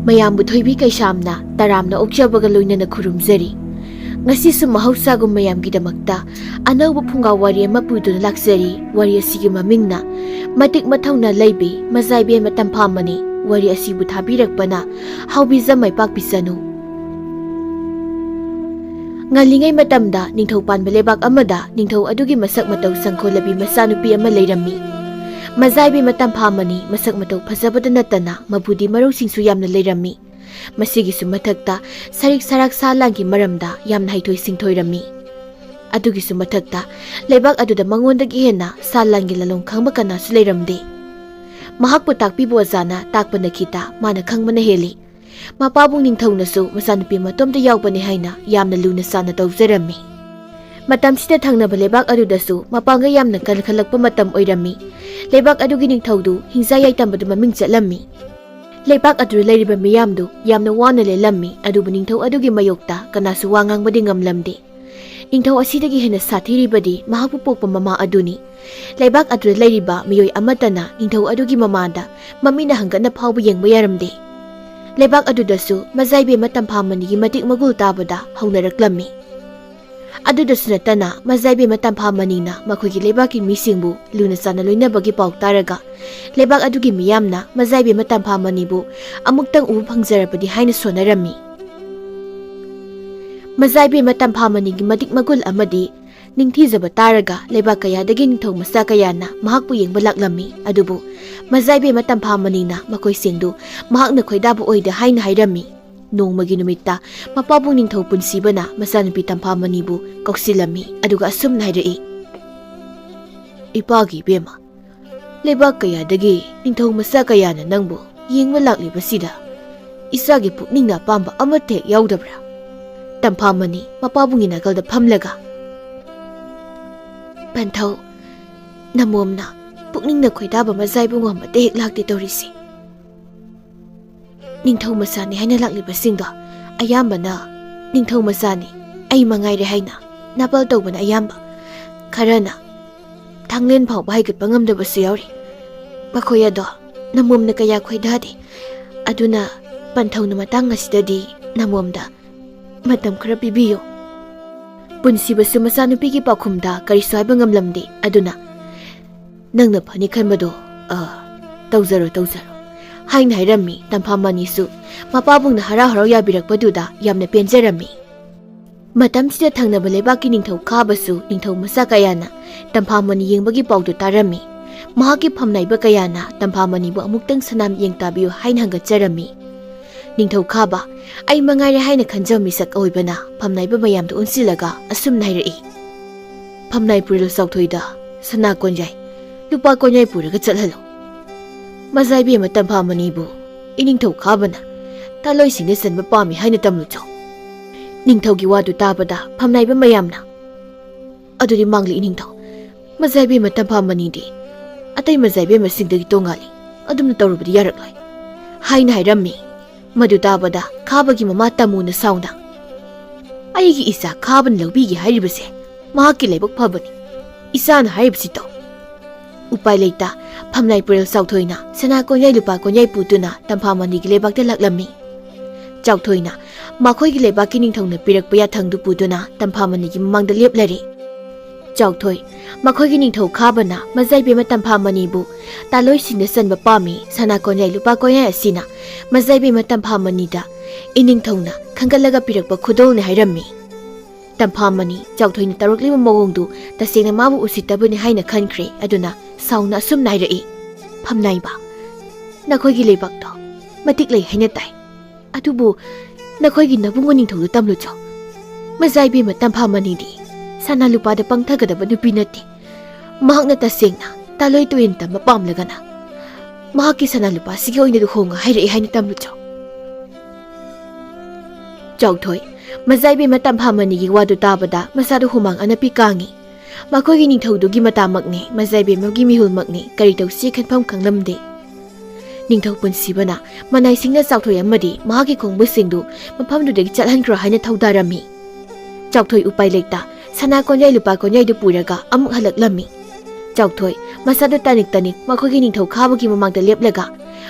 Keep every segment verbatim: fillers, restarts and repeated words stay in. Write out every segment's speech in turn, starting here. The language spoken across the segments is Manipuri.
ꯃꯌꯥꯝꯕꯨ ꯊꯣꯏꯕꯤ ꯀꯩꯁꯥꯝꯅ ꯇꯔꯥꯝꯅ ꯑꯣꯛꯆꯕꯒ ꯂꯣꯏꯅꯅ ꯈꯨꯔꯨꯝꯖꯔꯤ꯫ ꯉꯁꯤꯁꯨ ꯃꯍꯧꯁꯥꯒꯨꯝ ꯃꯌꯥꯝꯒꯤꯗꯃꯛꯇ ꯑꯅꯧꯕ ꯐꯨꯡꯒꯥ ꯋꯥꯔꯤ ꯑꯃ ꯄꯨꯗꯨꯅ ꯂꯥꯛꯆꯔꯤ꯫ ꯋꯥꯔꯤ ꯑꯁꯤꯒꯤ ꯃꯃꯤꯡꯅ ꯃꯇꯤꯛ ꯃꯊꯧꯅ ꯂꯩꯕꯤ ꯃꯖꯥꯏꯕꯦꯝꯃ ꯇꯝꯐꯥꯃꯅꯤ꯫ ꯋꯥꯔꯤ ꯑꯁꯤꯕꯨ ꯊꯥꯕꯤꯔꯛꯄꯅ ꯍꯥꯎꯕꯤꯖ ꯃꯥꯏꯄꯥꯛꯄꯤꯖꯅꯨ꯫ ꯉꯜꯂꯤꯉꯩ ꯃꯇꯝꯗ ꯅꯤꯡꯊꯧ ꯄꯥꯟꯕ ꯂꯩꯕꯥꯛ ꯑꯃꯗ ꯅꯤꯡꯊꯧ ꯑꯗꯨꯒꯤ ꯃꯁꯛ ꯃꯇꯧ ꯁꯪꯈꯣꯜꯂꯕꯤ ꯃꯆꯥꯅꯨꯄꯤ ꯑꯃ ꯂꯩꯔꯝꯃꯤ꯫ ꯃꯖꯥꯏꯕꯦꯝꯃ ꯇꯝꯐꯥꯃꯅꯤ ꯃꯁꯛ ꯃꯇꯧ ꯐꯖꯕꯗ ꯅꯠꯇꯅ ꯃꯕꯨꯗꯤ ꯃꯔꯧꯁꯤꯡꯁꯨ ꯌꯥꯝꯅ ꯂꯩꯔꯝꯃꯤ꯫ ꯃꯁꯤꯒꯤꯁꯨ ꯃꯊꯛꯇ ꯁꯔꯤꯛ ꯁꯔꯥꯛ ꯁꯥ ꯂꯥꯟꯒꯤ ꯃꯔꯝꯗ ꯌꯥꯝꯅ ꯍꯩꯊꯣꯏ ꯁꯤꯡꯊꯣꯏꯔꯝꯃꯤ꯫ ꯑꯗꯨꯒꯤꯁꯨ ꯃꯊꯛꯇ ꯂꯩꯕꯥꯛ ꯑꯗꯨꯗ ꯃꯉꯣꯟꯗꯒꯤ ꯍꯦꯟꯅ ꯁꯥ ꯂꯥꯟꯒꯤ ꯂꯂꯣꯡ ꯈꯪꯕ ꯀꯅꯥꯁꯨ ꯂꯩꯔꯝꯗꯦ꯫ ꯃꯍꯥꯛꯄꯨ ꯇꯥꯛꯄꯤꯕ ꯑꯣꯖꯥꯅ ꯇꯥꯛꯄꯅ ꯈꯤꯇ, ꯃꯥꯅ ꯈꯪꯕꯅ ꯍꯦꯜꯂꯤ꯫ ꯃꯄꯥꯕꯨꯡ ꯅꯤꯡꯊꯧꯅꯁꯨ ꯃꯆꯥꯅꯨꯄꯤ ꯃꯇꯣꯝꯇ ꯌꯥꯎꯕꯅꯤ ꯍꯥꯏꯅ ꯌꯥꯝꯅ ꯂꯨꯅ ꯆꯥꯟꯅ ꯇꯧꯖꯔꯝꯃꯤ꯫ ꯃꯇꯝꯁꯤꯗ ꯊꯪꯅꯕ ꯂꯩꯕꯥꯛ ꯑꯗꯨꯗꯁꯨ ꯃꯄꯥꯡꯒꯜ ꯌꯥꯝꯅ ꯀꯟꯈꯠꯂꯛꯄ ꯃꯇꯝ ꯑꯣꯏꯔꯝꯃꯤ꯫ ꯂꯩꯕꯥꯛ ꯑꯗꯨꯒꯤ ꯅꯤꯡꯊꯧꯗꯨ ꯍꯤꯡꯖꯥ ꯌꯥꯏꯇꯝꯕꯗ ꯃꯃꯤꯡ ꯆꯠꯂꯝꯃꯤ꯫ ꯂꯩꯕꯥꯛ ꯑꯗꯨꯗ ꯂꯩꯔꯤꯕ ꯃꯤꯌꯥꯝꯗꯨ ꯌꯥꯝꯅ ꯋꯥꯅ ꯂꯦꯜꯂꯝꯃꯤ, ꯑꯗꯨꯕꯨ ꯅꯤꯡꯊꯧ ꯑꯗꯨꯒꯤ ꯃꯥꯌꯣꯛꯇ ꯀꯅꯥꯁꯨ ꯋꯥ ꯉꯥꯡꯕꯗꯤ ꯉꯝꯂꯝꯗꯦ꯫ ꯅꯤꯡꯊꯧ ꯑꯁꯤꯗꯒꯤ ꯍꯦꯟꯅ ꯁꯥꯊꯤꯔꯤꯕꯗꯤ ꯃꯍꯥꯛꯄꯨ ꯄꯣꯛꯄ ꯃꯃꯥ ꯑꯗꯨꯅꯤ꯫ ꯂꯩꯕꯥꯛ ꯑꯗꯨꯗ ꯂꯩꯔꯤꯕ ꯃꯤꯑꯣꯏ ꯑꯃꯠꯇꯅ ꯅꯤꯡꯊꯧ ꯑꯗꯨꯒꯤ ꯃꯃꯥꯗ ꯃꯃꯤꯠꯅ ꯍꯪꯒꯠꯅ ꯐꯥꯎꯕ ꯌꯦꯡꯕ ꯌꯥꯔꯝꯗꯦ꯫ ꯂꯩꯕꯥꯛ ꯑꯗꯨꯗꯁꯨ ꯃꯖꯥꯏꯕꯦꯝꯃ ꯇꯝꯐꯥꯃꯅꯤꯒꯤ ꯃꯇꯤꯛ ꯃꯒꯨꯜ ꯇꯥꯕꯗ ꯍꯧꯅꯔꯛꯂꯝꯃꯤ꯫ ꯑꯗꯨꯗꯁꯨ ꯅꯠꯇꯅ ꯃꯖꯥꯏꯕꯦꯝꯃ ꯇꯝꯐꯥꯃꯅꯤꯅ ꯃꯈꯣꯏꯒꯤ ꯂꯩꯕꯥꯛꯀꯤ ꯃꯤꯁꯤꯡꯕꯨ ꯂꯨꯅ ꯆꯥꯟꯅ ꯂꯣꯏꯅꯕꯒꯤ ꯄꯥꯎ ꯇꯥꯔꯒ ꯂꯩꯕꯥꯛ ꯑꯗꯨꯒꯤ ꯃꯤꯌꯥꯝꯅ ꯃꯖꯥꯏꯕꯦꯝꯃ ꯇꯝꯐꯥꯃꯅꯤꯕꯨ ꯑꯃꯨꯛꯇꯪ ꯎꯕ ꯐꯪꯖꯔꯕꯗꯤ ꯍꯥꯏꯅ ꯁꯣꯟꯅꯔꯝꯃꯤ꯫ ꯃꯖꯥꯏꯕꯦꯝꯃ ꯇꯝꯐꯥꯃꯅꯤꯒꯤ ꯃꯇꯤꯛ ꯃꯒꯨꯜ ꯑꯃꯗꯤ ꯅꯤꯡꯊꯤꯖꯕ ꯇꯥꯔꯒ ꯂꯩꯕꯥꯛ ꯀꯌꯥꯗꯒꯤ ꯅꯤꯡꯊꯧ ꯃꯆꯥ ꯀꯌꯥꯅ ꯃꯍꯥꯛꯄꯨ ꯌꯦꯡꯕ ꯂꯥꯛꯂꯝꯃꯤ꯫ ꯑꯗꯨꯕꯨ ꯃꯖꯥꯏꯕꯦꯝꯃ ꯇꯝꯐꯥꯃꯅꯤꯅ ꯃꯈꯣꯏꯁꯤꯡꯗꯨ ꯃꯍꯥꯛꯅ ꯈꯣꯏꯗꯥꯕ ꯑꯣꯏꯗꯦ ꯍꯥꯏꯅ ꯍꯥꯏꯔꯝꯃꯤ꯫ ꯅꯣꯡꯃꯒꯤ ꯅꯨꯃꯤꯠꯇ ꯃꯄꯥꯕꯨꯡ ꯅꯤꯡꯊꯧ ꯄꯨꯟꯁꯤꯕꯅ ꯃꯆꯥꯅꯨꯄꯤ ꯇꯝꯐꯥꯃꯅꯤꯕꯨ ꯀꯧꯁꯤꯜꯂꯝꯃꯤ, ꯑꯗꯨꯒ ꯑꯁꯨꯝꯅ ꯍꯥꯏꯔꯛꯏ, "ꯏꯄꯥꯒꯤ ꯏꯕꯦꯝꯃ, ꯂꯩꯕꯥꯛ ꯀꯌꯥꯗꯒꯤ ꯅꯤꯡꯊꯧ ꯃꯆꯥ ꯀꯌꯥꯅ ꯅꯪꯕꯨ ꯌꯦꯡꯕ ꯂꯥꯛꯂꯤꯕꯁꯤꯗ ꯏꯆꯥꯒꯤ ꯄꯨꯛꯅꯤꯡꯅ ꯑꯄꯥꯝꯕ ꯑꯃꯠꯇ ꯍꯦꯛ ꯌꯥꯎꯗꯕ꯭ꯔꯥ?" ꯇꯝꯐꯥꯃꯅꯤ ꯃꯄꯥꯕꯨꯡꯒꯤ ꯅꯥꯀꯜꯗ ꯐꯝꯂꯒ, "ꯄꯟꯊꯧ, ꯅꯃꯣꯝꯅ ꯄꯨꯛꯅꯤꯡꯅ ꯈꯣꯏꯗꯥꯕ ꯃꯖꯥꯏꯕꯨꯡ ꯑꯃꯠꯇ ꯍꯦꯛ ꯂꯥꯛꯇꯦ ꯇꯧꯔꯤꯁꯦ꯫ ꯅꯤꯡꯊꯧ ꯃꯆꯥꯅꯤ ꯍꯥꯏꯅ ꯂꯥꯛꯂꯤꯕꯁꯤꯡꯗꯣ ꯑꯌꯥꯝꯕꯅ ꯅꯤꯡꯊꯧ ꯃꯆꯥꯅꯤ, ꯑꯩ ꯃꯉꯥꯏꯔꯦ ꯍꯥꯏꯅ ꯅꯥꯄꯜ ꯇꯧꯕꯅ ꯑꯌꯥꯝꯕ꯫ ꯈꯔꯅ ꯊꯥꯡꯂꯦꯟ ꯐꯥꯎꯕ ꯍꯥꯏꯒꯠꯄ ꯉꯝꯗꯕꯁꯨ ꯌꯥꯎꯔꯤ꯫ ꯃꯈꯣꯏ ꯑꯗꯣ ꯅꯃꯣꯝꯅ ꯀꯌꯥ ꯈꯣꯏꯗꯥꯗꯦ꯫ ꯑꯗꯨꯅ ꯄꯟꯊꯧꯅ ꯃꯇꯥꯡ ꯑꯁꯤꯗꯗꯤ ꯅꯃꯣꯝꯗ ꯃꯇꯝ ꯈꯔ ꯄꯤꯕꯤꯌꯨ꯫ ꯄꯨꯟꯁꯤꯕꯁꯨ ꯃꯆꯥꯅꯨꯄꯤꯒꯤ ꯄꯥꯎꯈꯨꯝꯗ ꯀꯔꯤꯁꯨ ꯍꯥꯏꯕ ꯉꯝꯂꯝꯗꯦ꯫ ꯑꯗꯨꯅ, "ꯅꯪꯅ ꯐꯅꯤ ꯈꯟꯕꯗꯣ, ꯑ, ꯇꯧꯖꯔꯣ, ꯇꯧꯖꯔꯣ," ꯍꯥꯏꯅ ꯍꯥꯏꯔꯝꯃꯤ꯫ ꯇꯝꯐꯥꯃꯅꯤꯁꯨ ꯃꯄꯥꯕꯨꯡꯅ ꯍꯔꯥꯎ ꯍꯔꯥꯎ ꯌꯥꯕꯤꯔꯛꯄꯗꯨꯗ ꯌꯥꯝꯅ ꯄꯦꯟꯖꯔꯝꯃꯤ꯫ ꯃꯇꯝꯁꯤꯗ ꯊꯪꯅꯕ ꯂꯩꯕꯥꯛꯀꯤ ꯅꯤꯡꯊꯧ ꯈꯥꯕꯁꯨ ꯅꯤꯡꯊꯧ ꯃꯆꯥ ꯀꯌꯥꯅ ꯇꯝꯐꯥꯃꯅꯤ ꯌꯦꯡꯕꯒꯤ ꯄꯥꯎꯗꯨ ꯇꯥꯔꯝꯃꯤ꯫ ꯃꯍꯥꯛꯀꯤ ꯐꯝꯅꯥꯏꯕ ꯀꯌꯥꯅ ꯇꯝꯐꯥꯃꯅꯤꯕꯨ ꯑꯃꯨꯛꯇꯪ ꯁꯅꯥ ꯃꯤꯠꯌꯦꯡ ꯇꯥꯕꯤꯌꯨ ꯍꯥꯏꯅ ꯍꯪꯒꯠꯆꯔꯝꯃꯤ꯫ ꯅꯤꯡꯊꯧ ꯈꯥꯕ, ꯑꯩ ꯃꯉꯥꯏꯔꯦ ꯍꯥꯏꯅ ꯈꯟꯖꯕ ꯃꯤꯁꯛ ꯑꯣꯏꯕꯅ ꯐꯝꯅꯥꯏꯕ ꯃꯌꯥꯝꯗ ꯑꯣꯟꯁꯤꯜꯂꯒ ꯑꯁꯨꯝꯅ ꯍꯥꯏꯔꯛꯏ, "ꯐꯝꯅꯥꯏ ꯄꯨꯔꯦꯜ ꯆꯥꯎꯊꯣꯏꯗ ꯁꯅꯥ ꯀꯣꯟꯌꯥꯏ, ꯂꯨꯄꯥ ꯀꯣꯟꯌꯥꯏ ꯄꯨꯔꯒ ꯆꯠꯍꯜꯂꯨ꯫ ꯃꯖꯥ ꯏꯕꯦꯝꯃ ꯇꯝꯐꯥꯃꯅꯤꯕꯨ ꯏꯅꯤꯡꯊꯧ ꯈꯥꯕꯅ ꯇꯥꯂꯣꯏꯁꯤꯡꯗ ꯆꯟꯕ ꯄꯥꯝꯃꯤ ꯍꯥꯏꯅ ꯇꯝꯂꯨ ꯆꯣ꯫" ꯅꯤꯡꯊꯧꯒꯤ ꯋꯥꯗꯨ ꯇꯥꯕꯗ ꯐꯝꯅꯥꯏꯕ ꯃꯌꯥꯝꯅ, "ꯑꯗꯨꯗꯤ ꯃꯥꯡꯂꯤ ꯏꯅꯤꯡꯊꯧ, ꯃꯖꯥ ꯏꯕꯦꯝꯃ ꯇꯝꯐꯥꯃꯅꯤꯗꯤ ꯑꯇꯩ ꯃꯖꯥ ꯏꯕꯦꯝꯃꯁꯤꯡꯗꯒꯤ ꯇꯣꯉꯥꯜꯂꯤ, ꯑꯗꯨꯝꯅ ꯇꯧꯔꯨꯕꯗꯤ ꯌꯥꯔꯛꯂꯣꯏ," ꯍꯥꯏꯅ ꯍꯥꯏꯔꯝꯃꯤ꯫ ꯃꯗꯨ ꯇꯥꯕꯗ ꯈꯥꯕꯒꯤ ꯃꯃꯥ ꯇꯝꯃꯨꯅ ꯁꯥꯎꯅ, "ꯑꯩꯒꯤ ꯏꯆꯥ ꯈꯥꯕꯅ ꯂꯧꯕꯤꯒꯦ ꯍꯥꯏꯔꯤꯕꯁꯦ ꯃꯍꯥꯛꯀꯤ ꯂꯥꯏꯕꯛ ꯐꯕꯅꯤ, ꯏꯆꯥꯅ ꯍꯥꯏꯔꯤꯕꯁꯤ ꯇꯧ꯫" ꯎꯄꯥꯏ ꯂꯩꯇ ꯐꯝꯅꯥꯏ ꯄꯨꯔꯦꯜ ꯆꯥꯎꯊꯣꯏꯅ ꯁꯅꯥ ꯀꯣꯟꯌꯥꯏ ꯂꯨꯄꯥ ꯀꯣꯟꯌꯥꯏ ꯄꯨꯗꯨꯅ ꯇꯝꯐꯥꯃꯅꯤꯒꯤ ꯂꯩꯕꯥꯛꯇ ꯂꯥꯛꯂꯝꯃꯤ꯫ ꯆꯥꯎꯊꯣꯏꯅ ꯃꯈꯣꯏꯒꯤ ꯂꯩꯕꯥꯛꯀꯤ ꯅꯤꯡꯊꯧꯅ ꯄꯤꯔꯛꯄ ꯌꯥꯊꯪꯗꯨ ꯄꯨꯗꯨꯅ ꯇꯝꯐꯥꯃꯅꯤꯒꯤ ꯃꯃꯥꯡꯗ ꯂꯦꯞꯂꯔꯦ꯫ ꯆꯥꯎꯊꯣꯏ, ꯃꯈꯣꯏꯒꯤ ꯅꯤꯡꯊꯧ ꯈꯥꯕꯅ ꯃꯖꯥꯏꯕꯦꯝꯃ ꯇꯝꯐꯥꯃꯅꯤꯕꯨ ꯇꯥꯂꯣꯏꯁꯤꯡꯗ ꯆꯟꯕ ꯄꯥꯝꯃꯤ, ꯁꯅꯥ ꯀꯣꯟꯌꯥꯏ ꯂꯨꯄꯥ ꯀꯣꯟꯌꯥꯏ ꯑꯁꯤꯅ ꯃꯖꯥꯏꯕꯦꯝꯃ ꯇꯝꯐꯥꯃꯅꯤꯗ ꯏꯅꯤꯡꯊꯧꯅ ꯈꯟꯒꯠꯂꯒ ꯄꯤꯔꯛꯄ ꯈꯨꯗꯣꯜꯅꯤ ꯍꯥꯏꯔꯝꯃꯤ꯫ ꯇꯝꯐꯥꯃꯅꯤ ꯆꯥꯎꯊꯣꯏꯅ ꯇꯧꯔꯛꯂꯤꯕ ꯃꯑꯣꯡꯗꯨ ꯇꯁꯦꯡꯅ ꯃꯥꯕꯨ ꯎꯁꯤꯠꯇꯕꯅꯤ ꯍꯥꯏꯅ ꯈꯟꯈ꯭ꯔꯦ꯫ ꯑꯗꯨꯅ ꯁꯥꯎꯅ ꯑꯁꯨꯝꯅ ꯍꯥꯏꯔꯛꯏ, "ꯐꯝꯅꯥꯏꯕ, ꯅꯈꯣꯏꯒꯤ ꯂꯩꯕꯥꯛꯇꯣ ꯃꯇꯤꯛ ꯂꯩ ꯍꯥꯏꯅ ꯇꯥꯏ꯫ ꯑꯗꯨꯕꯨ ꯅꯈꯣꯏꯒꯤ ꯅꯕꯨꯡꯉꯣ ꯅꯤꯡꯊꯧꯗꯨ ꯇꯝꯂꯨꯆꯣ꯫ ꯃꯖꯥꯏꯕꯦꯝꯃ ꯇꯝꯐꯥꯃꯅꯤꯗꯤ ꯁꯅꯥ ꯂꯨꯄꯥꯗ ꯄꯪꯊꯒꯗꯕ ꯅꯨꯄꯤ ꯅꯠꯇꯦ꯫ ꯃꯍꯥꯛꯅ ꯇꯁꯦꯡꯅ ꯇꯥꯂꯣꯏ ꯇꯨꯌꯦꯟ ꯇꯝꯕ ꯄꯥꯝꯂꯒꯅ ꯃꯍꯥꯛꯀꯤ ꯁꯅꯥ ꯂꯨꯄꯥꯁꯤꯒꯤ ꯑꯣꯏꯅ ꯂꯨꯍꯣꯡꯉꯨ ꯍꯥꯏꯔꯛꯑꯦ ꯍꯥꯏꯅ ꯇꯝꯂꯨꯆꯣ꯫" ꯆꯥꯎꯊꯣꯏ, ꯃꯖꯥꯏꯕꯦꯝꯃ ꯇꯝꯐꯥꯃꯅꯤꯒꯤ ꯋꯥꯗꯨ ꯇꯥꯕꯗ ꯃꯁꯥꯗꯨ ꯍꯨꯃꯥꯡ ꯑꯅꯞꯄꯤ ꯀꯥꯡꯉꯤ꯫ ꯃꯈꯣꯏꯒꯤ ꯅꯤꯡꯊꯧꯗꯨꯒꯤ ꯃꯇꯥꯃꯛꯅꯤ, ꯃꯖꯥꯏꯕꯦꯝꯃꯒꯤ ꯃꯤꯍꯨꯜꯃꯛꯅꯤ, ꯀꯔꯤ ꯇꯧꯁꯤ ꯈꯟꯐꯝ ꯈꯪꯂꯝꯗꯦ꯫ ꯅꯤꯡꯊꯧ ꯄꯨꯟꯁꯤꯕꯅ ꯃꯅꯥꯏꯁꯤꯡꯅ ꯆꯥꯎꯊꯣꯏ ꯑꯃꯗꯤ ꯃꯍꯥꯛꯀꯤ ꯈꯣꯡꯕꯨꯁꯤꯡꯗꯨ ꯃꯐꯝꯗꯨꯗꯒꯤ ꯆꯠꯍꯟꯈ꯭ꯔꯣ ꯍꯥꯏꯅ ꯊꯧꯗꯥꯔꯝꯃꯤ꯫ ꯆꯥꯎꯊꯣꯏ ꯎꯄꯥꯏ ꯂꯩꯇ ꯁꯅꯥ ꯀꯣꯟꯌꯥꯏ ꯂꯨꯄꯥ ꯀꯣꯟꯌꯥꯏꯗꯨ ꯄꯨꯔꯒ ꯑꯃꯨꯛ ꯍꯜꯂꯛꯂꯝꯃꯤ꯫ ꯆꯥꯎꯊꯣꯏ ꯃꯁꯥꯗꯨ ꯇꯥꯅꯤꯛ ꯇꯥꯅꯤꯛ ꯃꯈꯣꯏꯒꯤ ꯅꯤꯡꯊꯧ ꯈꯥꯕꯒꯤ ꯃꯃꯥꯡꯗ ꯂꯦꯞꯂꯒ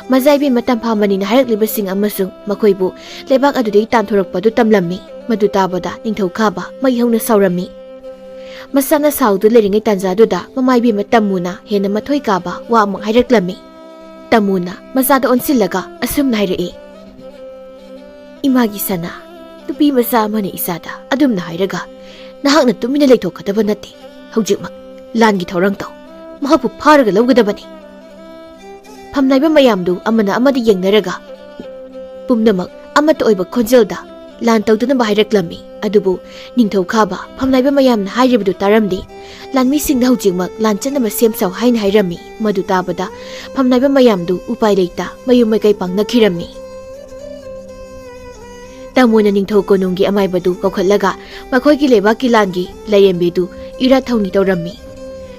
ꯃꯖꯥ ꯏꯕꯦꯝꯃ ꯇꯝꯐꯥꯃꯅꯤꯅ ꯍꯥꯏꯔꯛꯂꯤꯕꯁꯤꯡ ꯑꯃꯁꯨꯡ ꯃꯈꯣꯏꯕꯨ ꯂꯩꯕꯥꯛ ꯑꯗꯨꯗꯒꯤ ꯇꯥꯟꯊꯣꯔꯛꯄ ꯑꯗꯨ ꯇꯝꯂꯝꯃꯤ꯫ ꯃꯗꯨ ꯇꯥꯕꯗ ꯅꯤꯡꯊꯧ ꯈꯥꯕ ꯃꯩ ꯍꯧꯅ ꯁꯥꯎꯔꯝꯃꯤ꯫ ꯃꯁꯥꯅ ꯁꯥꯎꯗꯨꯅ ꯂꯩꯔꯤꯉꯩ ꯇꯥꯟꯖꯥꯗꯨꯗ ꯃꯃꯥ ꯏꯕꯦꯝꯃ ꯇꯝꯃꯨꯅ ꯍꯦꯟꯅ ꯃꯊꯣꯏ ꯀꯥꯕ ꯋꯥ ꯑꯃ ꯍꯥꯏꯔꯛꯂꯝꯃꯤ꯫ ꯇꯝꯃꯨꯅ ꯃꯆꯥꯗ ꯑꯣꯟꯁꯤꯜꯂꯒ ꯑꯁꯨꯝꯅ ꯍꯥꯏꯔꯛꯏ, "ꯏꯃꯥꯒꯤ ꯁꯅꯥ, ꯅꯨꯄꯤ ꯃꯆꯥ ꯑꯃꯅ ꯏꯆꯥꯗ ꯑꯗꯨꯝꯅ ꯍꯥꯏꯔꯒ ꯅꯍꯥꯛꯅ ꯇꯨꯃꯤꯟꯅ ꯂꯩꯊꯣꯛꯀꯗꯕ ꯅꯠꯇꯦ꯫ ꯍꯧꯖꯤꯛꯃꯛ ꯂꯥꯟꯒꯤ ꯊꯧꯔꯥꯡ ꯇꯧ꯫ ꯃꯍꯥꯛꯄꯨ ꯐꯥꯔꯒ ꯂꯧꯒꯗꯕꯅꯤ꯫" ꯐꯝꯅꯥꯏꯕ ꯃꯌꯥꯝꯗꯨ ꯑꯃꯅ ꯑꯃꯗ ꯌꯦꯡꯅꯔꯒ ꯄꯨꯝꯅꯃꯛ ꯑꯃꯠꯇ ꯑꯣꯏꯕ ꯈꯣꯟꯖꯦꯜꯗ ꯂꯥꯟ ꯇꯧꯗꯅꯕ ꯍꯥꯏꯔꯛꯂꯝꯃꯤ꯫ ꯑꯗꯨꯕꯨ ꯅꯤꯡꯊꯧ ꯈꯥꯕ ꯐꯝꯅꯥꯏꯕ ꯃꯌꯥꯝꯅ ꯍꯥꯏꯔꯤꯕꯗꯨ ꯇꯥꯔꯝꯗꯦ꯫ ꯂꯥꯟꯃꯤꯁꯤꯡꯗ ꯍꯧꯖꯤꯛꯃꯛ ꯂꯥꯟ ꯆꯠꯅꯕ ꯁꯦꯝ ꯁꯥꯎ ꯍꯥꯏꯅ ꯍꯥꯏꯔꯝꯃꯤ꯫ ꯃꯗꯨ ꯇꯥꯕꯗ ꯐꯝꯅꯥꯏꯕ ꯃꯌꯥꯝꯗꯨ ꯎꯄꯥꯏ ꯂꯩꯇ ꯃꯌꯨꯝ ꯃꯥꯏꯀꯩ ꯄꯥꯡꯅꯈꯤꯔꯝꯃꯤ꯫ ꯇꯥꯃꯣꯅ ꯅꯤꯡꯊꯧ ꯀꯣꯅꯨꯡꯒꯤ ꯑꯃꯥꯏꯕꯗꯨ ꯀꯧꯈꯠꯂꯒ ꯃꯈꯣꯏꯒꯤ ꯂꯩꯕꯥꯛꯀꯤ ꯂꯥꯟꯒꯤ ꯂꯥꯏꯔꯦꯝꯕꯤꯗꯨ ꯏꯔꯥꯠ ꯊꯧꯅꯤ ꯇꯧꯔꯝꯃꯤ꯫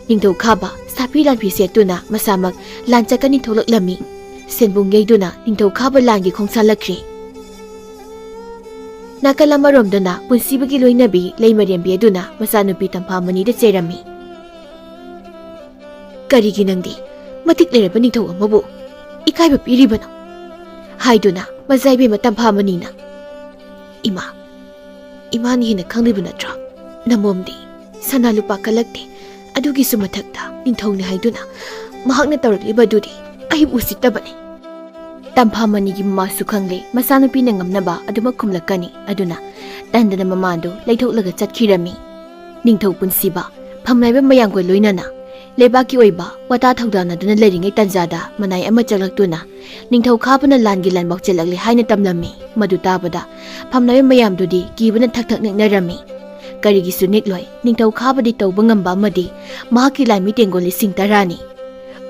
ꯅꯤꯡꯊꯧ ꯈꯥꯕ ꯁꯥꯐꯤ ꯂꯥꯟꯐꯤ ꯁꯦꯠꯇꯨꯅ ꯃꯁꯥꯃꯛ ꯂꯥꯟ ꯆꯠꯀꯅꯤ ꯊꯣꯛꯂꯛꯂꯝꯃꯤ꯫ ꯁꯦꯟꯕꯨꯡ ꯌꯩꯗꯨꯅ ꯅꯤꯡꯊꯧ ꯈꯥꯕ ꯂꯥꯟꯒꯤ ꯈꯣꯡꯁꯥꯜꯂꯛꯈ꯭ꯔꯦ꯫ ꯅꯥꯀꯜ ꯑꯃꯔꯣꯝꯗꯅ ꯄꯨꯟꯁꯤꯕꯒꯤ ꯂꯣꯏꯅꯕꯤ ꯂꯩꯃꯔꯦꯝꯕꯤ ꯑꯗꯨꯅ ꯃꯆꯥꯅꯨꯄꯤ ꯇꯝꯐꯥꯃꯅꯤꯗ ꯆꯩꯔꯝꯃꯤ꯫ "ꯀꯔꯤꯒꯤ ꯅꯪꯗꯤ ꯃꯇꯤꯛ ꯂꯩꯔꯕ ꯅꯤꯡꯊꯧ ꯑꯃꯕꯨ ꯏꯀꯥꯏꯕ ꯄꯤꯔꯤꯕꯅꯣ?" ꯍꯥꯏꯗꯨꯅ ꯃꯆꯥ ꯏꯕꯦꯝꯃ ꯇꯝꯐꯥꯃꯅꯤꯅ, "ꯏꯃꯥ, ꯏꯃꯥꯅ ꯍꯦꯟꯅ ꯈꯪꯂꯤꯕ ꯅꯠꯇ꯭ꯔꯣ? ꯅꯃꯣꯝꯗꯤ ꯁꯅꯥ ꯂꯨꯄꯥ ꯀꯜꯂꯛꯇꯦ꯫ ꯑꯗꯨꯒꯤꯁꯨ ꯃꯊꯛꯇ ꯅꯤꯡꯊꯧꯅꯤ ꯍꯥꯏꯗꯨꯅ ꯃꯍꯥꯛꯅ ꯇꯧꯔꯛꯂꯤꯕ ꯑꯗꯨꯗꯤ ꯑꯩꯕꯨ ꯎꯁꯤꯠꯇꯕꯅꯤ꯫" ꯇꯝꯐꯥꯃꯅꯤꯒꯤ ꯃꯃꯥꯁꯨ ꯈꯪꯂꯦ ꯃꯆꯥꯅꯨꯄꯤꯅ ꯉꯝꯅꯕ ꯑꯗꯨꯃꯛ ꯈꯨꯝꯂꯛꯀꯅꯤ꯫ ꯑꯗꯨꯅ ꯇꯟꯗꯅ ꯃꯃꯥꯗꯨ ꯂꯩꯊꯣꯛꯂꯒ ꯆꯠꯈꯤꯔꯝꯃꯤ꯫ ꯅꯤꯡꯊꯧ ꯄꯨꯟꯁꯤꯕ ꯐꯝꯅꯥꯏꯕ ꯃꯌꯥꯝꯒ ꯂꯣꯏꯅꯅ ꯂꯩꯕꯥꯛꯀꯤ ꯑꯣꯏꯕ ꯋꯥꯇꯥ ꯊꯧꯗꯥꯅꯗꯨꯅ ꯂꯩꯔꯤꯉꯩ ꯇꯥꯟꯖꯥꯗ ꯃꯅꯥꯏ ꯑꯃ ꯆꯪꯂꯛꯇꯨꯅ ꯅꯤꯡꯊꯧ ꯈꯥꯕꯅ ꯂꯥꯟꯒꯤ ꯂꯥꯟꯕꯥꯎ ꯆꯦꯜꯂꯛꯂꯦ ꯍꯥꯏꯅ ꯇꯝꯂꯝꯃꯤ꯫ ꯃꯗꯨ ꯇꯥꯕꯗ ꯐꯝꯅꯥꯏꯕ ꯃꯌꯥꯝꯗꯨꯗꯤ ꯀꯤꯕꯅ ꯊꯛ ꯊꯛ ꯅꯤꯛꯅꯔꯝꯃꯤ꯫ ꯀꯔꯤꯒꯤꯁꯨ ꯅꯤꯛꯂꯣꯏ, ꯅꯤꯡꯊꯧ ꯈꯥꯕꯗꯤ ꯇꯧꯕ ꯉꯝꯕ ꯑꯃꯗꯤ ꯃꯍꯥꯛꯀꯤ ꯂꯥꯟꯃꯤ ꯇꯦꯡꯒꯣꯜ ꯂꯤꯁꯤꯡ ꯇꯔꯥꯅꯤ꯫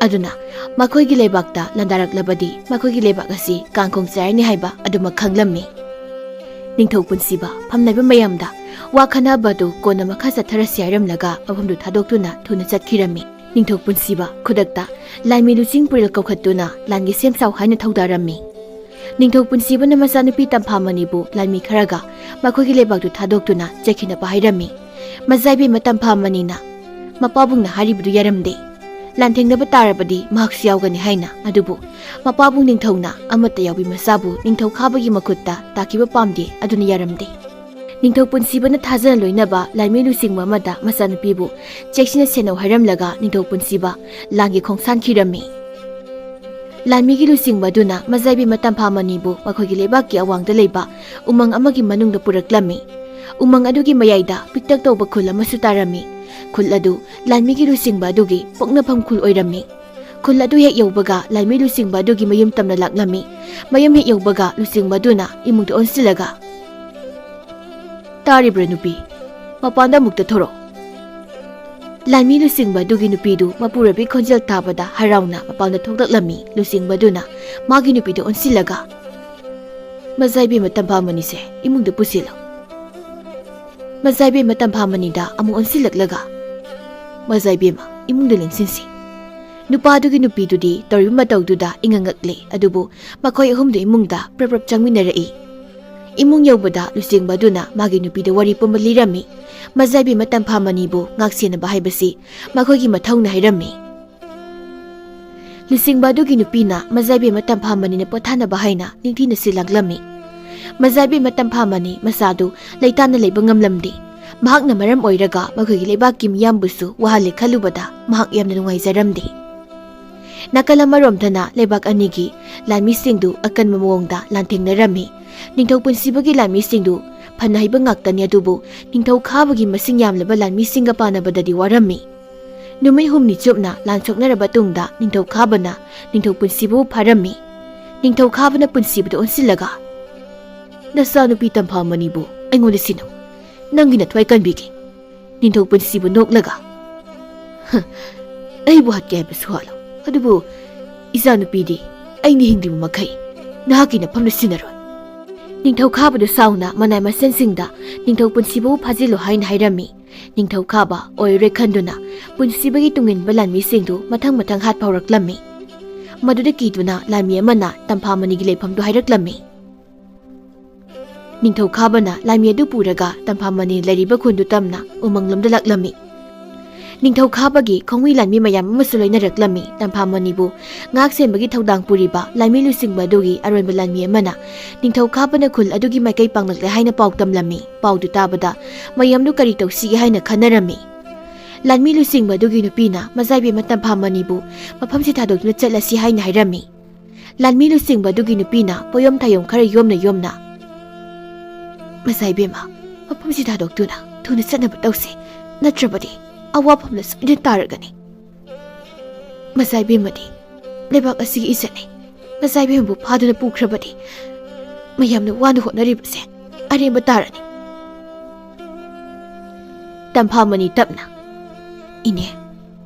ꯑꯗꯨꯅ ꯃꯈꯣꯏꯒꯤ ꯂꯩꯕꯥꯛꯇ ꯂꯥꯟꯗꯥꯔꯛꯂꯕꯗꯤ ꯃꯈꯣꯏꯒꯤ ꯂꯩꯕꯥꯛ ꯑꯁꯤ ꯀꯥꯡꯈꯣꯡ ꯆꯥꯏꯔꯅꯤ ꯍꯥꯏꯕ ꯑꯗꯨꯃꯛ ꯈꯪꯂꯝꯃꯤ꯫ ꯅꯤꯡꯊꯧ ꯄꯨꯟꯁꯤꯕ ꯐꯝꯅꯥꯏꯕ ꯃꯌꯥꯝꯗ ꯋꯥ ꯈꯟꯅꯕ ꯑꯗꯨ ꯀꯣꯟꯅ ꯃꯈꯥ ꯆꯠꯊꯔꯁꯤ ꯍꯥꯏꯔꯝꯂꯒ ꯃꯐꯝꯗꯨ ꯊꯥꯗꯣꯛꯇꯨꯅ ꯊꯨꯅ ꯆꯠꯈꯤꯔꯝꯃꯤ꯫ ꯅꯤꯡꯊꯧ ꯄꯨꯟꯁꯤꯕ ꯈꯨꯗꯛꯇ ꯂꯥꯟꯃꯤ ꯂꯨꯆꯤꯡ ꯄꯨꯔꯦꯜ ꯀꯧꯈꯠꯇꯨꯅ ꯂꯥꯟꯒꯤ ꯁꯦꯝ ꯁꯥꯎ ꯍꯥꯏꯅ ꯊꯧꯗꯥꯔꯝꯃꯤ꯫ ꯅꯤꯡꯊꯧ ꯄꯨꯟꯁꯤꯕꯅ ꯃꯆꯥꯅꯨꯄꯤ ꯇꯝꯐꯥꯃꯅꯤꯕꯨ ꯂꯥꯟꯃꯤ ꯈꯔꯒ ꯃꯈꯣꯏꯒꯤ ꯂꯩꯕꯥꯛꯇꯨ ꯊꯥꯗꯣꯛꯇꯨꯅ ꯆꯠꯈꯤꯅꯕ ꯍꯥꯏꯔꯝꯃꯤ꯫ ꯃꯆꯥ ꯏꯕꯦꯝꯃ ꯇꯝꯐꯥꯃꯅꯤꯅ ꯃꯄꯥꯕꯨꯡꯅ ꯍꯥꯏꯔꯤꯕꯗꯨ ꯌꯥꯔꯝꯗꯦ꯫ ꯂꯥꯟꯊꯦꯡꯅꯕ ꯇꯥꯔꯕꯗꯤ ꯃꯍꯥꯛꯁꯨ ꯌꯥꯎꯒꯅꯤ ꯍꯥꯏꯅ꯫ ꯑꯗꯨꯕꯨ ꯃꯄꯥꯕꯨꯡ ꯅꯤꯡꯊꯧꯅ ꯑꯃꯠꯇ ꯌꯥꯎꯕꯤ ꯃꯆꯥꯕꯨ ꯅꯤꯡꯊꯧ ꯈꯥꯕꯒꯤ ꯃꯈꯨꯠꯇ ꯇꯥꯈꯤꯕ ꯄꯥꯝꯗꯦ, ꯑꯗꯨꯅ ꯌꯥꯔꯝꯗꯦ꯫ ꯅꯤꯡꯊꯧ ꯄꯨꯟꯁꯤꯕꯅ ꯊꯥꯖꯅ ꯂꯣꯏꯅꯕ ꯂꯥꯟꯃꯤ ꯂꯨꯆꯤꯡꯕ ꯑꯃꯗ ꯃꯆꯥꯅꯨꯄꯤꯕꯨ ꯆꯦꯛꯁꯤꯟꯅ ꯁꯦꯟꯅꯧ ꯍꯥꯏꯔꯝꯂꯒ ꯅꯤꯡꯊꯧ ꯄꯨꯟꯁꯤꯕ ꯂꯥꯟꯒꯤ ꯈꯣꯡꯁꯥꯟꯈꯤꯔꯝꯃꯤ꯫ ꯂꯥꯟꯃꯤꯒꯤ ꯂꯨꯆꯤꯡꯕ ꯑꯗꯨꯅ ꯃꯖꯥꯏꯕꯤ ꯃꯇꯝꯐꯥ ꯃꯅꯤꯕꯨ ꯃꯈꯣꯏꯒꯤ ꯂꯩꯕꯥꯛꯀꯤ ꯑꯋꯥꯡꯗ ꯂꯩꯕ ꯎꯃꯪ ꯑꯃꯒꯤ ꯃꯅꯨꯡꯗ ꯄꯨꯔꯛꯂꯝꯃꯤ꯫ ꯎꯃꯪ ꯑꯗꯨꯒꯤ ꯃꯌꯥꯏꯗ ꯄꯤꯛꯇꯛ ꯇꯧꯕ ꯈꯨꯜ ꯑꯃꯁꯨ ꯇꯥꯔꯝꯃꯤ꯫ ꯈꯨꯜ ꯑꯗꯨ ꯂꯥꯟꯃꯤꯒꯤ ꯂꯨꯆꯤꯡꯕ ꯑꯗꯨꯒꯤ ꯄꯣꯛꯅꯐꯝ ꯈꯨꯜ ꯑꯣꯏꯔꯝꯃꯤ꯫ ꯈꯨꯜ ꯑꯗꯨ ꯍꯦꯛ ꯌꯧꯕꯒ ꯂꯥꯟꯃꯤ ꯂꯨꯆꯤꯡꯕ ꯑꯗꯨꯒꯤ ꯃꯌꯨꯝ ꯇꯝꯅ ꯂꯥꯛꯂꯝꯃꯤ꯫ ꯃꯌꯨꯝ ꯍꯦꯛ ꯌꯧꯕꯒ ꯂꯨꯆꯤꯡꯕ ꯑꯗꯨꯅ ꯏꯃꯨꯡꯗ ꯑꯣꯟꯁꯤꯜꯂꯒ, "ꯇꯥꯔꯤꯕ꯭ꯔꯥ ꯅꯨꯄꯤ? ꯃꯄꯥꯟꯗ ꯑꯃꯨꯛꯇ ꯊꯣꯔꯛꯑꯣ꯫" ꯂꯥꯟꯃꯤ ꯂꯨꯆꯤꯡꯕ ꯑꯗꯨꯒꯤ ꯅꯨꯄꯤꯗꯨ ꯃꯄꯨꯔꯣꯏꯕꯒꯤ ꯈꯣꯟꯖꯦꯜ ꯇꯥꯕꯗ ꯍꯔꯥꯎꯅ ꯃꯄꯥꯟꯗ ꯊꯣꯛꯂꯛꯂꯝꯃꯤ꯫ ꯂꯨꯆꯤꯡꯕ ꯑꯗꯨꯅ ꯃꯥꯒꯤ ꯅꯨꯄꯤꯗ ꯑꯣꯟꯁꯤꯜꯂꯒ, "ꯃꯖꯥꯏꯕꯦꯝꯃ ꯇꯝꯐꯥꯃꯅꯤꯁꯦ ꯏꯃꯨꯡꯗ ꯄꯨꯁꯤꯜꯂꯣ꯫" ꯃꯖꯥꯏꯕꯦꯝꯃ ꯇꯝꯐꯥꯃꯅꯤꯗ ꯑꯃꯨꯛ ꯑꯣꯟꯁꯤꯜꯂꯛꯂꯒ, "ꯃꯖꯥꯏꯕꯦꯝꯃ, ꯏꯃꯨꯡꯗ ꯂꯦꯡꯁꯤꯟꯁꯤ꯫" ꯅꯨꯄꯥꯗꯨꯒꯤ ꯅꯨꯄꯤꯗꯨꯗꯤ ꯇꯧꯔꯤꯕ ꯃꯇꯧꯗꯨꯗ ꯏꯉꯛꯉꯛꯂꯦ, ꯑꯗꯨꯕꯨ ꯃꯈꯣꯏ ꯑꯍꯨꯝꯗꯨ ꯏꯃꯨꯡꯗ ꯄ꯭ꯔꯞ ꯄ꯭ꯔꯞ ꯆꯪꯃꯤꯟꯅꯔꯛꯏ꯫ ꯏꯃꯨꯡ ꯌꯧꯕꯗ ꯂꯨꯆꯤꯡꯕ ꯑꯗꯨꯅ ꯃꯥꯒꯤ ꯅꯨꯄꯤꯗ ꯋꯥꯔꯤ ꯄꯨꯝꯕ ꯂꯤꯔꯝꯃꯤ꯫ ꯃꯖꯥꯏꯕꯦꯝꯃ ꯇꯝꯐꯥꯃꯅꯤꯕꯨ ꯉꯥꯛꯁꯦꯟꯅꯕ ꯍꯥꯏꯕꯁꯤ ꯃꯈꯣꯏꯒꯤ ꯃꯊꯧꯅ ꯍꯥꯏꯔꯝꯃꯤ꯫ ꯂꯨꯆꯤꯡꯕ ꯑꯗꯨꯒꯤ ꯅꯨꯄꯤꯅ ꯃꯖꯥꯏꯕꯦꯝꯃ ꯇꯝꯐꯥꯃꯅꯤꯅ ꯄꯣꯊꯥꯅꯕ ꯍꯥꯏꯅ ꯅꯤꯡꯊꯤꯅ ꯁꯤꯜꯂꯛꯂꯝꯃꯤ꯫ ꯃꯖꯥꯏꯕꯦꯝꯃ ꯇꯝꯐꯥꯃꯅꯤ ꯃꯆꯥꯗꯨ ꯂꯩꯇꯥꯅ ꯂꯩꯕ ꯉꯝꯂꯝꯗꯦ꯫ ꯃꯍꯥꯛꯅ ꯃꯔꯝ ꯑꯣꯏꯔꯒ ꯃꯈꯣꯏꯒꯤ ꯂꯩꯕꯥꯛꯀꯤ ꯃꯤꯌꯥꯝꯕꯨꯁꯨ ꯋꯥꯍꯜꯂꯦ ꯈꯜꯂꯨꯕꯗ ꯃꯍꯥꯛ ꯌꯥꯝꯅ ꯅꯨꯡꯉꯥꯏꯖꯔꯝꯗꯦ꯫ ꯅꯥꯀꯜ ꯑꯃꯔꯣꯝꯗꯅ ꯂꯩꯕꯥꯛ ꯑꯅꯤꯒꯤ ꯂꯥꯟꯃꯤꯁꯤꯡꯗꯨ ꯑꯀꯟꯕ ꯃꯑꯣꯡꯗ ꯂꯥꯟꯊꯦꯡꯅꯔꯝꯃꯤ꯫ ꯅꯤꯡꯊꯧ ꯄꯨꯟꯁꯤꯕꯒꯤ ꯂꯥꯟꯃꯤꯁꯤꯡꯗꯨ ꯐꯅ ꯍꯩꯕ ꯉꯥꯛꯇꯅꯤ, ꯑꯗꯨꯕꯨ ꯅꯤꯡꯊꯧ ꯈꯥꯕꯒꯤ ꯃꯁꯤꯡ ꯌꯥꯝꯂꯕ ꯂꯥꯟꯃꯤꯁꯤꯡꯒ ꯄꯥꯅꯕꯗꯗꯤ ꯋꯥꯔꯝꯃꯤ꯫ ꯅꯨꯃꯤꯠ ꯍꯨꯝꯅꯤ ꯆꯨꯞꯅ ꯂꯥꯟ ꯁꯣꯛꯅꯔꯕ ꯇꯨꯡꯗ ꯅꯤꯡꯊꯧ ꯈꯥꯕꯅ ꯅꯤꯡꯊꯧ ꯄꯨꯟꯁꯤꯕꯨ ꯐꯥꯔꯝꯃꯤ꯫ ꯅꯤꯡꯊꯧ ꯈꯥꯕꯅ ꯄꯨꯟꯁꯤꯕꯗ ꯑꯣꯟꯁꯤꯜꯂꯒ, "ꯅꯆꯥꯅꯨꯄꯤ ꯇꯝꯐꯥꯃꯅꯤꯕꯨ ꯑꯩꯉꯣꯟꯗ ꯁꯤꯟꯅꯧ꯫ ꯅꯪꯒꯤ ꯅꯊ꯭ꯋꯥꯏ ꯀꯟꯕꯤꯒꯦ꯫" ꯅꯤꯡꯊꯧ ꯄꯨꯟꯁꯤꯕꯨ ꯅꯣꯛꯂꯒ, "ꯍ, ꯑꯩꯕꯨ ꯍꯥꯠꯀꯦ ꯍꯥꯏꯕꯁꯨ ꯍꯥꯠꯂꯣ, ꯑꯗꯨꯕꯨ ꯏꯆꯥꯅꯨꯄꯤꯗꯤ ꯑꯩꯅ ꯍꯤꯡꯂꯤꯕ ꯃꯈꯩ ꯅꯍꯥꯛꯀꯤ ꯅꯐꯝꯗ ꯁꯤꯟꯅꯔꯣꯏ꯫" ꯅꯤꯡꯊꯧ ꯈꯥꯕꯗꯨ ꯁꯥꯎꯅ ꯃꯅꯥꯏ ꯃꯁꯦꯟꯁꯤꯡꯗ ꯅꯤꯡꯊꯧ ꯄꯨꯟꯁꯤꯕꯨ ꯐꯥꯖꯤꯜꯂꯨ ꯍꯥꯏꯅ ꯍꯥꯏꯔꯝꯃꯤ꯫ ꯅꯤꯡꯊꯧ ꯈꯥꯕ ꯑꯣꯏꯔꯣꯏ ꯈꯟꯗꯨꯅ ꯄꯨꯟꯁꯤꯕꯒꯤ ꯇꯨꯡ ꯏꯟꯕ ꯂꯥꯟꯃꯤꯁꯤꯡꯗꯨ ꯃꯊꯪ ꯃꯊꯪ ꯍꯥꯠꯄ ꯍꯧꯔꯛꯂꯝꯃꯤ꯫ ꯃꯗꯨꯗ ꯀꯤꯗꯨꯅ ꯂꯥꯟꯃꯤ ꯑꯃꯅ ꯇꯝꯐꯥꯃꯅꯤꯒꯤ ꯂꯩꯐꯝꯗꯨ ꯍꯥꯏꯔꯛꯂꯝꯃꯤ꯫ ꯅꯤꯡꯊꯧ ꯈꯥꯕꯅ ꯂꯥꯟꯃꯤ ꯑꯗꯨ ꯄꯨꯔꯒ ꯇꯝꯐꯥꯃꯅꯤ ꯂꯩꯔꯤꯕ ꯈꯨꯟꯗꯨ ꯇꯝꯅ ꯎꯃꯪꯂꯣꯝꯗ ꯂꯥꯛꯂꯝꯃꯤ꯫ ꯅꯤꯡꯊꯧ ꯈꯥꯕꯒꯤ ꯈꯣꯡꯃꯤ ꯂꯥꯟꯃꯤ ꯃꯌꯥꯝ ꯑꯃꯁꯨ ꯂꯣꯏꯅꯔꯛꯂꯝꯃꯤ꯫ ꯇꯝꯐꯥꯃꯅꯤꯕꯨ ꯉꯥꯛ ꯁꯦꯟꯕꯒꯤ ꯊꯧꯗꯥꯡ ꯄꯨꯔꯤꯕ ꯂꯥꯟꯃꯤ ꯂꯨꯆꯤꯡꯕ ꯑꯗꯨꯒꯤ ꯑꯔꯣꯟꯕ ꯂꯥꯟꯃꯤ ꯑꯃꯅ ꯅꯤꯡꯊꯧ ꯈꯥꯕꯅ ꯈꯨꯜ ꯑꯗꯨꯒꯤ ꯃꯥꯏꯀꯩ ꯄꯥꯡꯂꯛꯂꯦ ꯍꯥꯏꯅ ꯄꯥꯎ ꯇꯝꯂꯝꯃꯤ꯫ ꯄꯥꯎꯗꯨ ꯇꯥꯕꯗ ꯃꯌꯥꯝꯗꯨ ꯀꯔꯤ ꯇꯧꯁꯤꯒꯦ ꯍꯥꯏꯅ ꯈꯟꯅꯔꯝꯃꯤ꯫ ꯂꯥꯟꯃꯤ ꯂꯨꯆꯤꯡꯕ ꯑꯗꯨꯒꯤ ꯅꯨꯄꯤꯅ ꯃꯖꯥꯏꯕꯦꯝꯃ ꯇꯝꯐꯥꯃꯅꯤꯕꯨ ꯃꯐꯝꯁꯤ ꯊꯥꯗꯣꯛꯇꯨꯅ ꯆꯠꯂꯁꯤ ꯍꯥꯏꯅ ꯍꯥꯏꯔꯝꯃꯤ꯫ ꯂꯥꯟꯃꯤ ꯂꯨꯆꯤꯡꯕ ꯑꯗꯨꯒꯤ ꯅꯨꯄꯤꯅ ꯄꯣꯌꯣꯝ ꯊꯥꯌꯣꯝ ꯈꯔ ꯌꯣꯝꯅ ꯌꯣꯝꯅ, "ꯃꯖꯥꯏꯕꯦꯝꯃ, ꯃꯐꯝꯁꯤ ꯊꯥꯗꯣꯛꯇꯨꯅ ꯊꯨꯅ ꯆꯠꯅꯕ ꯇꯧꯁꯤ, ꯅꯠꯇ꯭ꯔꯕꯗꯤ ꯑꯋꯥꯐꯝꯅ ꯁꯣꯏꯗꯅ ꯇꯥꯔꯒꯅꯤ꯫ ꯃꯖꯥꯏꯕꯦꯝꯃꯗꯤ ꯂꯩꯕꯥꯛ ꯑꯁꯤꯒꯤ ꯏꯖꯠꯅꯤ꯫ ꯃꯖꯥꯏꯕꯦꯝꯃꯕꯨ ꯐꯥꯗꯨꯅ ꯄꯨꯈ꯭ꯔꯕꯗꯤ ꯃꯌꯥꯝꯅ ꯋꯥꯅ ꯍꯣꯠꯅꯔꯤꯕꯁꯦ ꯑꯔꯦꯝꯕ ꯇꯥꯔꯅꯤ꯫" ꯇꯝꯐꯥꯃꯅꯤ ꯇꯞꯅ, "ꯏꯅꯦ,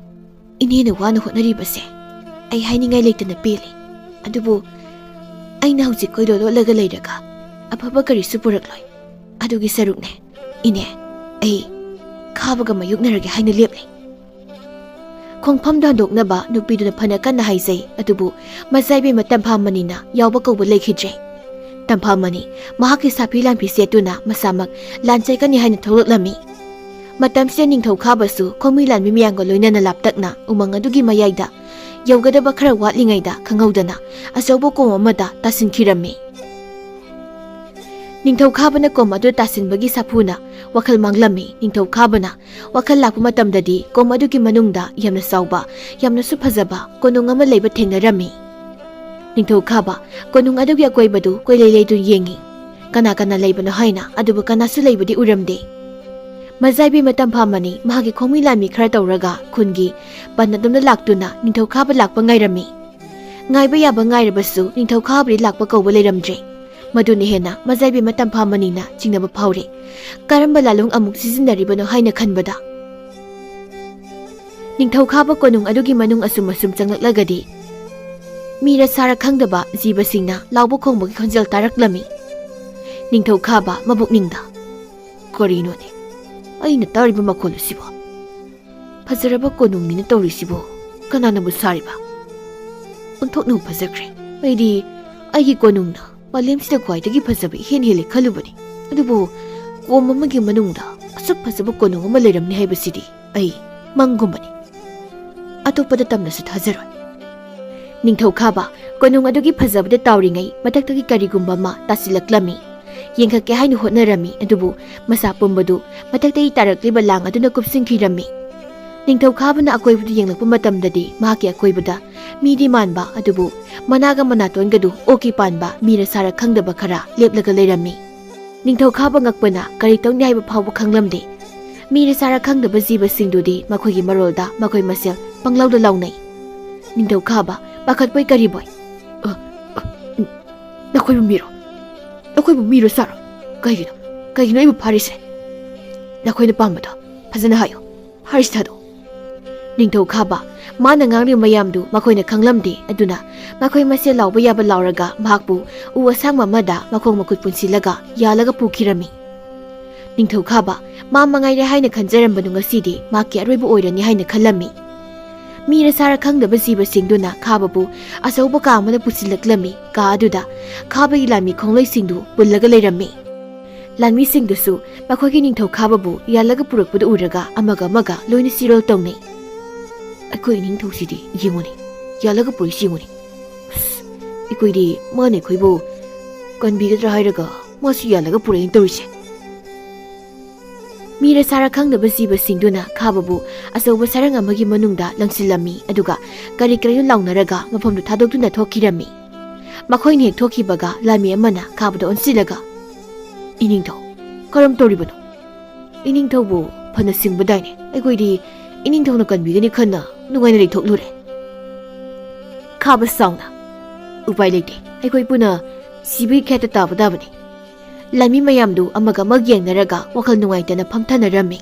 ꯏꯅꯦꯅ ꯋꯥꯅ ꯍꯣꯠꯅꯔꯤꯕꯁꯦ ꯑꯩ ꯍꯥꯏꯅꯤꯡꯉꯥꯏ ꯂꯩꯇꯅ ꯄꯦꯜꯂꯤ꯫ ꯑꯗꯨꯕꯨ ꯑꯩꯅ ꯍꯧꯖꯤꯛ ꯀꯣꯏꯂꯣ ꯂꯣꯠꯂꯒ ꯂꯩꯔꯒ ꯑꯐꯕ ꯀꯔꯤꯁꯨ ꯄꯨꯔꯛꯂꯣꯏ꯫ ꯑꯗꯨꯒꯤ ꯁꯔꯨꯛꯅꯦ, ꯏꯅꯦ, ꯑꯩ ꯈꯥꯕꯒ ꯃꯥꯌꯣꯛꯅꯔꯒꯦ ꯍꯥꯏꯅ ꯂꯦꯞꯂꯤ꯫" ꯈꯣꯡꯐꯝꯗꯨ ꯍꯟꯗꯣꯛꯅꯕ ꯅꯨꯄꯤꯗꯨꯅ ꯐꯅ ꯀꯟꯅ ꯍꯥꯏꯖꯩ, ꯑꯗꯨꯕꯨ ꯃꯖꯥꯏꯕꯦꯝꯃ ꯇꯝꯐꯥꯃꯅꯤꯅ ꯌꯥꯎꯕ ꯀꯧꯕ ꯂꯩꯈꯤꯗ꯭ꯔꯦ꯫ ꯇꯝꯐꯥꯃꯅꯤ ꯃꯍꯥꯛꯀꯤ ꯁꯥꯐꯤ ꯂꯥꯟꯐꯤ ꯁꯦꯠꯇꯨꯅ ꯃꯁꯥꯃꯛ ꯂꯥꯟ ꯆꯠꯀꯅꯤ ꯍꯥꯏꯅ ꯊꯣꯛꯂꯛꯂꯝꯃꯤ꯫ ꯃꯇꯝꯁꯤꯗ ꯅꯤꯡꯊꯧ ꯈꯥꯕꯁꯨ ꯈꯣꯡꯃꯤ ꯂꯥꯟꯃꯤ ꯃꯌꯥꯝꯒ ꯂꯣꯏꯅꯅ ꯂꯥꯞꯇꯛꯅ ꯎꯃꯪ ꯑꯗꯨꯒꯤ ꯃꯌꯥꯏꯗ ꯌꯧꯒꯗꯕ ꯈꯔ ꯋꯥꯠꯂꯤꯉꯩꯗ ꯈꯪꯍꯧꯗꯅ ꯑꯆꯧꯕ ꯀꯣꯝ ꯑꯃꯗ ꯇꯥꯁꯤꯟꯈꯤꯔꯝꯃꯤ꯫ ꯅꯤꯡꯊꯧ ꯈꯥꯕꯅ ꯀꯣꯝ ꯑꯗꯨ ꯇꯥꯁꯤꯟꯕꯒꯤ ꯁꯥꯐꯨꯅ ꯋꯥꯈꯜ ꯃꯥꯡꯂꯝꯃꯤ꯫ ꯅꯤꯡꯊꯧ ꯈꯥꯕꯅ ꯋꯥꯈꯜ ꯂꯥꯛꯄ ꯃꯇꯝꯗꯗꯤ ꯀꯣꯝ ꯑꯗꯨꯒꯤ ꯃꯅꯨꯡꯗ ꯌꯥꯝꯅ ꯆꯥꯎꯕ, ꯌꯥꯝꯅꯁꯨ ꯐꯖꯕ ꯀꯣꯅꯨꯡ ꯑꯃ ꯂꯩꯕ ꯊꯦꯡꯅꯔꯝꯃꯤ꯫ ꯅꯤꯡꯊꯧ ꯈꯥꯕ ꯀꯣꯅꯨꯡ ꯑꯗꯨꯒꯤ ꯑꯀꯣꯏꯕꯗꯨ ꯀꯣꯏꯂꯩ ꯂꯩꯗꯨꯅ ꯌꯦꯡꯉꯤ꯫ ꯀꯅꯥ ꯀꯅꯥ ꯂꯩꯕꯅꯣ ꯍꯥꯏꯅ, ꯑꯗꯨꯕꯨ ꯀꯅꯥꯁꯨ ꯂꯩꯕꯗꯤ ꯎꯔꯝꯗꯦ꯫ ꯃꯖꯥꯏꯕꯤ ꯃꯇꯝ ꯐꯥꯃꯅꯤ ꯃꯍꯥꯛꯀꯤ ꯈꯣꯡꯃꯤ ꯂꯥꯟꯃꯤ ꯈꯔ ꯇꯧꯔꯒ ꯈꯨꯟꯒꯤ ꯕꯟ ꯑꯗꯨꯝꯅ ꯂꯥꯛꯇꯨꯅ ꯅꯤꯡꯊꯧ ꯈꯥꯕ ꯂꯥꯛꯄ ꯉꯥꯏꯔꯝꯃꯤ꯫ ꯉꯥꯏꯕ ꯌꯥꯕ ꯉꯥꯏꯔꯕꯁꯨ ꯅꯤꯡꯊꯧ ꯈꯥꯕꯗꯤ ꯂꯥꯛꯄ ꯀꯧꯕ ꯂꯩꯔꯝꯗ꯭ꯔꯦ꯫ ꯃꯗꯨꯅ ꯍꯦꯟꯅ ꯃꯖꯥꯏꯕꯤ ꯃꯇꯝ ꯐꯥꯃꯅꯤꯅ ꯆꯤꯡꯅꯕ ꯐꯥꯎꯔꯦ꯫ ꯀꯔꯝꯕ ꯂꯥꯂꯣꯡ ꯑꯃꯨꯛ ꯁꯤꯖꯤꯟꯅꯔꯤꯕꯅꯣ ꯍꯥꯏꯅ ꯈꯟꯕꯗ ꯅꯤꯡꯊꯧ ꯈꯥꯕ ꯀꯣꯅꯨꯡ ꯑꯗꯨꯒꯤ ꯃꯅꯨꯡ ꯑꯁꯨꯝ ꯑꯁꯨꯝ ꯆꯪꯂꯛꯂꯒꯗꯤ ꯃꯤꯔ ꯁꯥꯔ ꯈꯪꯗꯕ ꯖꯤꯕꯁꯤꯡꯅ ꯂꯥꯎꯕ ꯈꯣꯡꯕꯒꯤ ꯈꯣꯟꯖꯦꯜ ꯇꯥꯔꯛꯂꯝꯃꯤ꯫ ꯅꯤꯡꯊꯧ ꯈꯥꯕ ꯃꯕꯨꯛꯅꯤꯡꯗ, "ꯀꯔꯤꯅꯣꯅꯦ ꯑꯩꯅ ꯇꯥꯔꯤꯕ ꯃꯈꯣꯜ ꯑꯁꯤꯕꯣ? ꯐꯖꯔꯕ ꯀꯣꯅꯨꯡꯅꯤꯅ ꯇꯧꯔꯤꯁꯤꯕꯣ? ꯀꯅꯥꯅꯕꯨ ꯁꯥꯔꯤꯕ? ꯑꯣꯟꯊꯣꯛꯅꯕꯨ ꯐꯖꯈ꯭ꯔꯦ꯫ ꯑꯩꯗꯤ ꯑꯩꯒꯤ ꯀꯣꯅꯨꯡꯅ ꯃꯥꯂꯦꯝꯁꯤꯗ ꯈ꯭ꯋꯥꯏꯗꯒꯤ ꯐꯖꯕ ꯏꯍꯦꯟ ꯍꯦꯜꯂꯦ ꯈꯜꯂꯨꯕꯅꯤ꯫ ꯑꯗꯨꯕꯨ ꯀꯣꯝ ꯑꯃꯒꯤ ꯃꯅꯨꯡꯗ ꯑꯁꯨꯛ ꯐꯖꯕ ꯀꯣꯅꯨꯡ ꯑꯃ ꯂꯩꯔꯝꯅꯤ ꯍꯥꯏꯕꯁꯤꯗꯤ ꯑꯩ ꯃꯪꯒꯨꯝꯕꯅꯤ꯫ ꯑꯇꯣꯞꯄꯗ ꯇꯝꯂꯁꯨ ꯊꯥꯖꯔꯣꯏ꯫ ꯅꯤꯡꯊꯧ ꯈꯥꯕ ꯀꯣꯅꯨꯡ ꯑꯗꯨꯒꯤ ꯐꯖꯕꯗ ꯇꯥꯎꯔꯤꯉꯩ ꯃꯊꯛꯇꯒꯤ ꯀꯔꯤꯒꯨꯝꯕ ꯑꯃ ꯇꯥꯁꯤꯜꯂꯛꯂꯝꯃꯤ꯫ ꯌꯦꯡꯈꯠꯀꯦ ꯍꯥꯏꯅ ꯍꯣꯠꯅꯔꯝꯃꯤ, ꯑꯗꯨꯕꯨ ꯃꯁꯥ ꯄꯨꯝꯕꯗꯨ ꯃꯊꯛꯇꯒꯤ ꯇꯥꯔꯛꯂꯤꯕ ꯂꯥꯡ ꯑꯗꯨꯅ ꯀꯨꯞꯁꯤꯟꯈꯤꯔꯝꯃꯤ꯫ ꯅꯤꯡꯊꯧ ꯈꯥꯕꯅ ꯑꯀꯣꯏꯕꯗꯨ ꯌꯦꯡꯂꯛꯄ ꯃꯇꯝꯗꯗꯤ ꯃꯍꯥꯛꯀꯤ ꯑꯀꯣꯏꯕꯗ ꯃꯤꯗꯤ ꯃꯥꯟꯕ, ꯑꯗꯨꯕꯨ ꯃꯅꯥꯒ ꯃꯅꯥꯇꯣꯟꯒꯗꯨ ꯑꯣꯛꯀꯤ ꯄꯥꯟꯕ ꯃꯤꯔ ꯁꯥꯔ ꯈꯪꯗꯕ ꯈꯔ ꯂꯦꯞꯂꯒ ꯂꯩꯔꯝꯃꯤ꯫ ꯅꯤꯡꯊꯧ ꯈꯥꯕ ꯉꯛꯄꯅ ꯀꯔꯤ ꯇꯧꯅꯤ ꯍꯥꯏꯕ ꯐꯥꯎꯕ ꯈꯪꯂꯝꯗꯦ꯫ ꯃꯤꯔ ꯁꯥꯔ ꯈꯪꯗꯕ ꯖꯤꯕꯁꯤꯡꯗꯨꯗꯤ ꯃꯈꯣꯏꯒꯤ ꯃꯔꯣꯜꯗ ꯃꯈꯣꯏ ꯃꯁꯦꯜ ꯄꯪꯂꯥꯎꯗ ꯂꯥꯎꯅꯩ꯫ ꯅꯤꯡꯊꯧ ꯈꯥꯕ ꯄꯥꯈꯠꯄꯣꯏ ꯀꯔꯤꯕꯣꯏ, "ꯑ, ꯑ, ꯎꯝ, ꯅꯈꯣꯏꯕꯨ ꯃꯤꯔꯣ? ꯅꯈꯣꯏꯕꯨ ꯃꯤꯔꯣ ꯁꯥꯔꯣ? ꯀꯩꯒꯤꯅꯣ? ꯀꯩꯒꯤꯅꯣ ꯑꯩꯕꯨ ꯐꯥꯔꯤꯁꯦ? ꯅꯈꯣꯏꯅ ꯄꯥꯝꯕꯗꯣ ꯐꯖꯅ ꯍꯥꯏꯌꯨ꯫ ꯐꯥꯔꯤꯁꯤ ꯊꯥꯗꯣꯛꯎ꯫" ꯅꯤꯡꯊꯧ ꯈꯥꯕ ꯃꯥꯅ ꯉꯥꯡꯂꯤꯕ ꯃꯌꯥꯝꯗꯨ ꯃꯈꯣꯏꯅ ꯈꯪꯂꯝꯗꯦ, ꯑꯗꯨꯅ ꯃꯈꯣꯏ ꯃꯁꯦꯜ ꯂꯥꯎꯕ ꯌꯥꯕ ꯂꯥꯎꯔꯒ ꯃꯍꯥꯛꯄꯨ ꯎ ꯑꯁꯥꯡꯕ ꯑꯃꯗ ꯃꯈꯣꯡ ꯃꯈꯨꯠ ꯄꯨꯟꯁꯤꯜꯂꯒ ꯌꯥꯜꯂꯒ ꯄꯨꯈꯤꯔꯝꯃꯤ꯫ ꯅꯤꯡꯊꯧ ꯈꯥꯕ ꯃꯥ ꯃꯉꯥꯏꯔꯦ ꯍꯥꯏꯅ ꯈꯟꯖꯔꯝꯕꯗꯨ ꯉꯁꯤꯗꯤ ꯃꯍꯥꯛꯀꯤ ꯑꯔꯣꯏꯕ ꯑꯣꯏꯔꯅꯤ ꯍꯥꯏꯅ ꯈꯜꯂꯝꯃꯤ꯫ ꯃꯤꯔ ꯁꯥꯔ ꯈꯪꯗꯕ ꯖꯤꯕꯁꯤꯡꯗꯨꯅ ꯈꯥꯕꯕꯨ ꯑꯆꯧꯕ ꯀꯥ ꯑꯃꯗ ꯄꯨꯁꯤꯜꯂꯛꯂꯝꯃꯤ꯫ ꯀꯥ ꯑꯗꯨꯗ ꯈꯥꯕꯒꯤ ꯂꯥꯟꯃꯤ ꯈꯣꯡꯂꯩꯁꯤꯡꯗꯨ ꯄꯨꯜꯂꯒ ꯂꯩꯔꯝꯃꯤ꯫ ꯂꯥꯟꯃꯤꯁꯤꯡꯗꯨꯁꯨ ꯃꯈꯣꯏꯒꯤ ꯅꯤꯡꯊꯧ ꯈꯥꯕꯕꯨ ꯌꯥꯜꯂꯒ ꯄꯨꯔꯛꯄꯗꯨ ꯎꯔꯒ ꯑꯃꯒ ꯑꯃꯒ ꯂꯣꯏꯅ ꯆꯤꯔꯣꯜ ꯇꯧꯅꯩ꯫ "ꯑꯩꯈꯣꯏ ꯅꯤꯡꯊꯧꯁꯤꯗꯤ ꯌꯦꯡꯉꯨꯅꯦ, ꯌꯥꯜꯂꯒ ꯄꯨꯔꯛꯏꯁꯤ ꯌꯦꯡꯉꯨꯅꯦ꯫ ꯑꯁ, ꯑꯩꯈꯣꯏꯗꯤ ꯃꯥꯅ ꯑꯩꯈꯣꯏꯕꯨ ꯀꯟꯕꯤꯒꯗ꯭ꯔꯥ ꯍꯥꯏꯔꯒ ꯃꯥꯁꯨ ꯌꯥꯜꯂꯒ ꯄꯨꯔꯛꯏꯅ ꯇꯧꯔꯤꯁꯦ꯫" ꯃꯤꯔ ꯁꯥꯔ ꯈꯪꯗꯕ ꯖꯤꯕꯁꯤꯡꯗꯨꯅ ꯈꯥꯕꯕꯨ ꯑꯆꯧꯕ ꯁꯔꯪ ꯑꯃꯒꯤ ꯃꯅꯨꯡꯗ ꯂꯪꯁꯤꯜꯂꯝꯃꯤ, ꯑꯗꯨꯒ ꯀꯔꯤ ꯀꯔꯤꯅꯣ ꯂꯥꯎꯅꯔꯒ ꯃꯐꯝꯗꯨ ꯊꯥꯗꯣꯛꯇꯨꯅ ꯊꯣꯛꯈꯤꯔꯝꯃꯤ꯫ ꯃꯈꯣꯏꯅ ꯍꯦꯛ ꯊꯣꯛꯈꯤꯕꯒ ꯂꯥꯟꯃꯤ ꯑꯃꯅ ꯈꯥꯕꯗ ꯑꯣꯟꯁꯤꯜꯂꯒ, "ꯏꯅꯤꯡꯊꯧ, ꯀꯔꯝ ꯇꯧꯔꯤꯕꯅꯣ? ꯏꯅꯤꯡꯊꯧꯕꯨ ꯐꯅ ꯁꯤꯡꯕꯗꯥꯏꯅꯦ꯫ ꯑꯩꯈꯣꯏꯗꯤ ꯏꯅꯤꯡꯊꯧꯅ ꯀꯟꯕꯤꯒꯅꯤ ꯈꯟꯅ ꯅꯨꯡꯉꯥꯏꯅ ꯂꯩꯊꯣꯛꯂꯨꯔꯦ꯫" ꯈꯥꯕ ꯁꯥꯎꯅ, "ꯎꯄꯥꯏ ꯂꯩꯇꯦ, ꯑꯩꯈꯣꯏ ꯄꯨꯟꯅ ꯁꯤꯕꯒꯤ ꯈꯦꯠꯇ ꯇꯥꯕ ꯇꯥꯕꯅꯤ꯫" ꯂꯥꯟꯃꯤ ꯃꯌꯥꯝꯗꯨ ꯑꯃꯒ ꯑꯃꯒ ꯌꯦꯡꯅꯔꯒ ꯋꯥꯈꯜ ꯅꯨꯡꯉꯥꯏꯇꯅ ꯐꯝꯊꯅꯔꯝꯃꯤ꯫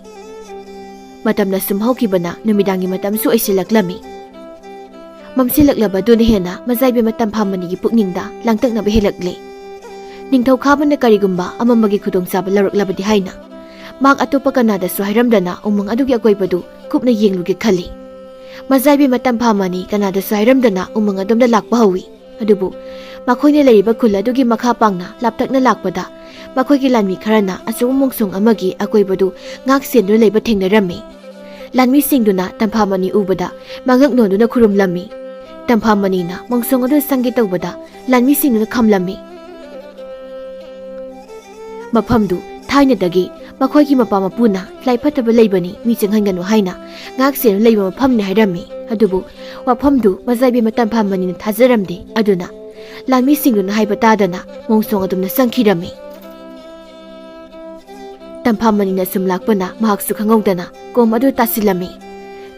ꯃꯇꯝꯅ ꯁꯨꯝ ꯍꯧꯈꯤꯕꯅ ꯅꯨꯃꯤꯗꯥꯡꯒꯤ ꯃꯇꯝꯁꯨ ꯑꯣꯏꯁꯤꯜꯂꯛꯂꯝꯃꯤ꯫ ꯃꯝꯁꯤꯜꯂꯛꯂꯕꯗꯨꯅ ꯍꯦꯟꯅ ꯃꯖꯥꯏꯕꯤ ꯃꯇꯝ ꯐꯥꯃꯅꯤꯒꯤ ꯄꯨꯛꯅꯤꯡꯗ ꯂꯥꯡꯇꯛꯅꯕ ꯍꯦꯜꯂꯛꯂꯦ꯫ ꯅꯤꯡꯊꯧ ꯈꯥꯕꯅ ꯀꯔꯤꯒꯨꯝꯕ ꯑꯃꯝꯕꯒꯤ ꯈꯨꯗꯣꯡꯆꯥꯕ ꯂꯧꯔꯛꯂꯕꯗꯤ ꯍꯥꯏꯅ ꯃꯍꯥꯛ ꯑꯇꯣꯞꯄ ꯀꯅꯥꯗꯁꯨ ꯍꯥꯏꯔꯝꯗꯅ ꯎꯃꯪ ꯑꯗꯨꯒꯤ ꯑꯀꯣꯏꯕꯗꯨ ꯀꯨꯞꯅ ꯌꯦꯡꯂꯨꯒꯦ ꯈꯜꯂꯤ꯫ ꯃꯖꯥꯏꯕꯤ ꯃꯇꯝ ꯐꯥꯃꯅꯤ ꯀꯅꯥꯗꯁꯨ ꯍꯥꯏꯔꯝꯗꯅ ꯎꯃꯪ ꯑꯗꯣꯝꯗ ꯂꯥꯛꯄ ꯍꯧꯏ꯫ ꯑꯗꯨꯕꯨ ꯃꯈꯣꯏꯅ ꯂꯩꯔꯤꯕ ꯈꯨꯜ ꯑꯗꯨꯒꯤ ꯃꯈꯥ ꯄꯥꯡꯅ ꯂꯥꯞꯇꯛꯅ ꯂꯥꯛꯄꯗ ꯃꯈꯣꯏꯒꯤ ꯂꯥꯟꯃꯤ ꯈꯔꯅ ꯑꯆꯧꯕ ꯃꯣꯡꯁꯣꯡ ꯑꯃꯒꯤ ꯑꯀꯣꯏꯕꯗꯨ ꯉꯥꯛ ꯁꯦꯟꯗꯨꯅ ꯂꯩꯕ ꯊꯦꯡꯅꯔꯝꯃꯤ꯫ ꯂꯥꯟꯃꯤꯁꯤꯡꯗꯨꯅ ꯇꯝꯐꯥꯃꯅꯤ ꯎꯕꯗ ꯃꯉꯛ ꯅꯣꯟꯗꯨꯅ ꯈꯨꯔꯨꯝꯂꯝꯃꯤ꯫ ꯇꯝꯐꯥꯃꯅꯤꯅ ꯃꯣꯡꯁꯣꯡ ꯑꯗꯨ ꯆꯪꯒꯦ ꯇꯧꯕꯗ ꯂꯥꯟꯃꯤꯁꯤꯡꯗꯨꯅ ꯈꯝꯂꯝꯃꯤ꯫ ꯃꯐꯝꯗꯨ ꯊꯥꯏꯅꯗꯒꯤ ꯃꯈꯣꯏꯒꯤ ꯃꯄꯥ ꯃꯄꯨꯅ ꯂꯥꯏ ꯐꯠꯇꯕ ꯂꯩꯕꯅꯤ, ꯃꯤ ꯆꯪꯍꯟꯒꯅꯨ ꯍꯥꯏꯅ ꯉꯥꯛ ꯁꯦꯟꯅ ꯂꯩꯕ ꯃꯐꯝꯅꯤ ꯍꯥꯏꯔꯝꯃꯤ꯫ ꯑꯗꯨꯕꯨ ꯋꯥꯐꯝꯗꯨ ꯃꯖꯥꯏꯕꯦꯝꯃ ꯇꯝꯐꯥꯃꯅꯤꯅ ꯊꯥꯖꯔꯝꯗꯦ꯫ ꯑꯗꯨꯅ ꯂꯥꯟꯃꯤꯁꯤꯡꯗꯨꯅ ꯍꯥꯏꯕ ꯇꯥꯗꯅ ꯃꯣꯡꯁꯣꯡ ꯑꯗꯨꯝꯅ ꯆꯪꯈꯤꯔꯝꯃꯤ꯫ ꯇꯝꯐꯥꯃꯅꯤꯅ ꯁꯨꯝ ꯂꯥꯛꯄꯅ ꯃꯍꯥꯛꯁꯨ ꯈꯪꯍꯧꯗꯅ ꯀꯣꯝ ꯑꯗꯨ ꯇꯥꯁꯤꯜꯂꯝꯃꯤ꯫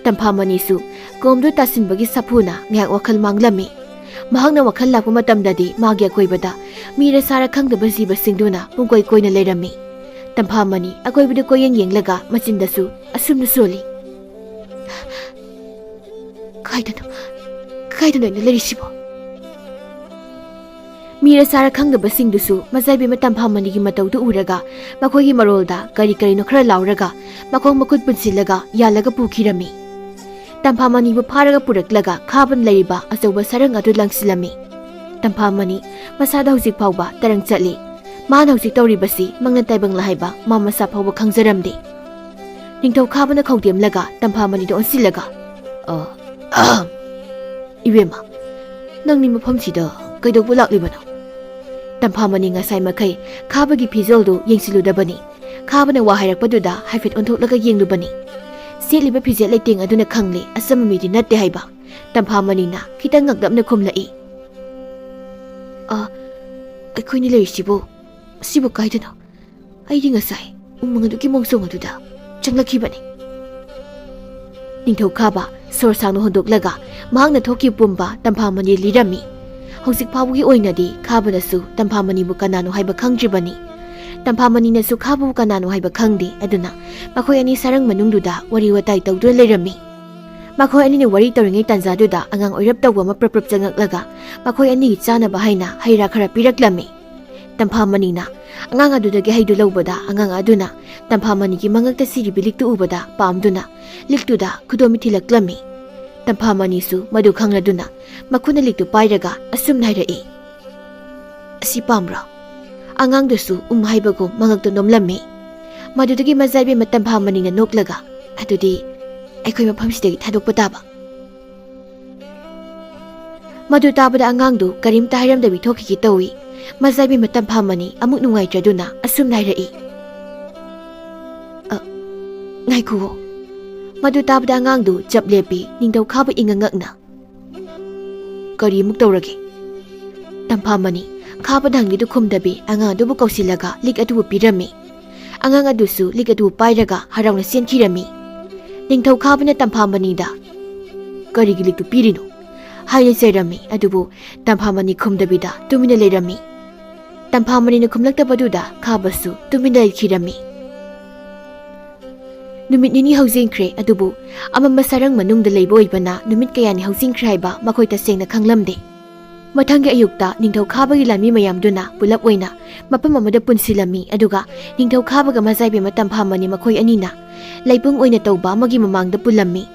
ꯇꯝꯐꯥꯃꯅꯤꯁꯨ ꯀꯣꯝꯗꯨ ꯇꯥꯁꯤꯟꯕꯒꯤ ꯁꯥꯐꯨꯅ ꯉꯥꯏꯍꯥꯛ ꯋꯥꯈꯜ ꯃꯥꯡꯂꯝꯃꯤ꯫ ꯃꯍꯥꯛꯅ ꯋꯥꯈꯜ ꯂꯥꯛꯄ ꯃꯇꯝꯗꯗꯤ ꯃꯥꯒꯤ ꯑꯀꯣꯏꯕꯗ ꯃꯤꯔ ꯁꯥꯔ ꯈꯪꯗꯕ ꯖꯤꯕꯁꯤꯡꯗꯨꯅ ꯄꯨꯡꯀꯣꯏ ꯀꯣꯏꯅ ꯂꯩꯔꯝꯃꯤ꯫ ꯇꯝꯐꯥꯃꯅꯤ ꯑꯀꯣꯏꯕꯗ ꯀꯣꯏꯌꯦꯡ ꯌꯦꯡꯂꯒ ꯃꯆꯤꯟꯗꯁꯨ ꯑꯁꯨꯝꯅ ꯁꯣꯜꯂꯤ꯫ ꯀꯥꯏꯗꯅꯣ, ꯀꯥꯏꯗꯅꯣ ꯑꯩꯅ ꯂꯩꯔꯤꯁꯤꯕꯣ? ꯃꯤꯔ ꯁꯥꯔ ꯈꯪꯗꯕꯁꯤꯡꯗꯨꯁꯨ ꯃꯖꯥꯏꯕꯦꯝꯃ ꯇꯝꯐꯥꯃꯅꯤꯒꯤ ꯃꯇꯧꯗꯨ ꯎꯔꯒ ꯃꯈꯣꯏꯒꯤ ꯃꯔꯣꯜꯗ ꯀꯔꯤ ꯀꯔꯤꯅꯣ ꯈꯔ ꯂꯥꯎꯔꯒ ꯃꯈꯣꯡ ꯃꯈꯨꯠ ꯄꯨꯟꯁꯤꯜꯂꯒ ꯌꯥꯜꯂꯒ ꯄꯨꯈꯤꯔꯝꯃꯤ꯫ ꯇꯝꯐꯥꯃꯅꯤꯕꯨ ꯐꯥꯔꯒ ꯄꯨꯔꯛꯂꯒ ꯈꯥꯕꯅ ꯂꯩꯔꯤꯕ ꯑꯆꯧꯕ ꯁꯔꯪ ꯑꯗꯨ ꯂꯪꯁꯤꯜꯂꯝꯃꯤ꯫ ꯇꯝꯐꯥꯃꯅꯤ ꯃꯁꯥꯗ ꯍꯧꯖꯤꯛ ꯐꯥꯎꯕ ꯇꯔꯪ ꯆꯠꯂꯤ꯫ ꯃꯥꯅ ꯍꯧꯖꯤꯛ ꯇꯧꯔꯤꯕꯁꯤ ꯃꯪꯅ ꯇꯥꯏꯕꯪꯂ ꯍꯥꯏꯕ ꯃꯥ ꯃꯁꯥ ꯐꯥꯎꯕ ꯈꯪꯖꯔꯝꯗꯦ꯫ ꯅꯤꯡꯊꯧ ꯈꯥꯕꯅ ꯈꯧꯗꯦꯝꯂꯒ ꯇꯝꯐꯥꯃꯅꯤꯗ ꯑꯣꯟꯁꯤꯜꯂꯒ, "ꯑ, ꯑꯍꯝ, ꯏꯕꯦꯝꯃ, ꯅꯪꯗꯤ ꯃꯐꯝꯁꯤꯗ ꯀꯩꯗꯧꯕ ꯂꯥꯛꯂꯤꯕꯅꯣ?" ꯇꯝꯐꯥꯃꯅꯤ ꯉꯁꯥꯏ ꯃꯈꯩ ꯈꯥꯕꯒꯤ ꯐꯤꯖꯣꯜꯗꯨ ꯌꯦꯡꯁꯤꯜꯂꯨꯗꯕꯅꯤ꯫ ꯈꯥꯕꯅ ꯋꯥ ꯍꯥꯏꯔꯛꯄꯗꯨꯗ ꯍꯥꯏꯐꯦꯠ ꯑꯣꯟꯊꯣꯛꯂꯒ ꯌꯦꯡꯂꯨꯕꯅꯤ꯫ ꯁꯦꯠꯂꯤꯕ ꯐꯤꯖꯦꯠ ꯂꯩꯇꯦꯡ ꯑꯗꯨꯅ ꯈꯪꯂꯦ, ꯑꯆꯝꯕ ꯃꯤꯗꯤ ꯅꯠꯇꯦ ꯍꯥꯏꯕ꯫ ꯇꯝꯐꯥꯃꯅꯤꯅ ꯈꯤꯇꯪ ꯉꯛꯂꯞꯅ ꯈꯨꯝꯂꯛꯏ꯫ "ꯑ, ꯑꯩꯈꯣꯏꯅ ꯂꯩꯔꯤꯁꯤꯕꯨ ꯑꯁꯤꯕꯨ ꯀꯥꯏꯗꯅꯣ? ꯑꯩꯗꯤ ꯉꯁꯥꯏ ꯎꯃꯪ ꯑꯗꯨꯒꯤ ꯃꯣꯡꯁꯣꯡ ꯑꯗꯨꯗ ꯆꯪꯂꯛꯈꯤꯕꯅꯤ꯫" ꯅꯤꯡꯊꯧ ꯈꯥꯕ ꯁꯣꯔ ꯁꯥꯡꯅ ꯍꯣꯟꯗꯣꯛꯂꯒ ꯃꯍꯥꯛꯅ ꯊꯣꯛꯈꯤꯕ ꯄꯨꯝꯕ ꯇꯝꯐꯥꯃꯅꯤ ꯂꯤꯔꯝꯃꯤ꯫ ꯍꯧꯖꯤꯛ ꯐꯥꯎꯕꯒꯤ ꯑꯣꯏꯅꯗꯤ ꯈꯥꯕꯅꯁꯨ ꯇꯝꯐꯥꯃꯅꯤꯕꯨ ꯀꯅꯥꯅꯣ ꯍꯥꯏꯕ ꯈꯪꯗ꯭ꯔꯤꯕꯅꯤ꯫ ꯇꯝꯐꯥꯃꯅꯤꯅꯁꯨ ꯈꯥꯕꯕꯨ ꯀꯅꯥꯅꯣ ꯍꯥꯏꯕ ꯈꯪꯗꯦ꯫ ꯑꯗꯨꯅ ꯃꯈꯣꯏ ꯑꯅꯤ ꯁꯔꯪ ꯃꯅꯨꯡꯗꯨꯗ ꯋꯥꯔꯤ ꯋꯥꯇꯥꯏ ꯇꯧꯗꯨꯅ ꯂꯩꯔꯝꯃꯤ꯫ ꯃꯈꯣꯏ ꯑꯅꯤꯅ ꯋꯥꯔꯤ ꯇꯧꯔꯤꯉꯩ ꯇꯥꯟꯖꯥꯗꯨꯗ ꯑꯉꯥꯡ ꯑꯣꯏꯔꯞ ꯇꯧꯕ ꯑꯃ ꯄ꯭ꯔꯞ ꯄ꯭ꯔꯞ ꯆꯪꯉꯛꯂꯒ ꯃꯈꯣꯏ ꯑꯅꯤꯒꯤ ꯆꯥꯅꯕ ꯍꯥꯏꯅ ꯍꯩ ꯔꯥ ꯈꯔ ꯄꯤꯔꯛꯂꯝꯃꯤ꯫ ꯇꯝꯐꯥꯃꯅꯤꯅ ꯑꯉꯥꯡ ꯑꯗꯨꯗꯒꯤ ꯍꯩꯗꯨ ꯂꯧꯕꯗ ꯑꯉꯥꯡ ꯑꯗꯨꯅ ꯇꯝꯐꯥꯃꯅꯤꯒꯤ ꯃꯉꯛꯇ ꯁꯤꯔꯤꯕꯤ ꯂꯤꯛꯇꯨ ꯎꯕꯗ ꯄꯥꯝꯗꯨꯅ ꯂꯤꯛꯇꯨꯗ ꯈꯨꯗꯣꯝ ꯊꯤꯜꯂꯛꯂꯝꯃꯤ꯫ ꯇꯝꯐꯥꯃꯅꯤꯁꯨ ꯃꯗꯨ ꯈꯪꯂꯗꯨꯅ ꯃꯈꯨꯠꯅ ꯂꯤꯛꯇꯨ ꯄꯥꯏꯔꯒ ꯑꯁꯨꯝꯅ ꯍꯥꯏꯔꯛꯏ, "ꯑꯁꯤ ꯄꯥꯝꯕ꯭ꯔꯣ?" ꯑꯉꯥꯡꯗꯨꯁꯨ ꯎꯝ ꯍꯥꯏꯕꯒꯨꯝ ꯃꯉꯛꯇ ꯅꯣꯝꯂꯝꯃꯤ꯫ ꯃꯗꯨꯗꯒꯤ ꯃꯖꯥꯏꯕꯦꯝꯃ ꯇꯝꯐꯥꯃꯅꯤꯅ ꯅꯣꯛꯂꯒ, "ꯑꯗꯨꯗꯤ ꯑꯩꯈꯣꯏ ꯃꯐꯝꯁꯤꯗꯒꯤ ꯊꯥꯗꯣꯛꯄ ꯇꯥꯕ꯫ ꯃꯗꯨ ꯇꯥꯕꯗ ꯑꯉꯥꯡꯗꯨ ꯀꯔꯤꯝꯇ ꯍꯥꯏꯔꯝꯗꯕꯤ ꯊꯣꯛꯈꯤꯒꯦ ꯇꯧꯏ꯫ ꯃꯖꯥꯏꯕꯤ ꯃꯇꯝ ꯐꯥꯃꯅꯤ ꯑꯃꯨꯛ ꯅꯨꯡꯉꯥꯏꯇ꯭ꯔꯗꯨꯅ ꯑꯁꯨꯝꯅ ꯍꯥꯏꯔꯛꯏ, "ꯑ, ꯉꯥꯏꯈꯨꯋꯣ꯫" ꯃꯗꯨ ꯇꯥꯕꯗ ꯑꯉꯥꯡꯗꯨ ꯆꯞ ꯂꯦꯞꯄꯤ, ꯅꯤꯡꯊꯧ ꯈꯥꯕ ꯏꯉꯛ ꯉꯛꯅ꯫ "ꯀꯔꯤ ꯑꯃꯨꯛ ꯇꯧꯔꯒꯦ?" ꯇꯝꯐꯥꯃꯅꯤ ꯈꯥꯕꯗ ꯍꯪꯂꯤꯗꯨ ꯈꯨꯝꯗꯕꯤ ꯑꯉꯥꯡ ꯑꯗꯨꯕꯨ ꯀꯧꯁꯤꯜꯂꯒ ꯂꯤꯛ ꯑꯗꯨꯕꯨ ꯄꯤꯔꯝꯃꯤ꯫ ꯑꯉꯥꯡ ꯑꯗꯨꯁꯨ ꯂꯤꯛ ꯑꯗꯨ ꯄꯥꯏꯔꯒ ꯍꯔꯥꯎꯅ ꯆꯦꯟꯈꯤꯔꯝꯃꯤ꯫ ꯅꯤꯡꯊꯧ ꯈꯥꯕꯅ ꯇꯝꯐꯥꯃꯅꯤꯗ, "ꯀꯔꯤꯒꯤ ꯂꯤꯛꯇꯨ ꯄꯤꯔꯤꯅꯣ?" ꯍꯥꯏꯅ ꯆꯩꯔꯝꯃꯤ꯫ ꯑꯗꯨꯕꯨ ꯇꯝꯐꯥꯃꯅꯤ ꯈꯨꯝꯗꯕꯤꯗ ꯇꯨꯃꯤꯟꯅ ꯂꯩꯔꯝꯃꯤ꯫ ꯇꯝꯐꯥꯃꯅꯤꯅ ꯈꯨꯝꯂꯛꯇꯕꯗꯨꯗ ꯈꯥꯕꯁꯨ ꯇꯨꯃꯤꯟꯅ ꯂꯩꯈꯤꯔꯝꯃꯤ꯫ ꯅꯨꯃꯤꯠ ꯅꯤꯅꯤ ꯍꯧꯖꯤꯟꯈ꯭ꯔꯦ, ꯑꯗꯨꯕꯨ ꯑꯃꯝꯕ ꯁꯔꯪ ꯃꯅꯨꯡꯗ ꯂꯩꯕ ꯑꯣꯏꯕꯅ ꯅꯨꯃꯤꯠ ꯀꯌꯥꯅꯤ ꯍꯧꯖꯤꯟꯈ꯭ꯔꯦ ꯍꯥꯏꯕ ꯃꯈꯣꯏ ꯇꯁꯦꯡꯅ ꯈꯪꯂꯝꯗꯦ꯫ ꯃꯊꯪꯒꯤ ꯑꯌꯨꯛꯇ ꯅꯤꯡꯊꯧ ꯈꯥꯕꯒꯤ ꯂꯥꯟꯃꯤ ꯃꯌꯥꯝꯗꯨꯅ ꯄꯨꯂꯞ ꯑꯣꯏꯅ ꯃꯐꯝ ꯑꯃꯗ ꯄꯨꯟꯁꯤꯜꯂꯝꯃꯤ, ꯑꯗꯨꯒ ꯅꯤꯡꯊꯧ ꯈꯥꯕꯒ ꯃꯖꯥꯏꯕꯤ ꯃꯇꯝ ꯐꯥꯃꯅꯤ ꯃꯈꯣꯏ ꯑꯅꯤꯅ ꯂꯩꯄꯨꯡ ꯑꯣꯏꯅ ꯇꯧꯕ ꯑꯃꯒꯤ ꯃꯃꯥꯡꯗ ꯄꯨꯜꯂꯝꯃꯤ꯫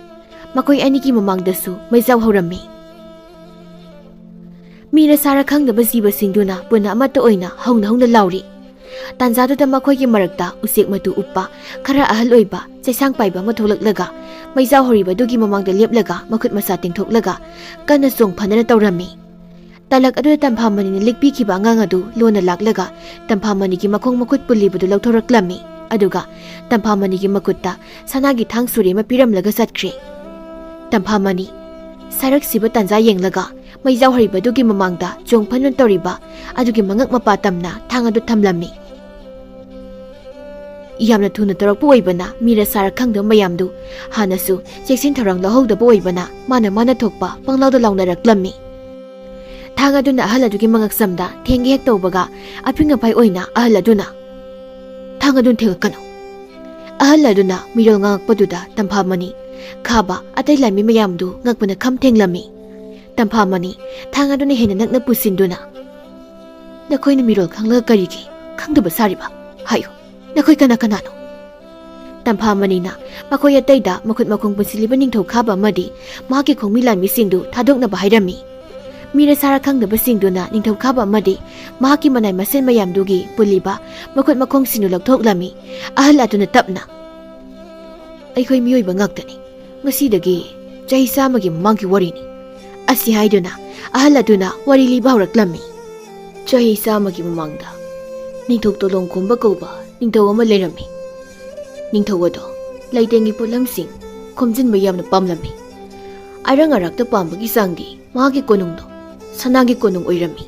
ꯃꯈꯣꯏ ꯑꯅꯤꯒꯤ ꯃꯃꯥꯡꯗꯁꯨ ꯃꯩꯖꯥꯎ ꯍꯧꯔꯝꯃꯤ꯫ ꯃꯤꯔ ꯁꯥꯔ ꯈꯪꯗꯕ ꯖꯤꯕꯁꯤꯡꯗꯨꯅ ꯄꯨꯟꯅ ꯑꯃꯠꯇ ꯑꯣꯏꯅ ꯍꯧꯅ ꯍꯧꯅ ꯂꯥꯎꯔꯤ꯫ ꯇꯥꯟꯖꯥꯗꯨꯗ ꯃꯈꯣꯏꯒꯤ ꯃꯔꯛꯇ ꯎꯆꯦꯛ ꯃꯇꯨ ꯎꯞꯄ, ꯈꯔ ꯑꯍꯜ ꯑꯣꯏꯕ, ꯆꯩꯁꯥꯡ ꯄꯥꯏꯕ ꯑꯃ ꯊꯣꯛꯂꯛꯂꯒ ꯃꯩꯖꯥꯎ ꯍꯧꯔꯤꯕꯗꯨꯒꯤ ꯃꯃꯥꯡꯗ ꯂꯦꯞꯂꯒ ꯃꯈꯨꯠ ꯃꯁꯥ ꯇꯤꯡꯊꯣꯛꯂꯒ ꯀꯟꯅ ꯆꯣꯡ ꯐꯟꯗꯅ ꯇꯧꯔꯝꯃꯤ꯫ ꯇꯂꯛ ꯑꯗꯨꯗ ꯇꯝꯐꯥꯃꯅꯤꯅ ꯂꯤꯛꯄꯤꯈꯤꯕ ꯑꯉꯥꯡ ꯑꯗꯨ ꯂꯣꯟꯅ ꯂꯥꯛꯂꯒ ꯇꯝꯐꯥꯃꯅꯤꯒꯤ ꯃꯈꯣꯡ ꯃꯈꯨꯠ ꯄꯨꯜꯂꯤꯕꯗꯨ ꯂꯧꯊꯣꯔꯛꯂꯝꯃꯤ꯫ ꯑꯗꯨꯒ ꯇꯝꯐꯥꯃꯅꯤꯒꯤ ꯃꯈꯨꯠꯇ ꯁꯅꯥꯒꯤ ꯊꯥꯡ ꯁꯨꯔꯤ ꯑꯃ ꯄꯤꯔꯝꯂꯒ ꯆꯠꯈ꯭ꯔꯦ꯫ ꯇꯝꯐꯥꯃꯅꯤ ꯁꯔꯛꯁꯤꯕ ꯇꯥꯟꯖꯥ ꯌꯦꯡꯂꯒ ꯃꯩꯖꯥꯎ ꯍꯩꯕꯗꯨꯒꯤ ꯃꯃꯥꯡꯗ ꯆꯣꯡ ꯐꯟ ꯇꯧꯔꯤꯕ ꯑꯗꯨꯒꯤ ꯃꯉꯛ ꯃꯄꯥ ꯇꯝꯅ ꯊꯥꯡ ꯑꯗꯨ ꯊꯝꯂꯝꯃꯤ꯫ ꯌꯥꯝꯅ ꯊꯨꯅ ꯇꯧꯔꯛꯄ ꯑꯣꯏꯕꯅ ꯃꯤꯔ ꯁꯥꯔ ꯈꯪꯗꯕ ꯃꯌꯥꯝꯗꯨ ꯍꯥꯟꯅꯁꯨ ꯆꯦꯛꯁꯤꯟ ꯊꯧꯔꯥꯡ ꯂꯧꯍꯧꯗꯕ ꯑꯣꯏꯕꯅ ꯃꯥꯅ ꯃꯥꯅ ꯊꯣꯛꯄ ꯄꯪꯂꯥꯎꯗ ꯂꯥꯎꯅꯔꯛꯂꯝꯃꯤ꯫ ꯊꯥꯡ ꯑꯗꯨꯅ ꯑꯍꯜ ꯑꯗꯨꯒꯤ ꯃꯉꯛꯁꯝꯗ ꯊꯦꯡꯒꯦ ꯍꯦꯛ ꯇꯧꯕꯒ ꯑꯄꯤꯡ ꯑꯄꯥꯏ ꯑꯣꯏꯅ ꯑꯍꯜ ꯑꯗꯨꯅ, "ꯊꯥꯡ ꯑꯗꯨꯅ ꯊꯦꯡꯉꯛꯀꯅꯨ!" ꯑꯍꯜ ꯑꯗꯨꯅ ꯃꯤꯔꯣꯜ ꯉꯥꯡꯉꯛꯄꯗꯨꯗ ꯇꯝꯐꯥꯃꯅꯤ ꯈꯥꯕ ꯑꯇꯩ ꯂꯥꯟꯃꯤ ꯃꯌꯥꯝꯗꯨ ꯉꯛꯄꯅ ꯈꯝ ꯊꯦꯡꯂꯝꯃꯤ꯫ ꯇꯝꯐꯥꯃꯅꯤ ꯊꯥꯡ ꯑꯗꯨꯅ ꯍꯦꯟꯅ ꯅꯛꯅ ꯄꯨꯁꯤꯟꯗꯨꯅ, "ꯅꯈꯣꯏꯅ ꯃꯤꯔꯣꯜ ꯈꯪꯂꯒ ꯀꯔꯤꯒꯤ ꯈꯪꯗꯕ ꯁꯥꯔꯤꯕ? ꯍꯥꯏꯌꯨ, ꯅꯈꯣꯏ ꯀꯅꯥ ꯀꯅꯥꯅꯣ?" ꯇꯝꯐꯥꯃꯅꯤꯅ ꯃꯈꯣꯏ ꯑꯇꯩꯗ ꯃꯈꯨꯠ ꯃꯈꯣꯡ ꯄꯨꯟꯁꯤꯜꯂꯤꯕ ꯅꯤꯡꯊꯧ ꯈꯥꯕ ꯑꯃꯗꯤ ꯃꯍꯥꯛꯀꯤ ꯈꯣꯡꯃꯤ ꯂꯥꯟꯃꯤꯁꯤꯡꯗꯨ ꯊꯥꯗꯣꯛꯅꯕ ꯍꯥꯏꯔꯝꯃꯤ꯫ ꯃꯤꯔ ꯁꯥꯔ ꯈꯪꯗꯕꯁꯤꯡꯗꯨꯅ ꯅꯤꯡꯊꯧ ꯈꯥꯕ ꯑꯃꯗꯤ ꯃꯍꯥꯛꯀꯤ ꯃꯅꯥꯏ ꯃꯁꯦꯟ ꯃꯌꯥꯝꯗꯨꯒꯤ ꯄꯨꯜꯂꯤꯕ ꯃꯈꯨꯠ ꯃꯈꯣꯡꯁꯤꯡꯗꯨ ꯂꯧꯊꯣꯛꯂꯝꯃꯤ꯫ ꯑꯍꯜ ꯑꯗꯨꯅ ꯇꯞꯅ, "ꯑꯩꯈꯣꯏ ꯃꯤꯑꯣꯏꯕ ꯉꯥꯛꯇꯅꯤ꯫ "ꯉꯁꯤꯗꯒꯤ ꯆꯍꯤ ꯆꯥꯝꯃꯒꯤ ꯃꯃꯥꯡꯒꯤ ꯋꯥꯔꯤꯅꯤ" ꯑꯁꯤ ꯍꯥꯏꯗꯨꯅ ꯑꯍꯜ ꯑꯗꯨꯅ ꯋꯥꯔꯤ ꯂꯤꯕ ꯍꯧꯔꯛꯂꯝꯃꯤ꯫ ꯆꯍꯤ ꯆꯥꯝꯃꯒꯤ ꯃꯃꯥꯡꯗ ꯅꯤꯡꯊꯧ ꯇꯣꯂꯣꯡꯈꯣꯝꯕ ꯀꯧꯕ ꯅꯤꯡꯊꯧ ꯑꯃ ꯂꯩꯔꯝꯃꯤ꯫ ꯅꯤꯡꯊꯧ ꯑꯗꯣ ꯂꯩꯇꯦꯡꯒꯤ ꯄꯣꯠꯂꯝꯁꯤꯡ ꯈꯣꯝꯖꯤꯟꯕ ꯌꯥꯝꯅ ꯄꯥꯝꯂꯝꯃꯤ꯫ ꯑꯔꯪ ꯑꯔꯥꯛꯇ ꯄꯥꯝꯕꯒꯤ ꯆꯥꯡꯗꯤ ꯃꯍꯥꯛꯀꯤ ꯀꯣꯅꯨꯡꯗꯣ ꯁꯅꯥꯒꯤ ꯀꯣꯅꯨꯡ ꯑꯣꯏꯔꯝꯃꯤ꯫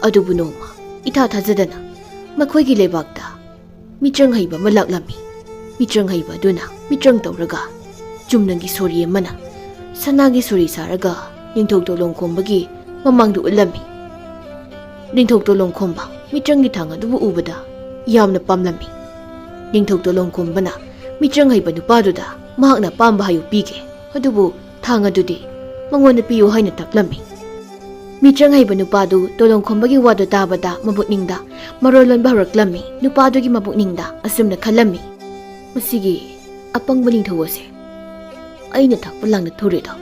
ꯑꯗꯨꯕꯨ ꯅꯣꯡꯃ ꯏꯊꯥ ꯊꯥꯖꯗꯅ ꯃꯈꯣꯏꯒꯤ ꯂꯩꯕꯥꯛꯇ ꯃꯤꯇ꯭ꯔꯪ ꯍꯩꯕ ꯑꯃ ꯂꯥꯛꯂꯝꯃꯤ꯫ ꯃꯤꯇ꯭ꯔꯪ ꯍꯩꯕ ꯑꯗꯨꯅ ꯃꯤꯇ꯭ꯔꯪ ꯇꯧꯔꯒ ꯆꯨꯝꯅꯒꯤ ꯁꯣꯔꯤ ꯑꯃꯅ ꯁꯅꯥꯒꯤ ꯁꯣꯔꯤ ꯁꯥꯔꯒ ꯅꯤꯡꯊꯧ ꯇꯣꯂꯣꯡꯈꯣꯝꯕꯒꯤ ꯃꯃꯥꯡꯗ ꯎꯠꯂꯝꯃꯤ꯫ ꯅꯤꯡꯊꯧ ꯇꯣꯂꯣꯡꯈꯣꯝꯕ ꯃꯤꯇ꯭ꯔꯪꯒꯤ ꯊꯥꯡ ꯑꯗꯨꯕꯨ ꯎꯕꯗ ꯌꯥꯝꯅ ꯄꯥꯝꯂꯝꯃꯤ꯫ ꯅꯤꯡꯊꯧ ꯇꯣꯂꯣꯡꯈꯣꯝꯕꯅ ꯃꯤꯇ꯭ꯔꯪ ꯍꯩꯕ ꯅꯨꯄꯥꯗꯨꯗ ꯃꯍꯥꯛꯅ ꯑꯄꯥꯝꯕ ꯍꯥꯏꯌꯨ ꯄꯤꯒꯦ, ꯑꯗꯨꯕꯨ ꯊꯥꯡ ꯑꯗꯨꯗꯤ ꯃꯉꯣꯟꯗ ꯄꯤꯌꯨ ꯍꯥꯏꯅ ꯇꯥꯛꯂꯝꯃꯤ꯫ ꯃꯤꯇ꯭ꯔꯪ ꯍꯩꯕ ꯅꯨꯄꯥꯗꯨ ꯇꯣꯂꯣꯡꯈꯣꯝꯕꯒꯤ ꯋꯥꯗꯨ ꯇꯥꯕꯗ ꯃꯕꯨꯛꯅꯤꯡꯗ ꯃꯔꯣꯜ ꯂꯣꯟꯕ ꯍꯧꯔꯛꯂꯝꯃꯤ꯫ ꯅꯨꯄꯥꯗꯨꯒꯤ ꯃꯕꯨꯛꯅꯤꯡꯗ ꯑꯁꯨꯝꯅ ꯈꯜꯂꯝꯃꯤ, "ꯃꯁꯤꯒꯤ ꯑꯄꯪꯕ ꯅꯤꯡꯊꯧ ꯑꯁꯦ ꯑꯩꯅ ꯊꯛꯄ ꯂꯥꯡꯅ ꯊꯨꯔꯦꯗꯣ"꯫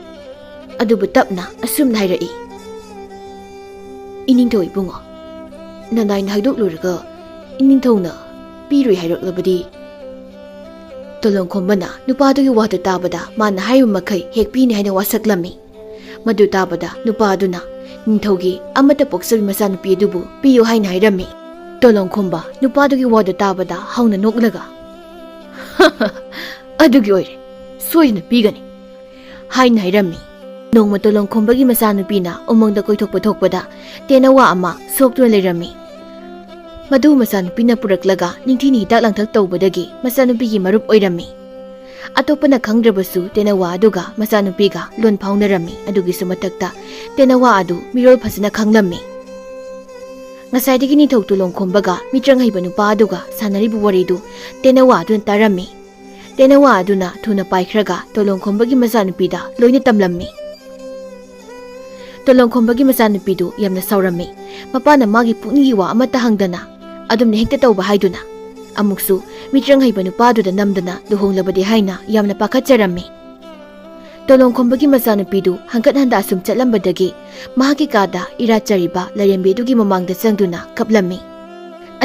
ꯑꯗꯨꯕꯨ ꯇꯞꯅ ꯑꯁꯨꯝꯅ ꯍꯥꯏꯔꯛꯏ, "ꯏꯅꯤꯡꯊꯧ ꯏꯕꯨꯡꯉꯣ, ꯅꯅꯥꯏꯅ ꯍꯥꯏꯗꯣꯛꯂꯨꯔꯒ ꯏꯅꯤꯡꯊꯧꯅ ꯄꯤꯔꯣꯏ ꯍꯥꯏꯔꯛꯂꯕꯗꯤ?" ꯇꯣꯂꯣꯡꯈꯣꯝꯕꯅ ꯅꯨꯄꯥꯗꯨꯒꯤ ꯋꯥꯗꯨ ꯇꯥꯕꯗ ꯃꯥꯅ ꯍꯥꯏꯔꯤꯕ ꯃꯈꯩ ꯍꯦꯛ ꯄꯤꯅꯤ ꯍꯥꯏꯅ ꯋꯥꯁꯛꯂꯝꯃꯤ꯫ ꯃꯗꯨ ꯇꯥꯕꯗ ꯅꯨꯄꯥ ꯑꯗꯨꯅ ꯅꯤꯡꯊꯧꯒꯤ ꯑꯃꯠꯇ ꯄꯣꯛꯆꯕꯤ ꯃꯆꯥꯅꯨꯄꯤ ꯑꯗꯨꯕꯨ ꯄꯤꯌꯨ ꯍꯥꯏꯅ ꯍꯥꯏꯔꯝꯃꯤ꯫ ꯇꯣꯂꯣꯡꯈꯣꯝꯕ ꯅꯨꯄꯥꯗꯨꯒꯤ ꯋꯥꯗꯨ ꯇꯥꯕꯗ ꯍꯧꯅ ꯅꯣꯛꯂꯒ, "ꯑꯗꯨꯒꯤ ꯑꯣꯏꯔꯦ, ꯁꯣꯏꯗꯅ ꯄꯤꯒꯅꯤ" ꯍꯥꯏꯅ ꯍꯥꯏꯔꯝꯃꯤ꯫ ꯅꯣꯡꯃ ꯇꯣꯂꯣꯡꯈꯣꯝꯕꯒꯤ ꯃꯆꯥꯅꯨꯄꯤꯅ ꯎꯃꯪꯗ ꯀꯣꯏꯊꯣꯛꯄ ꯊꯣꯛꯄꯗ ꯇꯦꯅꯋꯥ ꯑꯃ ꯁꯣꯛꯇꯨꯅ ꯂꯩꯔꯝꯃꯤ꯫ ꯃꯗꯨ ꯃꯆꯥꯅꯨꯄꯤꯅ ꯄꯨꯔꯛꯂꯒ ꯅꯤꯡꯊꯤꯅ ꯍꯤꯗꯥꯛ ꯂꯥꯡꯊꯛ ꯇꯧꯕꯗꯒꯤ ꯃꯆꯥꯅꯨꯄꯤꯒꯤ ꯃꯔꯨꯞ ꯑꯣꯏꯔꯝꯃꯤ꯫ ꯑꯇꯣꯞꯄꯅ ꯈꯪꯗ꯭ꯔꯕꯁꯨ ꯇꯦꯅꯋꯥ ꯑꯗꯨꯒ ꯃꯆꯥꯅꯨꯄꯤꯒ ꯂꯣꯟ ꯐꯥꯎꯅꯔꯝꯃꯤ꯫ ꯑꯗꯨꯒꯤꯁꯨ ꯃꯊꯛꯇ ꯇꯦꯅꯋꯥ ꯑꯗꯨ ꯃꯤꯔꯣꯜ ꯐꯖꯅ ꯈꯪꯂꯝꯃꯤ꯫ ꯉꯁꯥꯏꯗꯒꯤ ꯅꯤꯡꯊꯧ ꯇꯣꯂꯣꯡꯈꯣꯝꯕꯒ ꯃꯤꯇ꯭ꯔꯪ ꯍꯩꯕ ꯅꯨꯄꯥ ꯑꯗꯨꯒ ꯁꯥꯟꯅꯔꯤꯕ ꯋꯥꯔꯤꯗꯨ ꯇꯦꯅꯋꯥ ꯑꯗꯨꯅ ꯇꯥꯔꯝꯃꯤ꯫ ꯇꯦꯅꯋꯥ ꯑꯗꯨꯅ ꯊꯨꯅ ꯄꯥꯏꯈ꯭ꯔꯒ ꯇꯣꯂꯣꯡꯈꯣꯝꯕꯒꯤ ꯃꯆꯥꯅꯨꯄꯤꯗ ꯂꯣꯏꯅ ꯇꯝꯂꯝꯃꯤ꯫ ꯇꯣꯂꯣꯡꯈꯣꯝꯕꯒꯤ ꯃꯆꯥꯅꯨꯄꯤꯗꯨ ꯌꯥꯝꯅ ꯁꯥꯎꯔꯝꯃꯤ꯫ ꯃꯄꯥꯅ ꯃꯥꯒꯤ ꯄꯨꯛꯅꯤꯡꯒꯤ ꯋꯥ ꯑꯃꯠꯇ ꯍꯪꯗꯅ ꯑꯗꯨꯝꯅ ꯍꯦꯛꯇ ꯇꯧꯕ ꯍꯥꯏꯗꯨꯅ, ꯑꯃꯨꯛꯁꯨ ꯃꯤꯇ꯭ꯔꯪ ꯍꯩꯕ ꯅꯨꯄꯥꯗꯨꯗ ꯅꯝꯗꯅ ꯂꯨꯍꯣꯡꯂꯕꯗꯤ ꯍꯥꯏꯅ ꯌꯥꯝꯅ ꯄꯥꯈꯠꯆꯔꯝꯃꯤ꯫ ꯇꯣꯂꯣꯡꯈꯣꯝꯕꯒꯤ ꯃꯆꯥꯅꯨꯄꯤꯗꯨ ꯍꯪꯀꯠ ꯍꯟꯗ ꯑꯁꯨꯝ ꯆꯠꯂꯝꯕꯗꯒꯤ ꯃꯍꯥꯛꯀꯤ ꯀꯥꯗ ꯏꯔꯥꯠꯆꯔꯤꯕ ꯂꯥꯏꯔꯦꯝꯕꯤ ꯑꯗꯨꯒꯤ ꯃꯃꯥꯡꯗ ꯆꯪꯗꯨꯅ ꯀꯞꯂꯝꯃꯤ꯫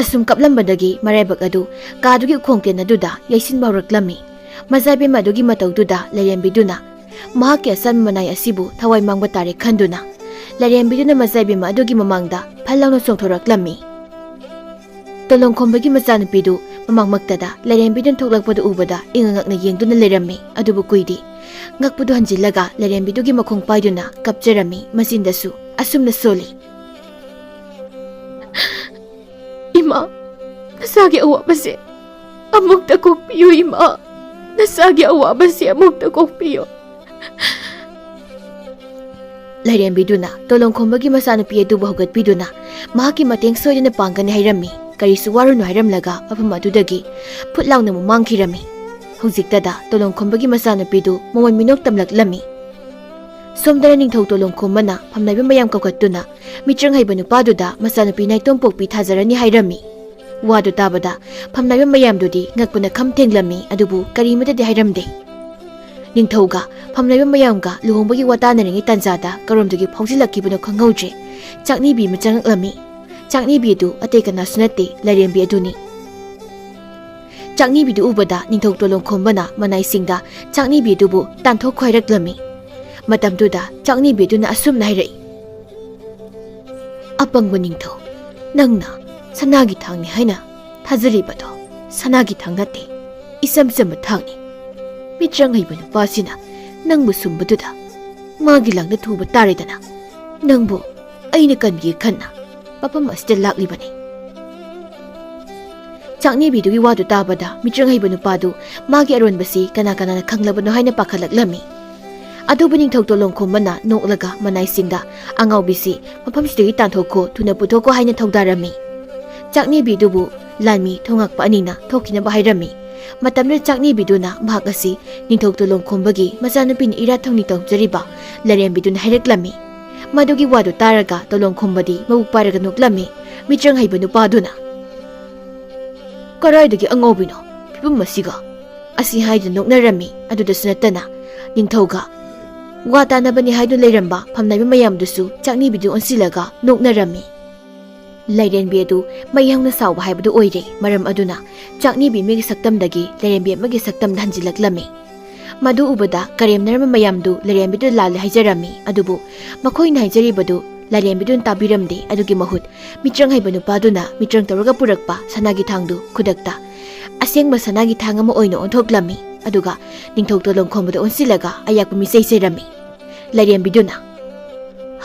ꯑꯁꯨꯝ ꯀꯞꯂꯝꯕꯗꯒꯤ ꯃꯔꯥꯏꯕꯛ ꯑꯗꯨ ꯀꯥꯗꯨꯒꯤ ꯎꯈꯣꯡ ꯇꯦꯟ ꯑꯗꯨꯗ ꯌꯩꯁꯤꯟꯕ ꯍꯧꯔꯛꯂꯝꯃꯤ꯫ ꯃꯆꯥ ꯏꯕꯦꯝꯃ ꯑꯗꯨꯒꯤ ꯃꯇꯧꯗꯨꯗ ꯂꯥꯏꯔꯦꯝꯕꯤꯗꯨꯅ ꯃꯍꯥꯛꯀꯤ ꯑꯆꯝꯕ ꯃꯅꯥꯏ ꯑꯁꯤꯕꯨ ꯊꯋꯥꯏ ꯃꯥꯡꯕ ꯇꯥꯔꯦ ꯈꯟꯗꯨꯅ, ꯂꯥꯏꯔꯦꯝꯕꯤꯗꯨꯅ ꯃꯆꯥ ꯏꯕꯦꯝꯃ ꯑꯗꯨꯒꯤ ꯃꯃꯥꯡꯗ ꯐꯠ ꯂꯥꯎꯅ ꯆꯣꯡꯊꯣꯔꯛꯂꯝꯃꯤ꯫ ꯇꯣꯂꯣꯡꯈꯣꯝꯕꯒꯤ ꯃꯆꯥꯅꯨꯄꯤꯗꯨ ꯃꯃꯥꯡꯃꯛꯇꯗ ꯂꯥꯏꯔꯦꯝꯕꯤꯗꯨꯅ ꯊꯣꯛꯂꯛꯄꯗꯨ ꯎꯕꯗ ꯏꯉꯛ ꯉꯛꯅ ꯌꯦꯡꯗꯨꯅ ꯂꯩꯔꯝꯃꯤ꯫ ꯑꯗꯨꯕꯨ ꯀꯨꯏꯗꯦ꯫ ꯉꯛꯄꯗꯨ ꯍꯟꯖꯤꯜꯂꯒ ꯂꯥꯏꯔꯦꯝꯕꯤꯗꯨꯒꯤ ꯃꯈꯣꯡ ꯄꯥꯏꯗꯨꯅ ꯀꯞꯆꯔꯝꯃꯤ꯫ ꯃꯆꯤꯟꯗꯁꯨ ꯑꯁꯨꯝꯅ ꯁꯣꯜꯂꯤ꯫ "ꯏꯃꯥ, ꯅꯁꯥꯒꯤ ꯑꯋꯥꯕꯁꯦ ꯑꯃꯨꯛꯇ ꯀꯣꯛꯄꯤꯌꯨ ꯏꯃꯥ, ꯅꯁꯥꯒꯤ ꯑꯋꯥꯕꯁꯦ ꯑꯃꯨꯛꯇ ꯀꯣꯛꯄꯤꯌꯨ"꯫ ꯂꯥꯏꯔꯦꯝꯕꯤꯗꯨꯅ ꯇꯣꯂꯣꯡꯈꯣꯝꯕꯒꯤ ꯃꯆꯥꯅꯨꯄꯤ ꯑꯗꯨꯕꯨ ꯍꯧꯒꯠꯄꯤꯗꯨꯅ ꯃꯍꯥꯛꯀꯤ ꯃꯇꯦꯡ ꯁꯣꯏꯗꯅ ꯄꯥꯡꯒꯅꯤ ꯍꯥꯏꯔꯝꯃꯤ꯫ ꯀꯔꯤꯁꯨ ꯋꯥꯔꯨꯅꯨ ꯍꯥꯏꯔꯝꯂꯒ ꯃꯐꯝ ꯑꯗꯨꯗꯒꯤ ꯐꯨꯠ ꯂꯥꯎꯅ ꯑꯃꯨꯛ ꯃꯥꯡꯈꯤꯔꯝꯃꯤ꯫ ꯍꯧꯖꯤꯛꯇꯗ ꯇꯣꯂꯣꯡꯈꯣꯝꯕꯒꯤ ꯃꯆꯥꯅꯨꯄꯤꯗꯨ ꯃꯃꯣꯟ ꯃꯤꯅꯣꯛ ꯇꯝꯂꯛꯂꯝꯃꯤ꯫ ꯁꯣꯝꯗꯅ ꯅꯤꯡꯊꯧ ꯇꯣꯂꯣꯡꯈꯣꯝꯕꯅ ꯐꯝꯅꯥꯏꯕ ꯃꯌꯥꯝ ꯀꯧꯈꯠꯇꯨꯅ ꯃꯤꯇ꯭ꯔꯪ ꯍꯩꯕ ꯅꯨꯄꯥꯗꯨꯗ ꯃꯆꯥꯅꯨꯄꯤ ꯅꯥꯏꯇꯣꯝ ꯄꯣꯛꯄꯤ ꯊꯥꯖꯔꯅꯤ ꯍꯥꯏꯔꯝꯃꯤ꯫ ꯋꯥꯗꯨ ꯇꯥꯕꯗ ꯐꯝꯅꯥꯏꯕ ꯃꯌꯥꯝꯗꯨꯗꯤ ꯉꯛꯄꯅ ꯈꯝ ꯊꯦꯡꯂꯝꯃꯤ, ꯑꯗꯨꯕꯨ ꯀꯔꯤꯃꯇꯗꯤ ꯍꯥꯏꯔꯝꯗꯦ꯫ ꯅꯤꯡꯊꯧꯒ ꯐꯝꯅꯥꯏꯕ ꯃꯌꯥꯝꯒ ꯂꯨꯍꯣꯡꯕꯒꯤ ꯋꯥ ꯇꯥꯅꯔꯤꯉꯩ ꯇꯥꯟꯖꯥꯗ ꯀꯔꯣꯝꯗꯒꯤ ꯐꯥꯎꯖꯤꯜꯂꯛꯈꯤꯕꯅꯣ ꯈꯪꯍꯧꯗ꯭ꯔꯦ꯫ ꯆꯥꯛꯅꯤꯕꯤ ꯑꯃ ꯆꯪꯂꯛꯂꯝꯃꯤ꯫ ꯆꯥꯛꯅꯤꯕꯤ ꯑꯗꯨ ꯑꯇꯩ ꯀꯅꯥꯁꯨ ꯅꯠꯇꯦ, ꯂꯥꯏꯔꯦꯝꯕꯤ ꯑꯗꯨꯅꯤ꯫ ꯆꯥꯛꯅꯤꯕꯤꯗꯨ ꯎꯕꯗ ꯅꯤꯡꯊꯧ ꯇꯣꯂꯣꯡꯈꯣꯝꯕꯅ ꯃꯅꯥꯏꯁꯤꯡꯗ ꯆꯥꯛꯅꯤꯕꯤ ꯑꯗꯨꯕꯨ ꯇꯥꯟꯊꯣꯛꯈꯣ ꯍꯥꯏꯔꯛꯂꯝꯃꯤ꯫ ꯃꯇꯝꯗꯨꯗ ꯆꯥꯛꯅꯤꯕꯤ ꯑꯗꯨꯅ ꯑꯁꯨꯝꯅ ꯍꯥꯏꯔꯛꯏ꯫ "ꯑꯄꯪꯕ ꯅꯤꯡꯊꯧ, ꯅꯪꯅ ꯁꯅꯥꯒꯤ ꯊꯥꯡꯅꯤ ꯍꯥꯏꯅ ꯊꯥꯖꯔꯤꯕꯗꯣ ꯁꯅꯥꯒꯤ ꯊꯥꯡ ꯅꯠꯇꯦ, ꯏꯆꯝ ꯆꯝꯕ ꯊꯥꯡꯅꯤ꯫ ꯃꯤꯇ꯭ꯔꯪ ꯍꯩꯕ ꯅꯨꯄꯥꯁꯤꯅ ꯅꯪꯕꯨ ꯁꯨꯝꯕꯗꯨꯗ ꯃꯥꯒꯤ ꯂꯪꯗ ꯊꯨꯕ ꯇꯥꯔꯦꯗꯅ꯫ ꯅꯪꯕꯨ ꯑꯩꯅ ꯀꯟꯕꯤꯒꯦ ꯈꯟꯅ ꯃꯐꯝ ꯑꯁꯤꯗ ꯂꯥꯛꯂꯤꯕꯅꯤ"꯫ ꯆꯥꯛꯅꯤꯕꯤꯗꯨꯒꯤ ꯋꯥꯗꯨ ꯇꯥꯕꯗ ꯃꯤꯇ꯭ꯔꯪ ꯍꯩꯕ ꯅꯨꯄꯥꯗꯨ ꯃꯥꯒꯤ ꯑꯔꯣꯟꯕꯁꯤ ꯀꯅꯥ ꯀꯅꯥꯅ ꯈꯪꯂꯕꯅꯣ ꯍꯥꯏꯅ ꯄꯥꯈꯠꯂꯛꯂꯝꯃꯤ꯫ ꯑꯗꯨꯕꯨ ꯅꯤꯡꯊꯧ ꯇꯣꯂꯣꯡꯈꯣꯝꯕꯅ ꯅꯣꯛꯂꯒ ꯃꯅꯥꯏꯁꯤꯡꯗ "ꯑꯉꯥꯎꯕꯤꯁꯤ ꯃꯐꯝꯁꯤꯗꯒꯤ ꯇꯥꯟꯊꯣꯛꯈꯣ, ꯊꯨꯅ ꯄꯨꯊꯣꯛꯈꯣ" ꯍꯥꯏꯅ ꯊꯧꯗꯥꯔꯝꯃꯤ꯫ ꯆꯥꯛꯅꯤꯕꯤꯗꯨꯕꯨ ꯂꯥꯟꯃꯤ ꯊꯣꯉꯥꯛꯄ ꯑꯅꯤꯅ ꯊꯣꯛꯈꯤꯅꯕ ꯍꯥꯏꯔꯝꯃꯤ꯫ ꯃꯇꯝꯗꯨꯗ ꯆꯥꯛꯅꯤꯕꯤꯗꯨꯅ ꯃꯍꯥꯛ ꯑꯁꯤ ꯅꯤꯡꯊꯧ ꯇꯣꯂꯣꯡꯈꯣꯝꯕꯒꯤ ꯃꯆꯥꯅꯨꯄꯤꯅ ꯏꯔꯥꯠ ꯊꯧꯅꯤ ꯇꯧꯖꯔꯤꯕ ꯂꯥꯏꯔꯦꯝꯕꯤꯗꯨꯅ ꯍꯥꯏꯔꯛꯂꯝꯃꯤ꯫ ꯃꯗꯨꯒꯤ ꯋꯥꯗꯨ ꯇꯥꯔꯒ ꯇꯣꯂꯣꯡꯈꯣꯝꯕꯗꯤ ꯃꯕꯨꯛ ꯄꯥꯏꯔꯒ ꯅꯣꯛꯂꯝꯃꯤ꯫ ꯃꯤꯇ꯭ꯔꯪ ꯍꯩꯕ ꯅꯨꯄꯥꯗꯨꯅ, "ꯀꯔꯥꯏꯗꯒꯤ ꯑꯉꯥꯎꯕꯤꯅꯣ ꯐꯤꯕꯝ ꯑꯁꯤꯒ?" ꯑꯁꯤ ꯍꯥꯏꯗꯨꯅ ꯅꯣꯛꯅꯔꯝꯃꯤ꯫ ꯑꯗꯨꯗꯁꯨ ꯅꯠꯇꯅ ꯅꯤꯡꯊꯧꯒ ꯋꯥ ꯇꯥꯅꯕꯅꯤ ꯍꯥꯏꯗꯨꯅ ꯂꯩꯔꯝꯕ ꯐꯝꯅꯥꯏꯕ ꯃꯌꯥꯝꯗꯨꯁꯨ ꯆꯥꯛꯅꯤꯕꯤꯗꯨ ꯑꯣꯟꯁꯤꯜꯂꯒ ꯅꯣꯛꯅꯔꯝꯃꯤ꯫ ꯂꯥꯏꯔꯦꯝꯕꯤ ꯑꯗꯨ ꯃꯩ ꯍꯧꯅ ꯁꯥꯎꯕ ꯍꯥꯏꯕꯗꯨ ꯑꯣꯏꯔꯦ꯫ ꯃꯔꯝ ꯑꯗꯨꯅ ꯆꯥꯛꯅꯤꯕꯤ ꯑꯃꯒꯤ ꯁꯛꯇꯝꯗꯒꯤ ꯂꯥꯏꯔꯦꯝꯕꯤ ꯑꯃꯒꯤ ꯁꯛꯇꯝꯗ ꯍꯟꯖꯤꯜꯂꯛꯂꯝꯃꯤ꯫ ꯃꯗꯨ ꯎꯕꯗ ꯀꯔꯦꯝꯅꯔꯝꯕ ꯃꯌꯥꯝꯗꯨ ꯂꯥꯏꯔꯦꯝꯕꯤꯗꯨꯗ ꯂꯥꯜꯂꯦ ꯍꯥꯏꯖꯔꯝꯃꯤ꯫ ꯑꯗꯨꯕꯨ ꯃꯈꯣꯏꯅ ꯍꯥꯏꯖꯔꯤꯕꯗꯨ ꯂꯥꯏꯔꯦꯝꯕꯤꯗꯨꯅ ꯇꯥꯕꯤꯔꯝꯗꯦ꯫ ꯑꯗꯨꯒꯤ ꯃꯍꯨꯠ ꯃꯤꯇ꯭ꯔꯪ ꯍꯩꯕ ꯅꯨꯄꯥꯗꯨꯅ ꯃꯤꯇ꯭ꯔꯪ ꯇꯧꯔꯒ ꯄꯨꯔꯛꯄ ꯁꯅꯥꯒꯤ ꯊꯥꯡꯗꯨ ꯈꯨꯗꯛꯇ ꯑꯁꯦꯡꯕ ꯁꯅꯥꯒꯤ ꯊꯥꯡ ꯑꯃ ꯑꯣꯏꯅ ꯑꯣꯟꯊꯣꯛꯂꯝꯃꯤ꯫ ꯑꯗꯨꯒ ꯅꯤꯡꯊꯧ ꯇꯣꯂꯣꯡ ꯈꯣꯝꯕꯗ ꯑꯣꯟꯁꯤꯜꯂꯒ ꯑꯌꯥꯛꯄ ꯃꯤꯁꯩ ꯁꯩꯔꯝꯃꯤ꯫ ꯂꯥꯏꯔꯦꯝꯕꯤꯗꯨꯅ,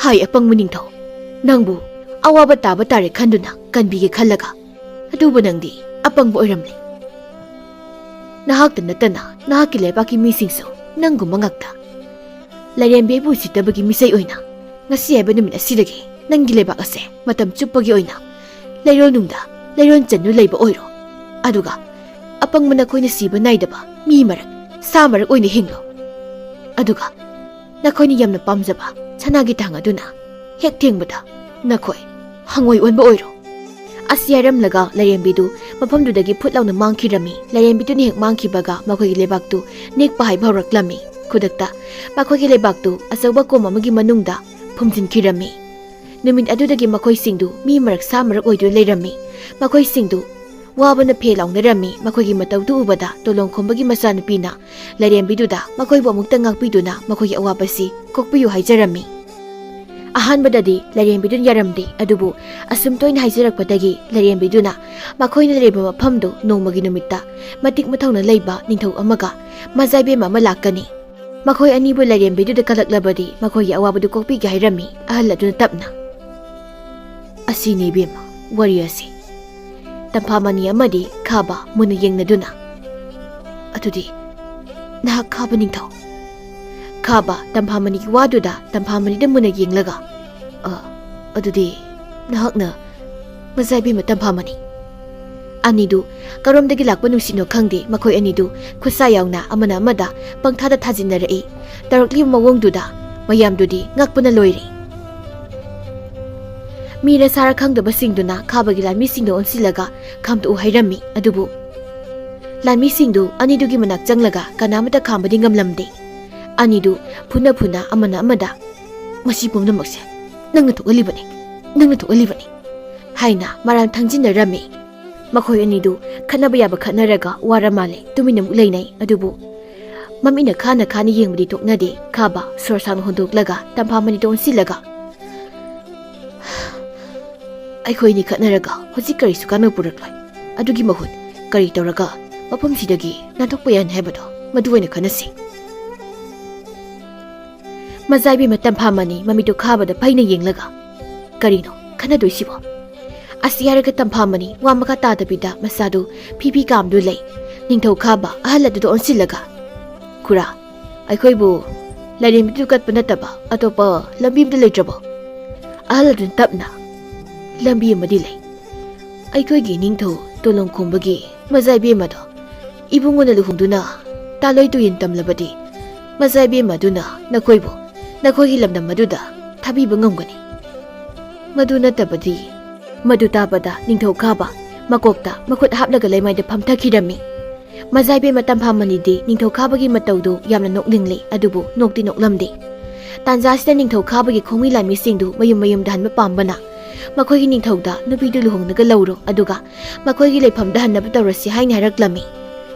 "ꯍꯥꯏ ꯑꯄꯪꯕ ꯅꯤꯡꯊꯧ, ꯅꯪꯕꯨ ꯑꯋꯥꯕ ꯇꯥꯕ ꯇꯥꯔꯦ ꯈꯟꯗꯨꯅ ꯀꯟꯕꯤꯒꯦ ꯈꯜꯂꯒ, ꯑꯗꯨꯕꯨ ꯅꯪꯗꯤ ꯑꯄꯪꯕ ꯑꯣꯏꯔꯝꯂꯦ꯫ ꯅꯍꯥꯛꯇ ꯅꯠꯇꯅ ꯅꯍꯥꯛꯀꯤ ꯂꯩꯕꯥꯛꯀꯤ ꯃꯤꯁꯤꯡꯁꯨ ꯅꯪꯒꯨꯝꯕ ꯉꯥꯛꯇ꯫ ꯂꯥꯏꯔꯦꯝꯕꯤꯕꯨ ꯎꯁꯤꯠꯇꯕꯒꯤ ꯃꯤꯁꯩ ꯑꯣꯏꯅ ꯉꯁꯤ ꯍꯥꯏꯕ ꯅꯨꯃꯤꯠ ꯑꯁꯤꯗꯒꯤ ꯅꯪꯒꯤ ꯂꯩꯕꯥꯛ ꯑꯁꯦ ꯃꯇꯝ ꯆꯨꯞꯄꯒꯤ ꯑꯣꯏꯅ ꯂꯩꯔꯣꯜ ꯅꯨꯡꯗ ꯂꯩꯔꯣꯜ ꯆꯟꯗꯨ ꯂꯩꯕ ꯑꯣꯏꯔꯣ꯫ ꯑꯗꯨꯒ ꯑꯄꯪꯕ ꯅꯈꯣꯏꯅ ꯁꯤꯕ ꯅꯥꯏꯗꯕ ꯃꯤ ꯃꯔꯛ, ꯁꯥ ꯃꯔꯛ ꯑꯣꯏꯅ ꯍꯤꯡꯂꯣ꯫ ꯑꯗꯨꯒ ꯅꯈꯣꯏꯅ ꯌꯥꯝꯅ ꯄꯥꯝꯖꯕ ꯁꯅꯥꯒꯤ ꯊꯥꯡ ꯑꯗꯨꯅ ꯍꯦꯛ ꯊꯦꯡꯕꯗ ꯅꯈꯣꯏ ꯍꯪꯉꯣꯏ ꯑꯣꯟꯕ ꯑꯣꯏꯔꯣ"꯫ ꯑꯁꯤ ꯍꯥꯏꯔꯝꯂꯒ ꯂꯥꯏꯔꯦꯝꯕꯤꯗꯨ ꯃꯐꯝꯗꯨꯗꯒꯤ ꯐꯨꯠ ꯂꯥꯎꯅ ꯃꯥꯡꯈꯤꯔꯝꯃꯤ꯫ ꯂꯥꯏꯔꯦꯝꯕꯤꯗꯨꯅ ꯍꯦꯛ ꯃꯥꯡꯈꯤꯕꯒ ꯃꯈꯣꯏꯒꯤ ꯂꯩꯕꯥꯛꯇꯨ ꯅꯤꯛꯄ ꯍꯥꯏꯕ ꯍꯧꯔꯛꯂꯝꯃꯤ꯫ ꯈꯨꯗꯛꯇ ꯃꯈꯣꯏꯒꯤ ꯂꯩꯕꯥꯛꯇꯨ ꯑꯆꯧꯕ ꯀꯣꯝ ꯑꯃꯒꯤ ꯃꯅꯨꯡꯗ ꯐꯨꯝꯖꯤꯟꯈꯤꯔꯝꯃꯤ꯫ ꯅꯨꯃꯤꯠ ꯑꯗꯨꯗꯒꯤ ꯃꯈꯣꯏꯁꯤꯡꯗꯨ ꯃꯤ ꯃꯔꯛ ꯁꯥ ꯃꯔꯛ ꯑꯣꯏꯗꯨꯅ ꯂꯩꯔꯝꯃꯤ꯫ ꯃꯈꯣꯏꯁꯤꯡꯗꯨ ꯋꯥꯕꯅ ꯐꯦ ꯂꯥꯎꯅꯔꯝꯃꯤ꯫ ꯃꯈꯣꯏꯒꯤ ꯃꯇꯧꯗꯨ ꯎꯕꯗ ꯇꯣꯂꯣꯡ ꯈꯣꯝꯕꯒꯤ ꯃꯆꯥꯅꯨꯄꯤꯅ ꯂꯥꯏꯔꯦꯝꯕꯤꯗꯨꯗ ꯃꯈꯣꯏꯕꯨ ꯑꯃꯨꯛꯇ ꯉꯥꯛꯄꯤꯗꯨꯅ ꯃꯈꯣꯏꯒꯤ ꯑꯋꯥꯕꯁꯤ ꯀꯣꯛꯄꯤꯌꯨ ꯍꯥꯏꯖꯔꯝꯃꯤ꯫ ꯑꯍꯥꯟꯕꯗꯗꯤ ꯂꯥꯏꯔꯦꯝꯕꯤꯗꯨꯅ ꯌꯥꯔꯝꯗꯦ, ꯑꯗꯨꯕꯨ ꯑꯁꯨꯝ ꯇꯣꯏꯅ ꯍꯥꯏꯖꯔꯛꯄꯗꯒꯤ ꯂꯥꯏꯔꯦꯝꯕꯤꯗꯨꯅ ꯃꯈꯣꯏꯅ ꯂꯩꯔꯤꯕ ꯃꯐꯝꯗꯨ ꯅꯣꯡꯃꯒꯤ ꯅꯨꯃꯤꯠꯇ ꯃꯇꯤꯛ ꯃꯊꯧꯅ ꯂꯩꯕ ꯅꯤꯡꯊꯧ ꯑꯃꯒ ꯃꯖꯥꯏꯕꯦꯝꯃ ꯑꯃ ꯂꯥꯛꯀꯅꯤ꯫ ꯃꯈꯣꯏ ꯑꯅꯤꯕꯨ ꯂꯥꯏꯔꯦꯝꯕꯤꯗꯨꯗ ꯀꯜꯂꯛꯂꯕꯗꯤ ꯃꯈꯣꯏꯒꯤ ꯑꯋꯥꯕꯗꯨ ꯀꯣꯛꯄꯤꯒꯦ ꯍꯥꯏꯔꯝꯃꯤ ꯑꯍꯜ ꯑꯗꯨꯅ ꯇꯞꯅ꯫ "ꯑꯁꯤꯅꯤ ꯏꯕꯦꯝꯃ, ꯋꯥꯔꯤ ꯑꯁꯤ"꯫ ꯇꯝꯐꯥꯃꯅꯤ ꯑꯃꯗꯤ ꯈꯥꯕ ꯃꯨꯟꯅ ꯌꯦꯡꯅꯗꯨꯅ, "ꯑꯗꯨꯗꯤ ꯅꯍꯥꯛ ꯈꯥꯕ ꯅꯤꯡꯊꯧ?" ꯈꯥꯕ ꯇꯝꯐꯥꯃꯅꯤꯒꯤ ꯋꯥꯗꯨꯗ ꯇꯝꯐꯥꯃꯅꯤꯗ ꯃꯨꯟꯅ ꯌꯦꯡꯂꯒ, "ꯑ, ꯑꯗꯨꯗꯤ ꯅꯍꯥꯛꯅ ꯃꯖꯥꯏꯕꯦꯝꯃ ꯇꯝꯐꯥꯃꯅꯤ?" ꯑꯅꯤꯗꯨ ꯀꯔꯣꯝꯗꯒꯤ ꯂꯥꯛꯄ ꯅꯨꯡꯁꯤꯠꯅꯣ ꯈꯪꯗꯦ, ꯃꯈꯣꯏ ꯑꯅꯤꯗꯨ ꯈꯨꯠꯁꯥ ꯌꯥꯎꯅ ꯑꯃꯅ ꯑꯃꯗ ꯄꯪꯊꯥꯗ ꯊꯥꯖꯤꯟꯅꯔꯛꯏ꯫ ꯇꯧꯔꯛꯂꯤꯕ ꯃꯑꯣꯡꯗꯨꯗ ꯃꯌꯥꯝꯗꯨꯗꯤ ꯉꯛꯄꯅ ꯂꯣꯏꯔꯦ꯫ ꯃꯤꯔ ꯁꯥꯔ ꯈꯪꯗꯕꯁꯤꯡꯗꯨꯅ ꯈꯥꯕꯒꯤ ꯂꯥꯟꯃꯤꯁꯤꯡꯗ ꯑꯣꯟꯁꯤꯜꯂꯒ ꯈꯥꯝꯇꯣꯛꯎ ꯍꯥꯏꯔꯝꯃꯤ꯫ ꯑꯗꯨꯕꯨ ꯂꯥꯟꯃꯤꯁꯤꯡꯗꯨ ꯑꯅꯤꯗꯨꯒꯤ ꯃꯅꯥꯛ ꯆꯪꯂꯒ ꯀꯅꯥꯃꯠꯇ ꯈꯥꯝꯕꯗꯤ ꯉꯝꯂꯝꯗꯦ꯫ ꯑꯅꯤꯗꯨ ꯐꯨꯅ ꯐꯨꯅ ꯑꯃꯅ ꯑꯃꯗ, "ꯃꯁꯤ ꯄꯨꯝꯅꯃꯛꯁꯦ ꯅꯪꯅ ꯊꯣꯛꯍꯜꯂꯤꯕꯅꯤ, ꯅꯪꯅ ꯊꯣꯛꯍꯜꯂꯤꯕꯅꯤ꯫ ꯍꯥꯏꯅ ꯃꯔꯥꯡ ꯊꯪꯖꯤꯟꯅꯔꯝꯃꯤ꯫ ꯃꯈꯣꯏ ꯑꯅꯤꯗꯨ ꯈꯠꯅꯕ ꯌꯥꯕ ꯈꯠꯅꯔꯒ ꯋꯥꯔ ꯃꯥꯜꯂꯦ, ꯇꯨꯃꯤꯟꯅ ꯑꯃꯨꯛ ꯂꯩꯅꯩ꯫ ꯑꯗꯨꯕꯨ ꯃꯃꯤꯠꯅ ꯈꯥꯅ ꯈꯥꯅ ꯌꯦꯡꯕꯗꯤ ꯇꯣꯛꯅꯗꯦ꯫ ꯈꯥꯕ ꯁꯣꯔ ꯁꯥꯡꯅ ꯍꯣꯟꯗꯣꯛꯂꯒ ꯇꯝꯐꯥ ꯃꯅꯤꯗ ꯑꯣꯟꯁꯤꯜꯂꯒ, "ꯑꯩꯈꯣꯏꯅꯤ ꯈꯠꯅꯔꯒ ꯍꯧꯖꯤꯛ ꯀꯔꯤꯁꯨ ꯀꯥꯟꯅꯕ ꯄꯨꯔꯛꯂꯣꯏ꯫ ꯑꯗꯨꯒꯤ ꯃꯍꯨꯠ ꯀꯔꯤ ꯇꯧꯔꯒ ꯃꯐꯝꯁꯤꯗꯒꯤ ꯅꯥꯟꯊꯣꯛꯄ ꯌꯥꯅꯤ ꯍꯥꯏꯕꯗꯣ, ꯃꯗꯨ ꯑꯣꯏꯅ ꯈꯟꯅꯁꯤ꯫" ꯃꯖꯥꯏꯕꯦꯝꯃ ꯇꯝꯐꯥ ꯃꯅꯤ ꯃꯃꯤꯠꯇꯨ ꯈꯥꯕꯗ ꯐꯩꯅ ꯌꯦꯡꯂꯒ, "ꯀꯔꯤꯅꯣ ꯈꯟꯅꯗꯣꯏꯁꯤꯕꯣ?" ꯑꯁꯤ ꯍꯥꯏꯔꯒ ꯇꯝꯐꯥ ꯃꯅꯤ ꯋꯥ ꯃꯈꯥ ꯇꯥꯗꯕꯤꯗ ꯃꯁꯥꯗꯨ ꯐꯤ ꯐꯤ ꯀꯥꯝꯗꯨ ꯂꯩ꯫ ꯅꯤꯡꯊꯧ ꯈꯥꯕ ꯑꯍꯜ ꯑꯗꯨꯗ ꯑꯣꯟꯁꯤꯜꯂꯒ, "ꯈꯨꯔꯥ, ꯑꯩꯈꯣꯏꯕꯨ ꯂꯥꯏꯔꯦꯝꯕꯤꯗꯨ ꯀꯠꯄ ꯅꯠꯇꯕ ꯑꯇꯣꯞꯄ ꯂꯝꯕꯤ ꯑꯃꯗ ꯂꯩꯇ꯭ꯔꯕꯣ?" ꯑꯍꯜ ꯑꯗꯨꯅ ꯇꯞꯅ, "ꯂꯝꯕꯤ ꯑꯃꯗꯤ ꯂꯩ꯫ ꯑꯩꯈꯣꯏꯒꯤ ꯅꯤꯡꯊꯧ ꯇꯣꯂꯣꯡ ꯈꯣꯝꯕꯒꯤ ꯃꯖꯥꯏꯕꯦꯝꯃꯗꯣ ꯏꯕꯨꯡꯉꯣꯅ ꯂꯨꯍꯣꯡꯗꯨꯅ ꯇꯥꯂꯣꯏ ꯇꯨꯌꯦꯟ ꯇꯝꯂꯕꯗꯤ, ꯃꯖꯥꯏꯕꯦꯝꯃ ꯑꯗꯨꯅ ꯅꯈꯣꯏꯕꯨ ꯅꯈꯣꯏꯒꯤ ꯂꯝꯗꯝ ꯑꯗꯨꯗ ꯊꯥꯕꯤꯕ ꯉꯝꯒꯅꯤ꯫ ꯃꯗꯨ ꯅꯠꯇꯕꯗꯤ, ꯃꯗꯨ ꯇꯥꯕꯗ ꯅꯤꯡꯊꯧ ꯈꯥꯕ ꯃꯀꯣꯛꯇ ꯃꯈꯨꯠ ꯍꯥꯞꯂꯒ ꯂꯩꯃꯥꯏꯗ ꯐꯝꯊꯈꯤꯔꯝꯃꯤ꯫ ꯃꯖꯥꯏꯕꯦꯝꯃ ꯇꯝꯐꯥ ꯃꯅꯤꯗꯤ ꯅꯤꯡꯊꯧ ꯈꯥꯕꯒꯤ ꯃꯇꯧꯗꯨ ꯌꯥꯝꯅ ꯅꯣꯛꯅꯤꯡꯂꯤ, ꯑꯗꯨꯕꯨ ꯅꯣꯛꯇꯤ ꯅꯣꯛꯂꯝꯗꯦ꯫ ꯇꯥꯟꯖꯥꯁꯤꯗ ꯅꯤꯡꯊꯧ ꯈꯥꯕꯒꯤ ꯈꯣꯡꯃꯤ ꯂꯥꯟꯃꯤꯁꯤꯡꯗꯨ ꯃꯌꯨꯝ ꯃꯌꯨꯝꯗ ꯍꯟꯕ ꯄꯥꯝꯕꯅ ꯃꯈꯣꯏꯒꯤ ꯅꯤꯡꯊꯧꯗ ꯅꯨꯄꯤꯗꯨ ꯂꯨꯍꯣꯡꯂꯒ ꯂꯧꯔꯣ, ꯑꯗꯨꯒ ꯃꯈꯣꯏꯒꯤ ꯂꯩꯐꯝꯗ ꯍꯟꯅꯕ ꯇꯧꯔꯁꯤ ꯍꯥꯏꯅ ꯍꯥꯏꯔꯛꯂꯝꯃꯤ꯫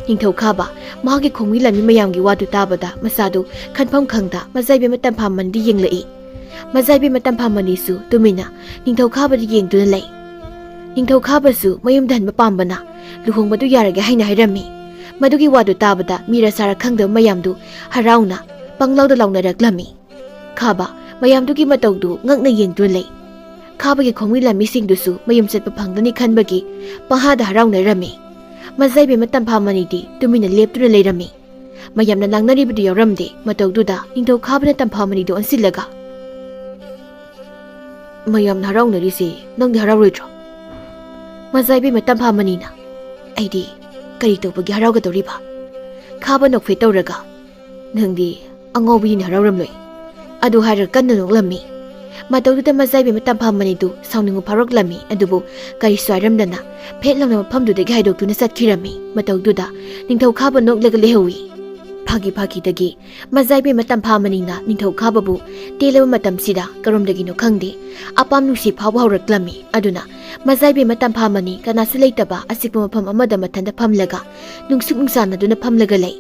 ꯅꯤꯡꯊꯧ ꯈꯥꯕ ꯃꯍꯥꯛꯀꯤ ꯈꯣꯡꯃꯤ ꯂꯥꯟꯃꯤ ꯃꯌꯥꯝꯒꯤ ꯋꯥꯗꯨ ꯇꯥꯕꯗ ꯃꯁꯥꯗꯨ ꯈꯟꯐꯝ ꯈꯪꯗ ꯃꯖꯥꯏꯕꯦꯝꯃ ꯇꯝꯐꯥ ꯃꯅꯤꯗ ꯌꯦꯡꯂꯛꯏ꯫ ꯃꯖꯥꯏꯕꯦꯝꯃ ꯇꯝꯐꯥ ꯃꯅꯤꯁꯨ ꯇꯨꯃꯤꯟꯅ ꯅꯤꯡꯊꯧ ꯈꯥꯕꯗ ꯌꯦꯡꯗꯨꯅ ꯂꯩ꯫ ꯅꯤꯡꯊꯧ ꯈꯥꯕꯁꯨ ꯃꯌꯨꯝꯗ ꯍꯟꯕ ꯄꯥꯝꯕꯅ ꯂꯨꯍꯣꯡꯕꯗꯨ ꯌꯥꯔꯒꯦ ꯍꯥꯏꯅ ꯍꯥꯏꯔꯝꯃꯤ꯫ ꯃꯗꯨꯒꯤ ꯋꯥꯗꯨ ꯇꯥꯕꯗ ꯃꯤ ꯔꯁꯥꯔ ꯈꯪꯗꯕ ꯃꯌꯥꯝꯗꯨ ꯍꯔꯥꯎꯅ ꯄꯪꯂꯥꯎꯗ ꯂꯥꯎꯅꯔꯛꯂꯝꯃꯤ꯫ ꯈꯥꯕ ꯃꯌꯥꯝꯗꯨꯒꯤ ꯃꯇꯧꯗꯨ ꯉꯛꯅ ꯌꯦꯡꯗꯨꯅ ꯂꯩ꯫ ꯈꯥꯕꯒꯤ ꯈꯣꯡꯃꯤ ꯂꯥꯟꯃꯤꯁꯤꯡꯗꯨꯁꯨ ꯃꯌꯨꯝ ꯆꯠꯄ ꯐꯪꯒꯅꯤ ꯈꯟꯕꯒꯤ ꯄꯪꯍꯥꯗ ꯍꯔꯥꯎꯅꯔꯝꯃꯤ꯫ ꯃꯖꯥꯏꯕꯦꯝꯃ ꯇꯝꯐꯥ ꯃꯅꯤꯗꯤ ꯇꯨꯃꯤꯟꯅ ꯂꯦꯞꯇꯨꯅ ꯂꯩꯔꯝꯃꯤ꯫ ꯃꯌꯥꯝꯅ ꯂꯥꯡꯅꯔꯤꯕꯗꯨ ꯌꯥꯎꯔꯝꯗꯦ꯫ ꯃꯇꯧꯗꯨꯗ ꯅꯤꯡꯊꯧ ꯈꯥꯕꯅ ꯇꯝꯐꯥ ꯃꯅꯤꯗꯨ ꯑꯣꯟꯁꯤꯜꯂꯒ, "ꯃꯌꯥꯝꯅ ꯍꯔꯥꯎꯅꯔꯤꯁꯤ ꯅꯪꯗꯤ ꯍꯔꯥꯎꯔꯣꯏꯗ꯭ꯔꯣ?" ꯃꯖꯥꯏꯕꯦꯝꯃ ꯇꯝꯐꯥ ꯃꯅꯤꯅ, "ꯑꯩꯗꯤ ꯀꯔꯤ ꯇꯧꯕꯒꯤ ꯍꯔꯥꯎꯒꯗꯧꯔꯤꯕ?" ꯈꯥꯕ ꯅꯣꯛꯐꯦꯠ ꯇꯧꯔꯒ, "ꯅꯪꯗꯤ ꯑꯉꯥꯎꯕꯤꯅꯤꯅ ꯍꯔꯥꯎꯔꯝꯂꯣꯏ꯫" ꯑꯗꯨ ꯍꯥꯏꯔꯒ ꯀꯟꯅ ꯅꯣꯛꯂꯝꯃꯤ꯫ ꯃꯇꯧꯗꯨꯗ ꯃꯖꯥꯏꯕꯦꯝꯃ ꯇꯝꯐꯥ ꯃꯅꯤꯗꯨ ꯁꯥꯎꯅꯤꯡꯕ ꯐꯥꯎꯔꯛꯂꯝꯃꯤ, ꯑꯗꯨꯕꯨ ꯀꯔꯤꯁꯨ ꯍꯥꯏꯔꯝꯗꯅ ꯐꯦꯠ ꯂꯥꯎꯅ ꯃꯐꯝꯗꯨꯗꯒꯤ ꯍꯥꯏꯗꯣꯛꯇꯨꯅ ꯆꯠꯈꯤꯔꯝꯃꯤ꯫ ꯃꯇꯧꯗꯨꯗ ꯅꯤꯡꯊꯧ ꯈꯥꯕ ꯅꯣꯛꯂꯒ ꯂꯩꯍꯧꯏ꯫ ꯐꯥꯒꯤ ꯐꯥꯒꯤꯗꯒꯤ ꯃꯖꯥꯏꯕꯦꯝꯃ ꯇꯝꯐꯥꯃꯅꯤꯅ ꯅꯤꯡꯊꯧ ꯈꯥꯕꯕꯨ ꯇꯦꯜꯂꯕ ꯃꯇꯝꯁꯤꯗ ꯀꯔꯣꯝꯗꯒꯤꯅꯣ ꯈꯪꯗꯦ, ꯑꯄꯥꯝ ꯅꯨꯡꯁꯤ ꯐꯥꯎꯕ ꯍꯧꯔꯛꯂꯝꯃꯤ꯫ ꯑꯗꯨꯅ ꯃꯖꯥꯏꯕꯦꯝꯃ ꯇꯝꯐꯥꯃꯅꯤ ꯀꯅꯥꯁꯨ ꯂꯩꯇꯕ ꯑꯆꯤꯛꯄ ꯃꯐꯝ ꯑꯃꯗ ꯃꯊꯟꯇ ꯐꯝꯂꯒ ꯅꯨꯡꯁꯨꯛ ꯅꯨꯡꯁꯥꯟꯅꯗꯨꯅ ꯐꯝꯂꯒ ꯂꯩ꯫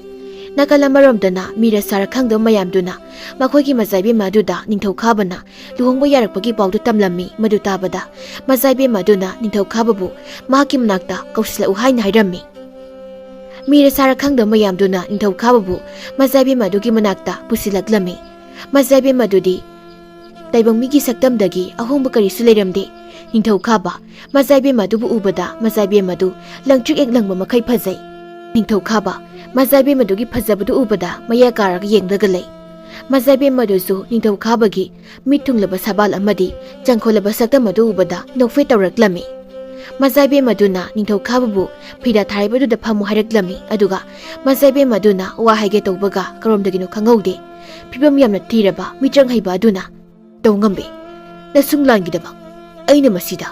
ꯅꯥꯀꯜ ꯑꯃꯔꯣꯝꯗꯅ ꯃꯤꯔ ꯁꯥꯔ ꯈꯪꯗꯕ ꯃꯌꯥꯝꯗꯨꯅ ꯃꯈꯣꯏꯒꯤ ꯃꯖꯥꯏꯕꯦꯝꯃ ꯑꯗꯨꯗ ꯅꯤꯡꯊꯧ ꯈꯥꯕꯅ ꯂꯨꯍꯣꯡꯕ ꯌꯥꯔꯛꯄꯒꯤ ꯄꯥꯎꯗꯨ ꯇꯝꯂꯝꯃꯤ꯫ ꯃꯗꯨ ꯇꯥꯕꯗ ꯃꯖꯥꯏꯕꯦꯝꯃ ꯑꯗꯨꯅ ꯅꯤꯡꯊꯧ ꯈꯥꯕꯕꯨ ꯃꯍꯥꯛꯀꯤ ꯃꯅꯥꯛꯇ ꯀꯧꯁꯤꯜꯂꯛꯎ ꯍꯥꯏꯅ ꯍꯥꯏꯔꯝꯃꯤ꯫ ꯃꯤꯔ ꯁꯥꯔ ꯈꯪꯗꯕ ꯃꯌꯥꯝꯗꯨꯅ ꯅꯤꯡꯊꯧ ꯈꯥꯕꯕꯨ ꯃꯖꯥꯏꯕꯦꯝꯃ ꯑꯗꯨꯒꯤ ꯃꯅꯥꯛꯇ ꯄꯨꯁꯤꯜꯂꯛꯂꯝꯃꯤ꯫ ꯃꯖꯥꯏꯕꯦꯝꯃ ꯑꯗꯨꯗꯤ ꯇꯥꯏꯕꯪ ꯃꯤꯒꯤ ꯁꯛꯇꯝꯗꯒꯤ ꯑꯍꯣꯡꯕ ꯀꯔꯤꯁꯨ ꯂꯩꯔꯝꯗꯦ꯫ ꯅꯤꯡꯊꯧ ꯈꯥꯕ ꯃꯖꯥꯏꯕꯦꯝꯃ ꯑꯗꯨꯕꯨ ꯎꯕꯗ ꯃꯖꯥꯏꯕꯦꯝꯃ ꯑꯗꯨ ꯂꯪꯇ꯭ꯔꯤꯛ ꯍꯦꯛ ꯂꯪꯕ ꯃꯈꯩ ꯐꯖꯩ꯫ ꯅꯤꯡꯊꯧ ꯈꯥꯕ ꯃꯖꯥꯏꯕꯦꯝꯃ ꯑꯗꯨꯒꯤ ꯐꯖꯕꯗꯨ ꯎꯕꯗ ꯃꯌꯥ ꯀꯥꯔꯒ ꯌꯦꯡꯂꯒ ꯂꯩ꯫ ꯃꯖꯥꯏꯕꯦꯝꯃ ꯑꯗꯨꯁꯨ ꯅꯤꯡꯊꯧ ꯈꯥꯕꯒꯤ ꯃꯤꯠ ꯊꯨꯡꯂꯕ ꯁꯕꯥꯜ ꯑꯃꯗꯤ ꯆꯪꯈꯣꯜꯂꯕ ꯁꯛꯇꯝ ꯑꯗꯨ ꯎꯕꯗ ꯅꯣꯛꯐꯦꯠ ꯇꯧꯔꯛꯂꯝꯃꯤ꯫ ꯃꯖꯥꯏꯕꯦꯝꯃ ꯑꯗꯨꯅ ꯅꯤꯡꯊꯧ ꯈꯥꯕꯕꯨ ꯐꯤꯗꯥ ꯊꯥꯔꯤꯕꯗꯨꯗ ꯐꯝꯃꯨ ꯍꯥꯏꯔꯛꯂꯝꯃꯤ꯫ ꯑꯗꯨꯒ ꯃꯖꯥꯏꯕꯦꯝꯃ ꯑꯗꯨꯅ ꯋꯥ ꯍꯥꯏꯒꯦ ꯇꯧꯕꯒ ꯀꯔꯣꯝꯗꯒꯤꯅꯣ ꯈꯪꯍꯧꯗꯦ꯫ ꯐꯤꯕꯝ ꯌꯥꯝꯅ ꯊꯤꯔꯕ ꯃꯤꯆꯪ ꯍꯩꯕ ꯑꯗꯨꯅ, "ꯇꯧ ꯉꯝꯕꯤ, ꯅꯁꯨꯡꯂꯥꯟꯒꯤꯗꯃꯛ ꯑꯩꯅ ꯃꯁꯤꯗ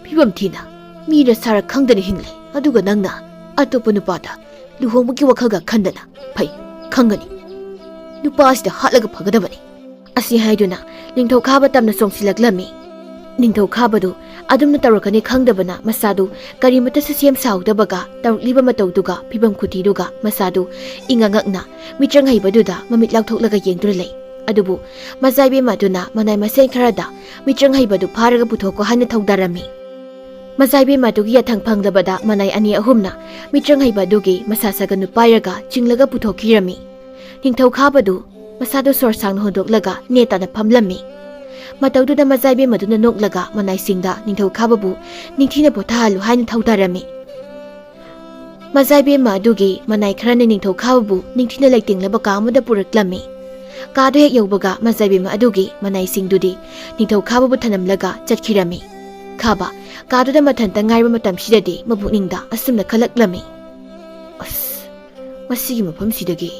ꯐꯤꯕꯝ ꯊꯤꯅ ꯃꯤꯔ ꯁꯥꯔ ꯈꯪꯗꯅ ꯍꯤꯡꯂꯤ, ꯑꯗꯨꯒ ꯅꯪꯅ ꯑꯇꯣꯞꯄ ꯅꯨꯄꯥꯗ ꯂꯨꯍꯣꯡꯕꯒꯤ ꯋꯥꯈꯜꯒ ꯈꯟꯗꯅ, ꯐꯩ, ꯈꯪꯒꯅꯤ, ꯅꯨꯄꯥ ꯑꯁꯤꯗ ꯍꯥꯠꯂꯒ ꯐꯒꯗꯕꯅꯤ"꯫ ꯑꯁꯤ ꯍꯥꯏꯗꯨꯅ ꯅꯤꯡꯊꯧ ꯈꯥꯕ ꯇꯝꯅ ꯆꯣꯡꯁꯤꯜꯂꯛꯂꯝꯃꯤ꯫ ꯅꯤꯡꯊꯧ ꯈꯥꯕꯗꯨ ꯑꯗꯨꯝꯅ ꯇꯧꯔꯛꯀꯅꯤ ꯈꯪꯗꯕꯅ ꯃꯁꯥꯗꯨ ꯀꯔꯤꯃꯠꯇꯁꯨ ꯁꯦꯝ ꯁꯥꯍꯧꯗꯕꯒ ꯇꯧꯔꯛꯂꯤꯕ ꯃꯇꯧꯗꯨꯒ ꯐꯤꯕꯝ ꯈꯨꯊꯤꯗꯨꯒ ꯃꯁꯥꯗꯨ ꯏꯉꯛꯉꯛꯅ ꯃꯤꯆꯪ ꯍꯩꯕꯗꯨꯗ ꯃꯃꯤꯠ ꯂꯥꯎꯊꯣꯛꯂꯒ ꯌꯦꯡꯗꯨꯅ ꯂꯩ꯫ ꯑꯗꯨꯕꯨ ꯃꯖꯥꯏꯕꯦꯝꯃ ꯑꯗꯨꯅ ꯃꯅꯥꯏ ꯃꯁꯦꯟ ꯈꯔꯗ ꯃꯤꯆꯪ ꯍꯩꯕꯗꯨ ꯐꯥꯔꯒ ꯄꯨꯊꯣꯛꯀꯣ ꯍꯥꯏꯅ ꯊꯧꯗꯥꯔꯝꯃꯤ꯫ ꯃꯖꯥꯏꯕꯦꯝꯃ ꯑꯗꯨꯒꯤ ꯌꯥꯊꯪ ꯐꯪꯂꯕꯗ ꯃꯅꯥꯏ ꯑꯅꯤ ꯑꯍꯨꯝꯅ ꯃꯤꯆꯪ ꯍꯩꯕ ꯑꯗꯨꯒꯤ ꯃꯁꯥ ꯁꯥꯒꯟꯗꯨ ꯄꯥꯏꯔꯒ ꯆꯤꯡꯂꯒ ꯄꯨꯊꯣꯛꯈꯤꯔꯝꯃꯤ꯫ ꯅꯤꯡꯊꯧ ꯈꯥꯕꯗꯨ ꯃꯁꯥꯗꯨ ꯁꯣꯔ ꯁꯥꯡꯅ ꯍꯣꯟꯗꯣꯛꯂꯒ ꯅꯦ ꯇꯥꯅ ꯐꯝꯂꯝꯃꯤ꯫ ꯃꯇꯧꯗꯨꯗ ꯃꯖꯥꯏꯕꯦꯝꯃ ꯑꯗꯨꯅ ꯅꯣꯛꯂꯒ ꯃꯅꯥꯏꯁꯤꯡꯗ ꯅꯤꯡꯊꯧ ꯈꯥꯕꯕꯨ ꯅꯤꯡꯊꯤꯅ ꯄꯣꯊꯥꯍꯜꯂꯨ ꯍꯥꯏꯅ ꯊꯧꯗꯥꯔꯝꯃꯤ꯫ ꯃꯖꯥꯏꯕꯦꯝꯃ ꯑꯗꯨꯒꯤ ꯃꯅꯥꯏ ꯈꯔꯅ ꯅꯤꯡꯊꯧ ꯈꯥꯕꯕꯨ ꯅꯤꯡꯊꯤꯅ ꯂꯩꯇꯦꯡꯂꯕ ꯀꯥ ꯑꯃꯗ ꯄꯨꯔꯛꯂꯝꯃꯤ꯫ ꯀꯥꯗꯨ ꯍꯦꯛ ꯌꯧꯕꯒ ꯃꯖꯥꯏꯕꯦꯝꯃ ꯑꯗꯨꯒꯤ ꯃꯅꯥꯏꯁꯤꯡꯗꯨꯗꯤ ꯅꯤꯡꯊꯧ ꯈꯥꯕꯕꯨ ꯊꯅꯝꯂꯒ ꯆꯠꯈꯤꯔꯝꯃꯤ꯫ ꯈꯥꯕ ꯀꯥꯗꯨꯗ ꯃꯊꯟꯇ ꯉꯥꯏꯕ ꯃꯇꯝꯁꯤꯗꯗꯤ ꯃꯄꯨꯛꯅꯤꯡꯗ ꯑꯁꯨꯝꯅ ꯈꯜꯂꯛꯂꯝꯃꯤ, "ꯑꯁ, ꯃꯁꯤꯒꯤ ꯃꯐꯝꯁꯤꯗꯒꯤ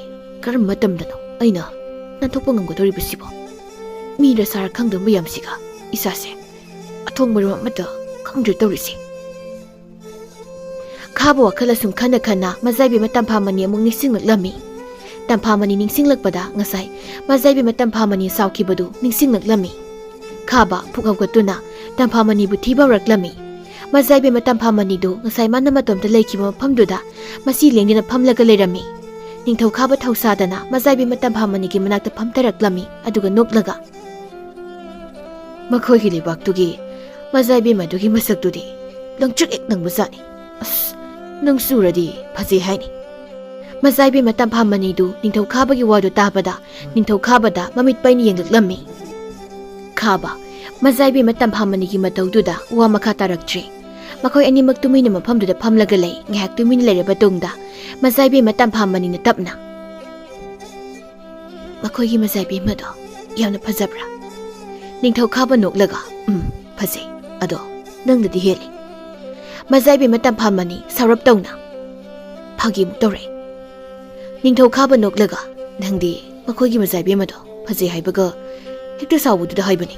ꯀꯔꯝꯕ ꯃꯇꯝꯗꯅꯣ ꯑꯩꯅ ꯅꯥꯟꯊꯣꯛꯄ ꯉꯝꯒꯗꯧꯔꯤꯕꯁꯤꯕꯣ? ꯃꯤꯔ ꯁꯥꯔ ꯈꯪꯗꯕ ꯃꯌꯥꯝꯁꯤꯒ ꯏꯁꯥꯁꯦ ꯑꯊꯣꯡ ꯃꯔꯝ ꯑꯃꯠꯇ ꯈꯪꯗ꯭ꯔꯦ ꯇꯧꯔꯤꯁꯦ"꯫ ꯈꯥꯕ ꯋꯥꯈꯜ ꯑꯁꯨꯝ ꯈꯟꯅ ꯈꯟꯅ ꯃꯖꯥꯏꯕꯦꯝꯃ ꯇꯝꯐꯥꯃꯅꯤ ꯑꯃꯨꯛ ꯅꯤꯡꯁꯤꯡꯂꯛꯂꯝꯃꯤ꯫ ꯇꯝꯐꯥꯃꯅꯤ ꯅꯤꯡꯁꯤꯡꯂꯛꯄꯗ ꯉꯁꯥꯏ ꯃꯖꯥꯏꯕꯦꯝꯃ ꯇꯝꯐꯥꯃꯅꯤ ꯁꯥꯎꯈꯤꯕꯗꯨ ꯅꯤꯡꯁꯤꯡꯂꯛꯂꯝꯃꯤ꯫ ꯈꯥꯕ ꯐꯨꯛ ꯍꯧꯒꯠꯇꯨꯅ ꯇꯝꯐꯥꯃꯅꯤꯕꯨ ꯊꯤꯕ ꯍꯧꯔꯛꯂꯝꯃꯤ꯫ ꯃꯖꯥꯏꯕꯦꯝꯃ ꯇꯝꯐꯥꯃꯅꯤꯗꯨ ꯉꯁꯥꯏ ꯃꯥꯅ ꯃꯇꯣꯝꯇ ꯂꯩꯈꯤꯕ ꯃꯐꯝꯗꯨꯗ ꯃꯁꯤ ꯂꯦꯡꯗꯅ ꯐꯝꯂꯒ ꯂꯩꯔꯝꯃꯤ꯫ ꯅꯤꯡꯊꯧꯈꯥꯕ ꯊꯧꯁꯥꯗꯅ ꯃꯖꯥꯏꯕꯦꯝꯃ ꯇꯝꯐꯥꯃꯅꯤꯒꯤ ꯃꯅꯥꯛꯇ ꯐꯝꯊꯔꯛꯂꯝꯃꯤ, ꯑꯗꯨꯒ ꯅꯣꯛꯂꯒ, "ꯃꯈꯣꯏꯒꯤ ꯂꯩꯕꯥꯛꯇꯨꯒꯤ ꯃꯖꯥꯏꯕꯦꯝꯃ ꯑꯗꯨꯒꯤ ꯃꯁꯛꯇꯨꯗꯤ ꯂꯪꯇ꯭ꯔꯤꯛ ꯍꯦꯛ ꯂꯪꯕꯖꯥꯠꯅꯤ꯫ ꯑꯁ, ꯅꯪꯁꯨ ꯎꯔꯗꯤ ꯐꯖꯩ ꯍꯥꯏꯅꯤ꯫" ꯃꯖꯥꯏꯕꯦꯝꯃ ꯇꯝꯐꯥꯃꯅꯤꯗꯨ ꯅꯤꯡꯊꯧꯈꯥꯕꯒꯤ ꯋꯥꯗꯨ ꯇꯥꯕꯗ ꯅꯤꯡꯊꯧꯈꯥꯕꯗ ꯃꯃꯤꯠ ꯄꯩꯅ ꯌꯦꯡꯂꯛꯂꯝꯃꯤ꯫ ꯈꯥꯕ, ꯃꯖꯥꯏꯕꯦꯝꯃ ꯇꯝꯐꯥꯃꯅꯤꯒꯤ ꯃꯇꯧꯗꯨꯗ ꯋꯥ ꯃꯈꯥ ꯇꯥꯔꯛꯇ꯭ꯔꯦ꯫ ꯃꯈꯣꯏ ꯑꯅꯤꯃꯛ ꯇꯨꯃꯤꯟꯅ ꯃꯐꯝꯗꯨꯗ ꯐꯝꯂꯒ ꯂꯩ꯫ ꯉꯥꯏꯍꯥꯛ ꯇꯨꯃꯤꯟꯅ ꯂꯩꯔꯕ ꯇꯨꯡꯗ ꯃꯖꯥꯏꯕꯦꯝꯃ ꯇꯝꯐꯥꯃꯅꯤꯅ ꯇꯞꯅ, "ꯃꯈꯣꯏꯒꯤ ꯃꯖꯥꯏꯕꯦꯝꯃꯗꯣ ꯌꯥꯝꯅ ꯐꯖꯕ꯭ꯔꯥ?" ꯅꯤꯡꯊꯧꯈꯥꯕ ꯅꯣꯛꯂꯒ, "ꯎꯝ, ꯐꯖꯩ꯫ ꯑꯗꯣ ꯅꯪꯅꯗꯤ ꯍꯦꯜꯂꯤ꯫" ꯃꯖꯥꯏꯕꯦꯝꯃ ꯇꯝꯐꯥꯃꯅꯤ ꯁꯥꯎꯔꯞ ꯇꯧꯅ ꯐꯥꯒꯤꯃꯨꯛ ꯇꯧꯔꯛꯏ꯫ ꯅꯤꯡꯊꯧꯈꯥꯕ ꯅꯣꯛꯂꯒ, "ꯅꯪꯗꯤ ꯃꯈꯣꯏꯒꯤ ꯃꯖꯥꯏꯕꯦꯝꯃꯗꯣ ꯐꯖꯩ ꯍꯥꯏꯕꯒ ꯍꯦꯛꯇ ꯁꯥꯎꯕꯗꯨꯗ ꯍꯥꯏꯕꯅꯤ꯫"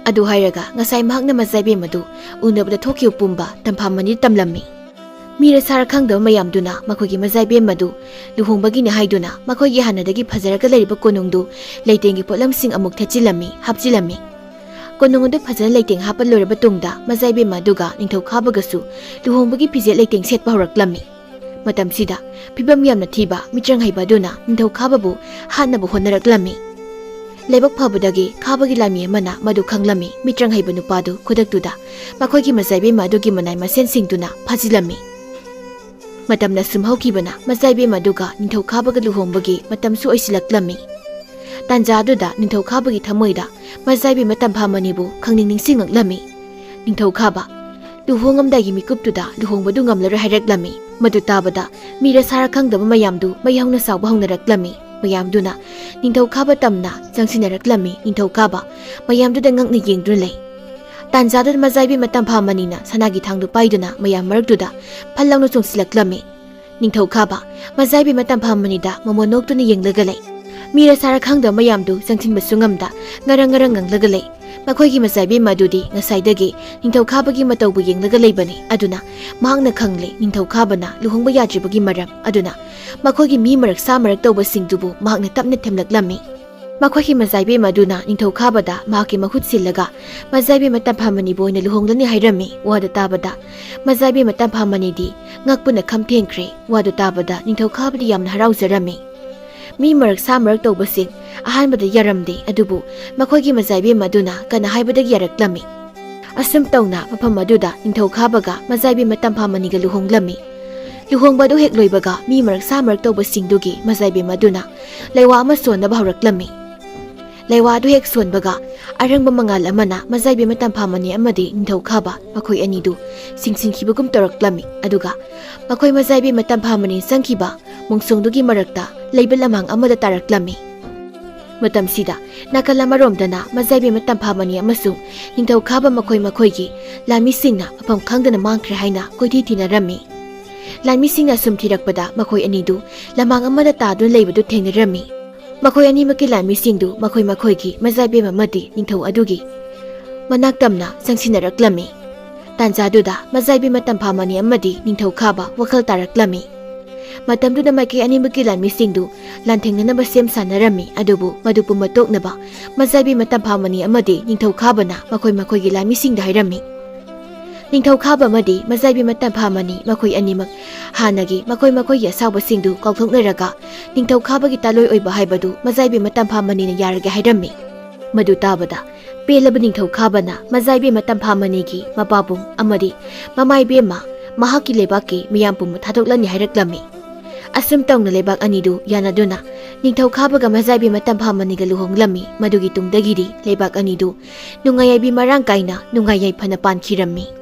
ꯑꯗꯨ ꯍꯥꯏꯔꯒ ꯉꯁꯥꯏ ꯃꯍꯥꯛꯅ ꯃꯖꯥꯏꯕꯦꯝꯃꯗꯨ ꯎꯅꯕꯗ ꯊꯣꯛꯈꯤꯕ ꯄꯨꯝꯕ ꯇꯝꯐꯥꯃꯅꯤꯗ ꯇꯝꯂꯝꯃꯤ꯫ ꯃꯤꯔ ꯁꯥꯔ ꯈꯪꯗꯕ ꯃꯌꯥꯝꯗꯨꯅ ꯃꯈꯣꯏꯒꯤ ꯃꯖꯥꯏꯕꯦꯝꯃꯗꯨ ꯂꯨꯍꯣꯡꯕꯒꯤꯅꯤ ꯍꯥꯏꯗꯨꯅ ꯃꯈꯣꯏꯒꯤ ꯍꯥꯟꯅꯗꯒꯤ ꯐꯖꯔꯒ ꯂꯩꯔꯤꯕ ꯀꯣꯅꯨꯡꯗꯨ ꯂꯩꯇꯦꯡꯒꯤ ꯄꯣꯠꯂꯝꯁꯤꯡ ꯑꯃꯨꯛ ꯊꯦꯠꯆꯤꯜꯂꯝꯃꯤ, ꯍꯥꯞꯆꯤꯜꯂꯝꯃꯤ꯫ ꯀꯣꯅꯨꯡ ꯑꯗꯨ ꯐꯖꯅ ꯂꯩꯇꯦꯡ ꯍꯥꯞꯄ ꯂꯣꯏꯔꯕ ꯇꯨꯡꯗ ꯃꯖꯥꯏꯕꯦꯝꯃ ꯑꯗꯨꯒ ꯅꯤꯡꯊꯧꯈꯥꯕꯒꯁꯨ ꯂꯨꯍꯣꯡꯕꯒꯤ ꯐꯤꯖꯦꯠ ꯂꯩꯇꯦꯡ ꯁꯦꯠꯄ ꯍꯧꯔꯛꯂꯝꯃꯤ꯫ ꯃꯇꯝꯁꯤꯗ ꯐꯤꯕꯝ ꯌꯥꯝꯅ ꯊꯤꯕ ꯃꯤꯇ꯭ꯔꯪ ꯍꯩꯕ ꯑꯗꯨꯅ ꯅꯤꯡꯊꯧꯈꯥꯕꯕꯨ ꯍꯥꯠꯅꯕ ꯍꯣꯠꯅꯔꯛꯂꯝꯃꯤ꯫ ꯂꯥꯏꯕꯛ ꯐꯕꯗꯒꯤ ꯈꯥꯕꯒꯤ ꯂꯥꯟꯃꯤ ꯑꯃꯅ ꯃꯗꯨ ꯈꯪꯂꯝꯃꯤ꯫ ꯃꯤꯇ꯭ꯔꯪ ꯍꯩꯕ ꯅꯨꯄꯥꯗꯨ ꯈꯨꯗꯛꯇꯨꯗ ꯃꯈꯣꯏꯒꯤ ꯃꯖꯥꯏꯕꯦꯝꯃ ꯑꯗꯨꯒꯤ ꯃꯅꯥꯏ ꯃꯁꯦꯟꯁꯤꯡꯗꯨꯅ ꯐꯥꯖꯤꯜꯂꯝꯃꯤ꯫ ꯃꯇꯝꯅ ꯁꯨꯝ ꯍꯧꯈꯤꯕꯅ ꯃꯖꯥꯏꯕꯦꯝꯃ ꯑꯗꯨꯒ ꯅꯤꯡꯊꯧꯈꯥꯕꯒ ꯂꯨꯍꯣꯡꯕꯒꯤ ꯃꯇꯝꯁꯨ ꯑꯣꯏꯁꯤꯜꯂꯛꯂꯝꯃꯤ꯫ ꯇꯥꯟꯖꯥ ꯑꯗꯨꯗ ꯅꯤꯡꯊꯧꯈꯥꯕꯒꯤ ꯊꯃꯣꯏꯗ ꯃꯖꯥꯏꯕꯦꯝꯃ ꯇꯝꯐꯥꯃꯅꯤꯕꯨ ꯈꯪꯅꯤꯡ ꯅꯤꯡꯁꯤꯡꯂꯛꯂꯝꯃꯤ꯫ ꯅꯤꯡꯊꯧꯈꯥꯕ ꯂꯨꯍꯣꯡꯉꯝꯗꯥꯏꯒꯤ ꯃꯤꯀꯨꯞꯇꯨꯗ ꯂꯨꯍꯣꯡꯕꯗꯨ ꯉꯝꯂꯔꯣꯏ ꯍꯥꯏꯔꯛꯂꯝꯃꯤ꯫ ꯃꯗꯨ ꯇꯥꯕꯗ ꯃꯤꯔ ꯁꯥꯔ ꯈꯪꯗꯕ ꯃꯌꯥꯝꯗꯨ ꯃꯩ ꯍꯧꯅ ꯁꯥꯎꯕ ꯍꯧꯅꯔꯛꯂꯝꯃꯤ꯫ ꯃꯌꯥꯝꯗꯨꯅ ꯅꯤꯡꯊꯧꯈꯥꯕ ꯇꯝꯅ ꯆꯪꯁꯤꯟꯅꯔꯛꯂꯝꯃꯤ꯫ ꯅꯤꯡꯊꯧꯈꯥꯕ ꯃꯌꯥꯝꯗꯨꯗ ꯉꯛꯅ ꯌꯦꯡꯗꯨꯅ ꯂꯩ꯫ ꯇꯥꯟꯖꯥꯗꯨꯗ ꯃꯖꯥꯏꯕꯦꯝꯃ ꯇꯝꯐꯥꯃꯅꯤꯅ ꯁꯅꯥꯒꯤ ꯊꯥꯡꯗꯨ ꯄꯥꯏꯗꯨꯅ ꯃꯌꯥꯝ ꯃꯔꯛꯇꯨꯗ ꯐꯜ ꯂꯥꯎꯅ ꯆꯣꯡꯁꯤꯜꯂꯛꯂꯝꯃꯤ꯫ ꯅꯤꯡꯊꯧꯈꯥꯕ ꯃꯖꯥꯏꯕꯦꯝꯃ ꯇꯝꯐꯥꯃꯅꯤꯗ ꯃꯃꯣꯟ ꯅꯣꯛꯇꯨꯅ ꯌꯦꯡꯂꯒ ꯂꯩ꯫ ꯃꯤꯔ ꯁꯥꯔ ꯈꯪꯗꯕ ꯃꯌꯥꯝꯗꯨ ꯆꯪꯁꯤꯟꯕꯁꯨ ꯉꯝꯗ ꯉꯔꯪ ꯉꯔꯪ ꯉꯪꯂꯒ ꯂꯩ꯫ ꯃꯈꯣꯏꯒꯤ ꯃꯆꯥ ꯏꯕꯦꯝꯃ ꯑꯗꯨꯗꯤ ꯉꯁꯥꯏꯗꯒꯤ ꯅꯤꯡꯊꯧꯈꯥꯕꯒꯤ ꯃꯇꯧꯕꯨ ꯌꯦꯡꯂꯒ ꯂꯩꯕꯅꯤ꯫ ꯑꯗꯨꯅ ꯃꯍꯥꯛꯅ ꯈꯪꯂꯦ ꯅꯤꯡꯊꯧꯈꯥꯕꯅ ꯂꯨꯍꯣꯡꯕ ꯌꯥꯗ꯭ꯔꯤꯕꯒꯤ ꯃꯔꯝ꯫ ꯑꯗꯨꯅ ꯃꯈꯣꯏꯒꯤ ꯃꯤ ꯃꯔꯛ ꯁꯥ ꯃꯔꯛ ꯇꯧꯕꯁꯤꯡꯗꯨꯕꯨ ꯃꯍꯥꯛꯅ ꯇꯞꯅ ꯊꯦꯝꯂꯛꯂꯝꯃꯤ꯫ ꯃꯈꯣꯏꯒꯤ ꯃꯆꯥ ꯏꯕꯦꯝꯃ ꯑꯗꯨꯅ ꯅꯤꯡꯊꯧꯈꯥꯕꯗ ꯃꯍꯥꯛꯀꯤ ꯃꯍꯨꯠ ꯁꯤꯜꯂꯒ ꯃꯆꯥ ꯏꯕꯦꯝꯃ ꯇꯝꯐꯥꯃꯅꯤꯕꯨ ꯑꯣꯏꯅ ꯂꯨꯍꯣꯡꯂꯅꯤ ꯍꯥꯏꯔꯝꯃꯤ꯫ ꯋꯥꯗꯨ ꯇꯥꯕꯗ ꯃꯆꯥ ꯏꯕꯦꯝꯃ ꯇꯝꯐꯥꯃꯅꯤꯗꯤ ꯉꯛꯄꯅ ꯈꯝ ꯊꯦꯡꯈ꯭ꯔꯦ꯫ ꯋꯥꯗꯨ ꯇꯥꯕꯗ ꯅꯤꯡꯊꯧꯈꯥꯕꯗꯤ ꯌꯥꯝꯅ ꯍꯔꯥꯎꯖꯔꯝꯃꯤ꯫ ꯃꯤ ꯃꯔꯛ ꯁꯥ ꯃꯔꯛ ꯇꯧꯕꯁꯤꯡ ꯑꯍꯥꯟꯕꯗ ꯌꯥꯔꯝꯗꯦ, ꯑꯗꯨꯕꯨ ꯃꯈꯣꯏꯒꯤ ꯃꯆꯥ ꯏꯕꯦꯝꯃ ꯑꯗꯨꯅ ꯀꯅꯥ ꯍꯥꯏꯕꯗꯒꯤ ꯌꯥꯔꯛꯂꯝꯃꯤ꯫ ꯑꯁꯨꯝ ꯇꯧꯅ ꯃꯐꯝ ꯑꯗꯨꯗ ꯅꯤꯡꯊꯧꯈꯥꯕꯒ ꯃꯆꯥ ꯏꯕꯦꯝꯃ ꯇꯝꯐꯥꯃꯅꯤꯒ ꯂꯨꯍꯣꯡꯂꯝꯃꯤ꯫ ꯂꯨꯍꯣꯡꯕ ꯑꯗꯨ ꯍꯦꯛ ꯂꯣꯏꯕꯒ ꯃꯤ ꯃꯔꯛ ꯁꯥ ꯃꯔꯛ ꯇꯧꯕꯁꯤꯡꯗꯨꯒꯤ ꯃꯆꯥ ꯏꯕꯦꯝꯃ ꯑꯗꯨꯅ ꯂꯩꯋꯥ ꯑꯃ ꯁꯣꯟꯅꯕ ꯍꯧꯔꯛꯂꯝꯃꯤ꯫ ꯂꯩꯋꯥ ꯑꯗꯨ ꯍꯦꯛ ꯁꯣꯟꯕꯒ ꯑꯔꯪꯕ ꯃꯉꯥꯜ ꯑꯃꯅ ꯃꯆꯥ ꯏꯕꯦꯝꯃ ꯇꯝꯐꯥꯃꯅꯤ ꯑꯃꯗꯤ ꯅꯤꯡꯊꯧꯈꯥꯕ ꯃꯈꯣꯏ ꯑꯅꯤꯗꯨ ꯁꯤꯡꯁꯤꯟꯈꯤꯕꯒꯨꯝ ꯇꯧꯔꯛꯂꯝꯃꯤ꯫ ꯑꯗꯨꯒ ꯃꯈꯣꯏ ꯃꯆꯥ ꯏꯕꯦꯝꯃ ꯇꯝꯐꯥꯃꯅꯤ ꯆꯪꯈꯤꯕ ꯃꯣꯡꯁꯣꯡꯗꯨꯒꯤ ꯃꯔꯛꯇ ꯂꯩꯕ ꯂꯃꯥꯡ ꯑꯃꯗ ꯇꯥꯔꯛꯂꯝꯃꯤ꯫ ꯃꯇꯝꯁꯤꯗ ꯅꯥꯀꯜ ꯑꯃꯔꯣꯝꯗꯅ ꯃꯆꯥ ꯏꯕꯦꯝꯃ ꯇꯝꯐꯥꯃꯅꯤ ꯑꯃꯁꯨꯡ ꯅꯤꯡꯊꯧꯈꯥꯕ ꯃꯈꯣꯏ ꯃꯈꯣꯏꯒꯤ ꯂꯥꯟꯃꯤꯁꯤꯡꯅ ꯃꯐꯝ ꯈꯪꯗꯅ ꯃꯥꯡꯈ꯭ꯔꯦ ꯍꯥꯏꯅ ꯀꯣꯏꯊꯤ ꯊꯤꯅꯔꯝꯃꯤ꯫ ꯂꯥꯟꯃꯤꯁꯤꯡꯅ ꯁꯨꯝ ꯊꯤꯔꯛꯄꯗ ꯃꯈꯣꯏ ꯑꯅꯤꯗꯨ ꯂꯃꯥꯡ ꯑꯃꯗ ꯇꯥꯗꯨꯅ ꯂꯩꯕꯗꯨ ꯊꯦꯡꯅꯔꯝꯃꯤ꯫ ꯃꯈꯣꯏ ꯑꯅꯤꯃꯛꯀꯤ ꯂꯥꯟꯃꯤꯁꯤꯡꯗꯨ ꯃꯈꯣꯏ ꯃꯈꯣꯏꯒꯤ ꯃꯆꯥ ꯏꯕꯦꯝꯃ ꯑꯃꯗꯤ ꯅꯤꯡꯊꯧ ꯑꯗꯨꯒꯤ ꯃꯅꯥꯛ ꯇꯝꯅ ꯆꯪꯁꯤꯟꯅꯔꯛꯂꯝꯃꯤ꯫ ꯇꯥꯟꯖꯥꯗꯨꯗ ꯃꯆꯥ ꯏꯕꯦꯝꯃ ꯇꯝꯐꯥꯃꯅꯤ ꯑꯃꯗꯤ ꯅꯤꯡꯊꯧꯈꯥꯕ ꯋꯥꯈꯜ ꯇꯥꯔꯛꯂꯝꯃꯤ꯫ ꯃꯇꯝꯗꯨꯗ ꯃꯥꯏꯀꯩ ꯑꯅꯤꯃꯛꯀꯤ ꯂꯥꯟꯃꯤꯁꯤꯡꯗꯨ ꯂꯥꯟꯊꯦꯡꯅꯅꯕ ꯁꯦꯝ ꯁꯥꯅꯔꯝꯃꯤ, ꯑꯗꯨꯕꯨ ꯃꯗꯨ ꯄꯨꯝꯕ ꯇꯣꯛꯅꯕ ꯃꯆꯥ ꯏꯕꯦꯝꯃ ꯇꯝꯐꯥꯃꯅꯤ ꯑꯃꯗꯤ ꯅꯤꯡꯊꯧꯈꯥꯕꯅ ꯃꯈꯣꯏ ꯃꯈꯣꯏꯒꯤ ꯂꯥꯟꯃꯤꯁꯤꯡꯗ ꯍꯥꯏꯔꯝꯃꯤ꯫ ꯅꯤꯡꯊꯧꯈꯥꯕ ꯑꯃꯗꯤ ꯃꯆꯥ ꯏꯕꯦꯝꯃ ꯇꯝꯐꯥꯃꯅꯤ ꯃꯈꯣꯏ ꯑꯅꯤꯃꯛ ꯍꯥꯟꯅꯒꯤ ꯃꯈꯣꯏ ꯃꯈꯣꯏꯒꯤ ꯑꯁꯥꯎꯕꯁꯤꯡꯗꯨ ꯀꯥꯎꯊꯣꯛꯅꯔꯒ ꯅꯤꯡꯊꯧꯈꯥꯕꯒꯤ ꯇꯥꯂꯣꯏ ꯑꯣꯏꯕ ꯍꯥꯏꯕꯗꯨ ꯃꯆꯥ ꯏꯕꯦꯝꯃ ꯇꯝꯐꯥꯃꯅꯤꯅ ꯌꯥꯔꯒꯦ ꯍꯥꯏꯔꯝꯃꯤ꯫ ꯃꯗꯨ ꯇꯥꯕꯗ ꯄꯦꯜꯂꯕ ꯅꯤꯡꯊꯧꯈꯥꯕꯅ ꯃꯆꯥ ꯏꯕꯦꯝꯃ ꯇꯝꯐꯥꯃꯅꯤꯒꯤ ꯃꯄꯥꯕꯨꯡ ꯑꯃꯗꯤ ꯃꯃꯥ ꯏꯕꯦꯝꯃ ꯃꯍꯥꯛꯀꯤ ꯂꯩꯕꯥꯛꯀꯤ ꯃꯤꯌꯥꯝ ꯄꯨꯝꯕ ꯊꯥꯗꯣꯛꯂꯅꯤ ꯍꯥꯏꯔꯛꯂꯝꯃꯤ꯫ ꯑꯁꯨꯝ ꯇꯧꯅ ꯂꯩꯕꯥꯛ ꯑꯅꯤꯗꯨ ꯌꯥꯅꯗꯨꯅ ꯅꯤꯡꯊꯧꯈꯥꯕꯒ ꯃꯆꯥ ꯏꯕꯦꯝꯃ ꯇꯝꯐꯥꯃꯅꯤꯒ ꯂꯨꯍꯣꯡꯂꯝꯃꯤ꯫ ꯃꯗꯨꯒꯤ ꯇꯨꯡꯗꯒꯤꯗꯤ ꯂꯩꯕꯥꯛ ꯑꯅꯤꯗꯨ ꯅꯨꯡꯉꯥꯏ ꯌꯥꯏꯕꯤ ꯃꯔꯥꯡ ꯀꯥꯏꯅ ꯅꯨꯡꯉꯥꯏ ꯌꯥꯏꯐꯅ ꯄꯥꯟꯈꯤꯔꯝꯃꯤ꯫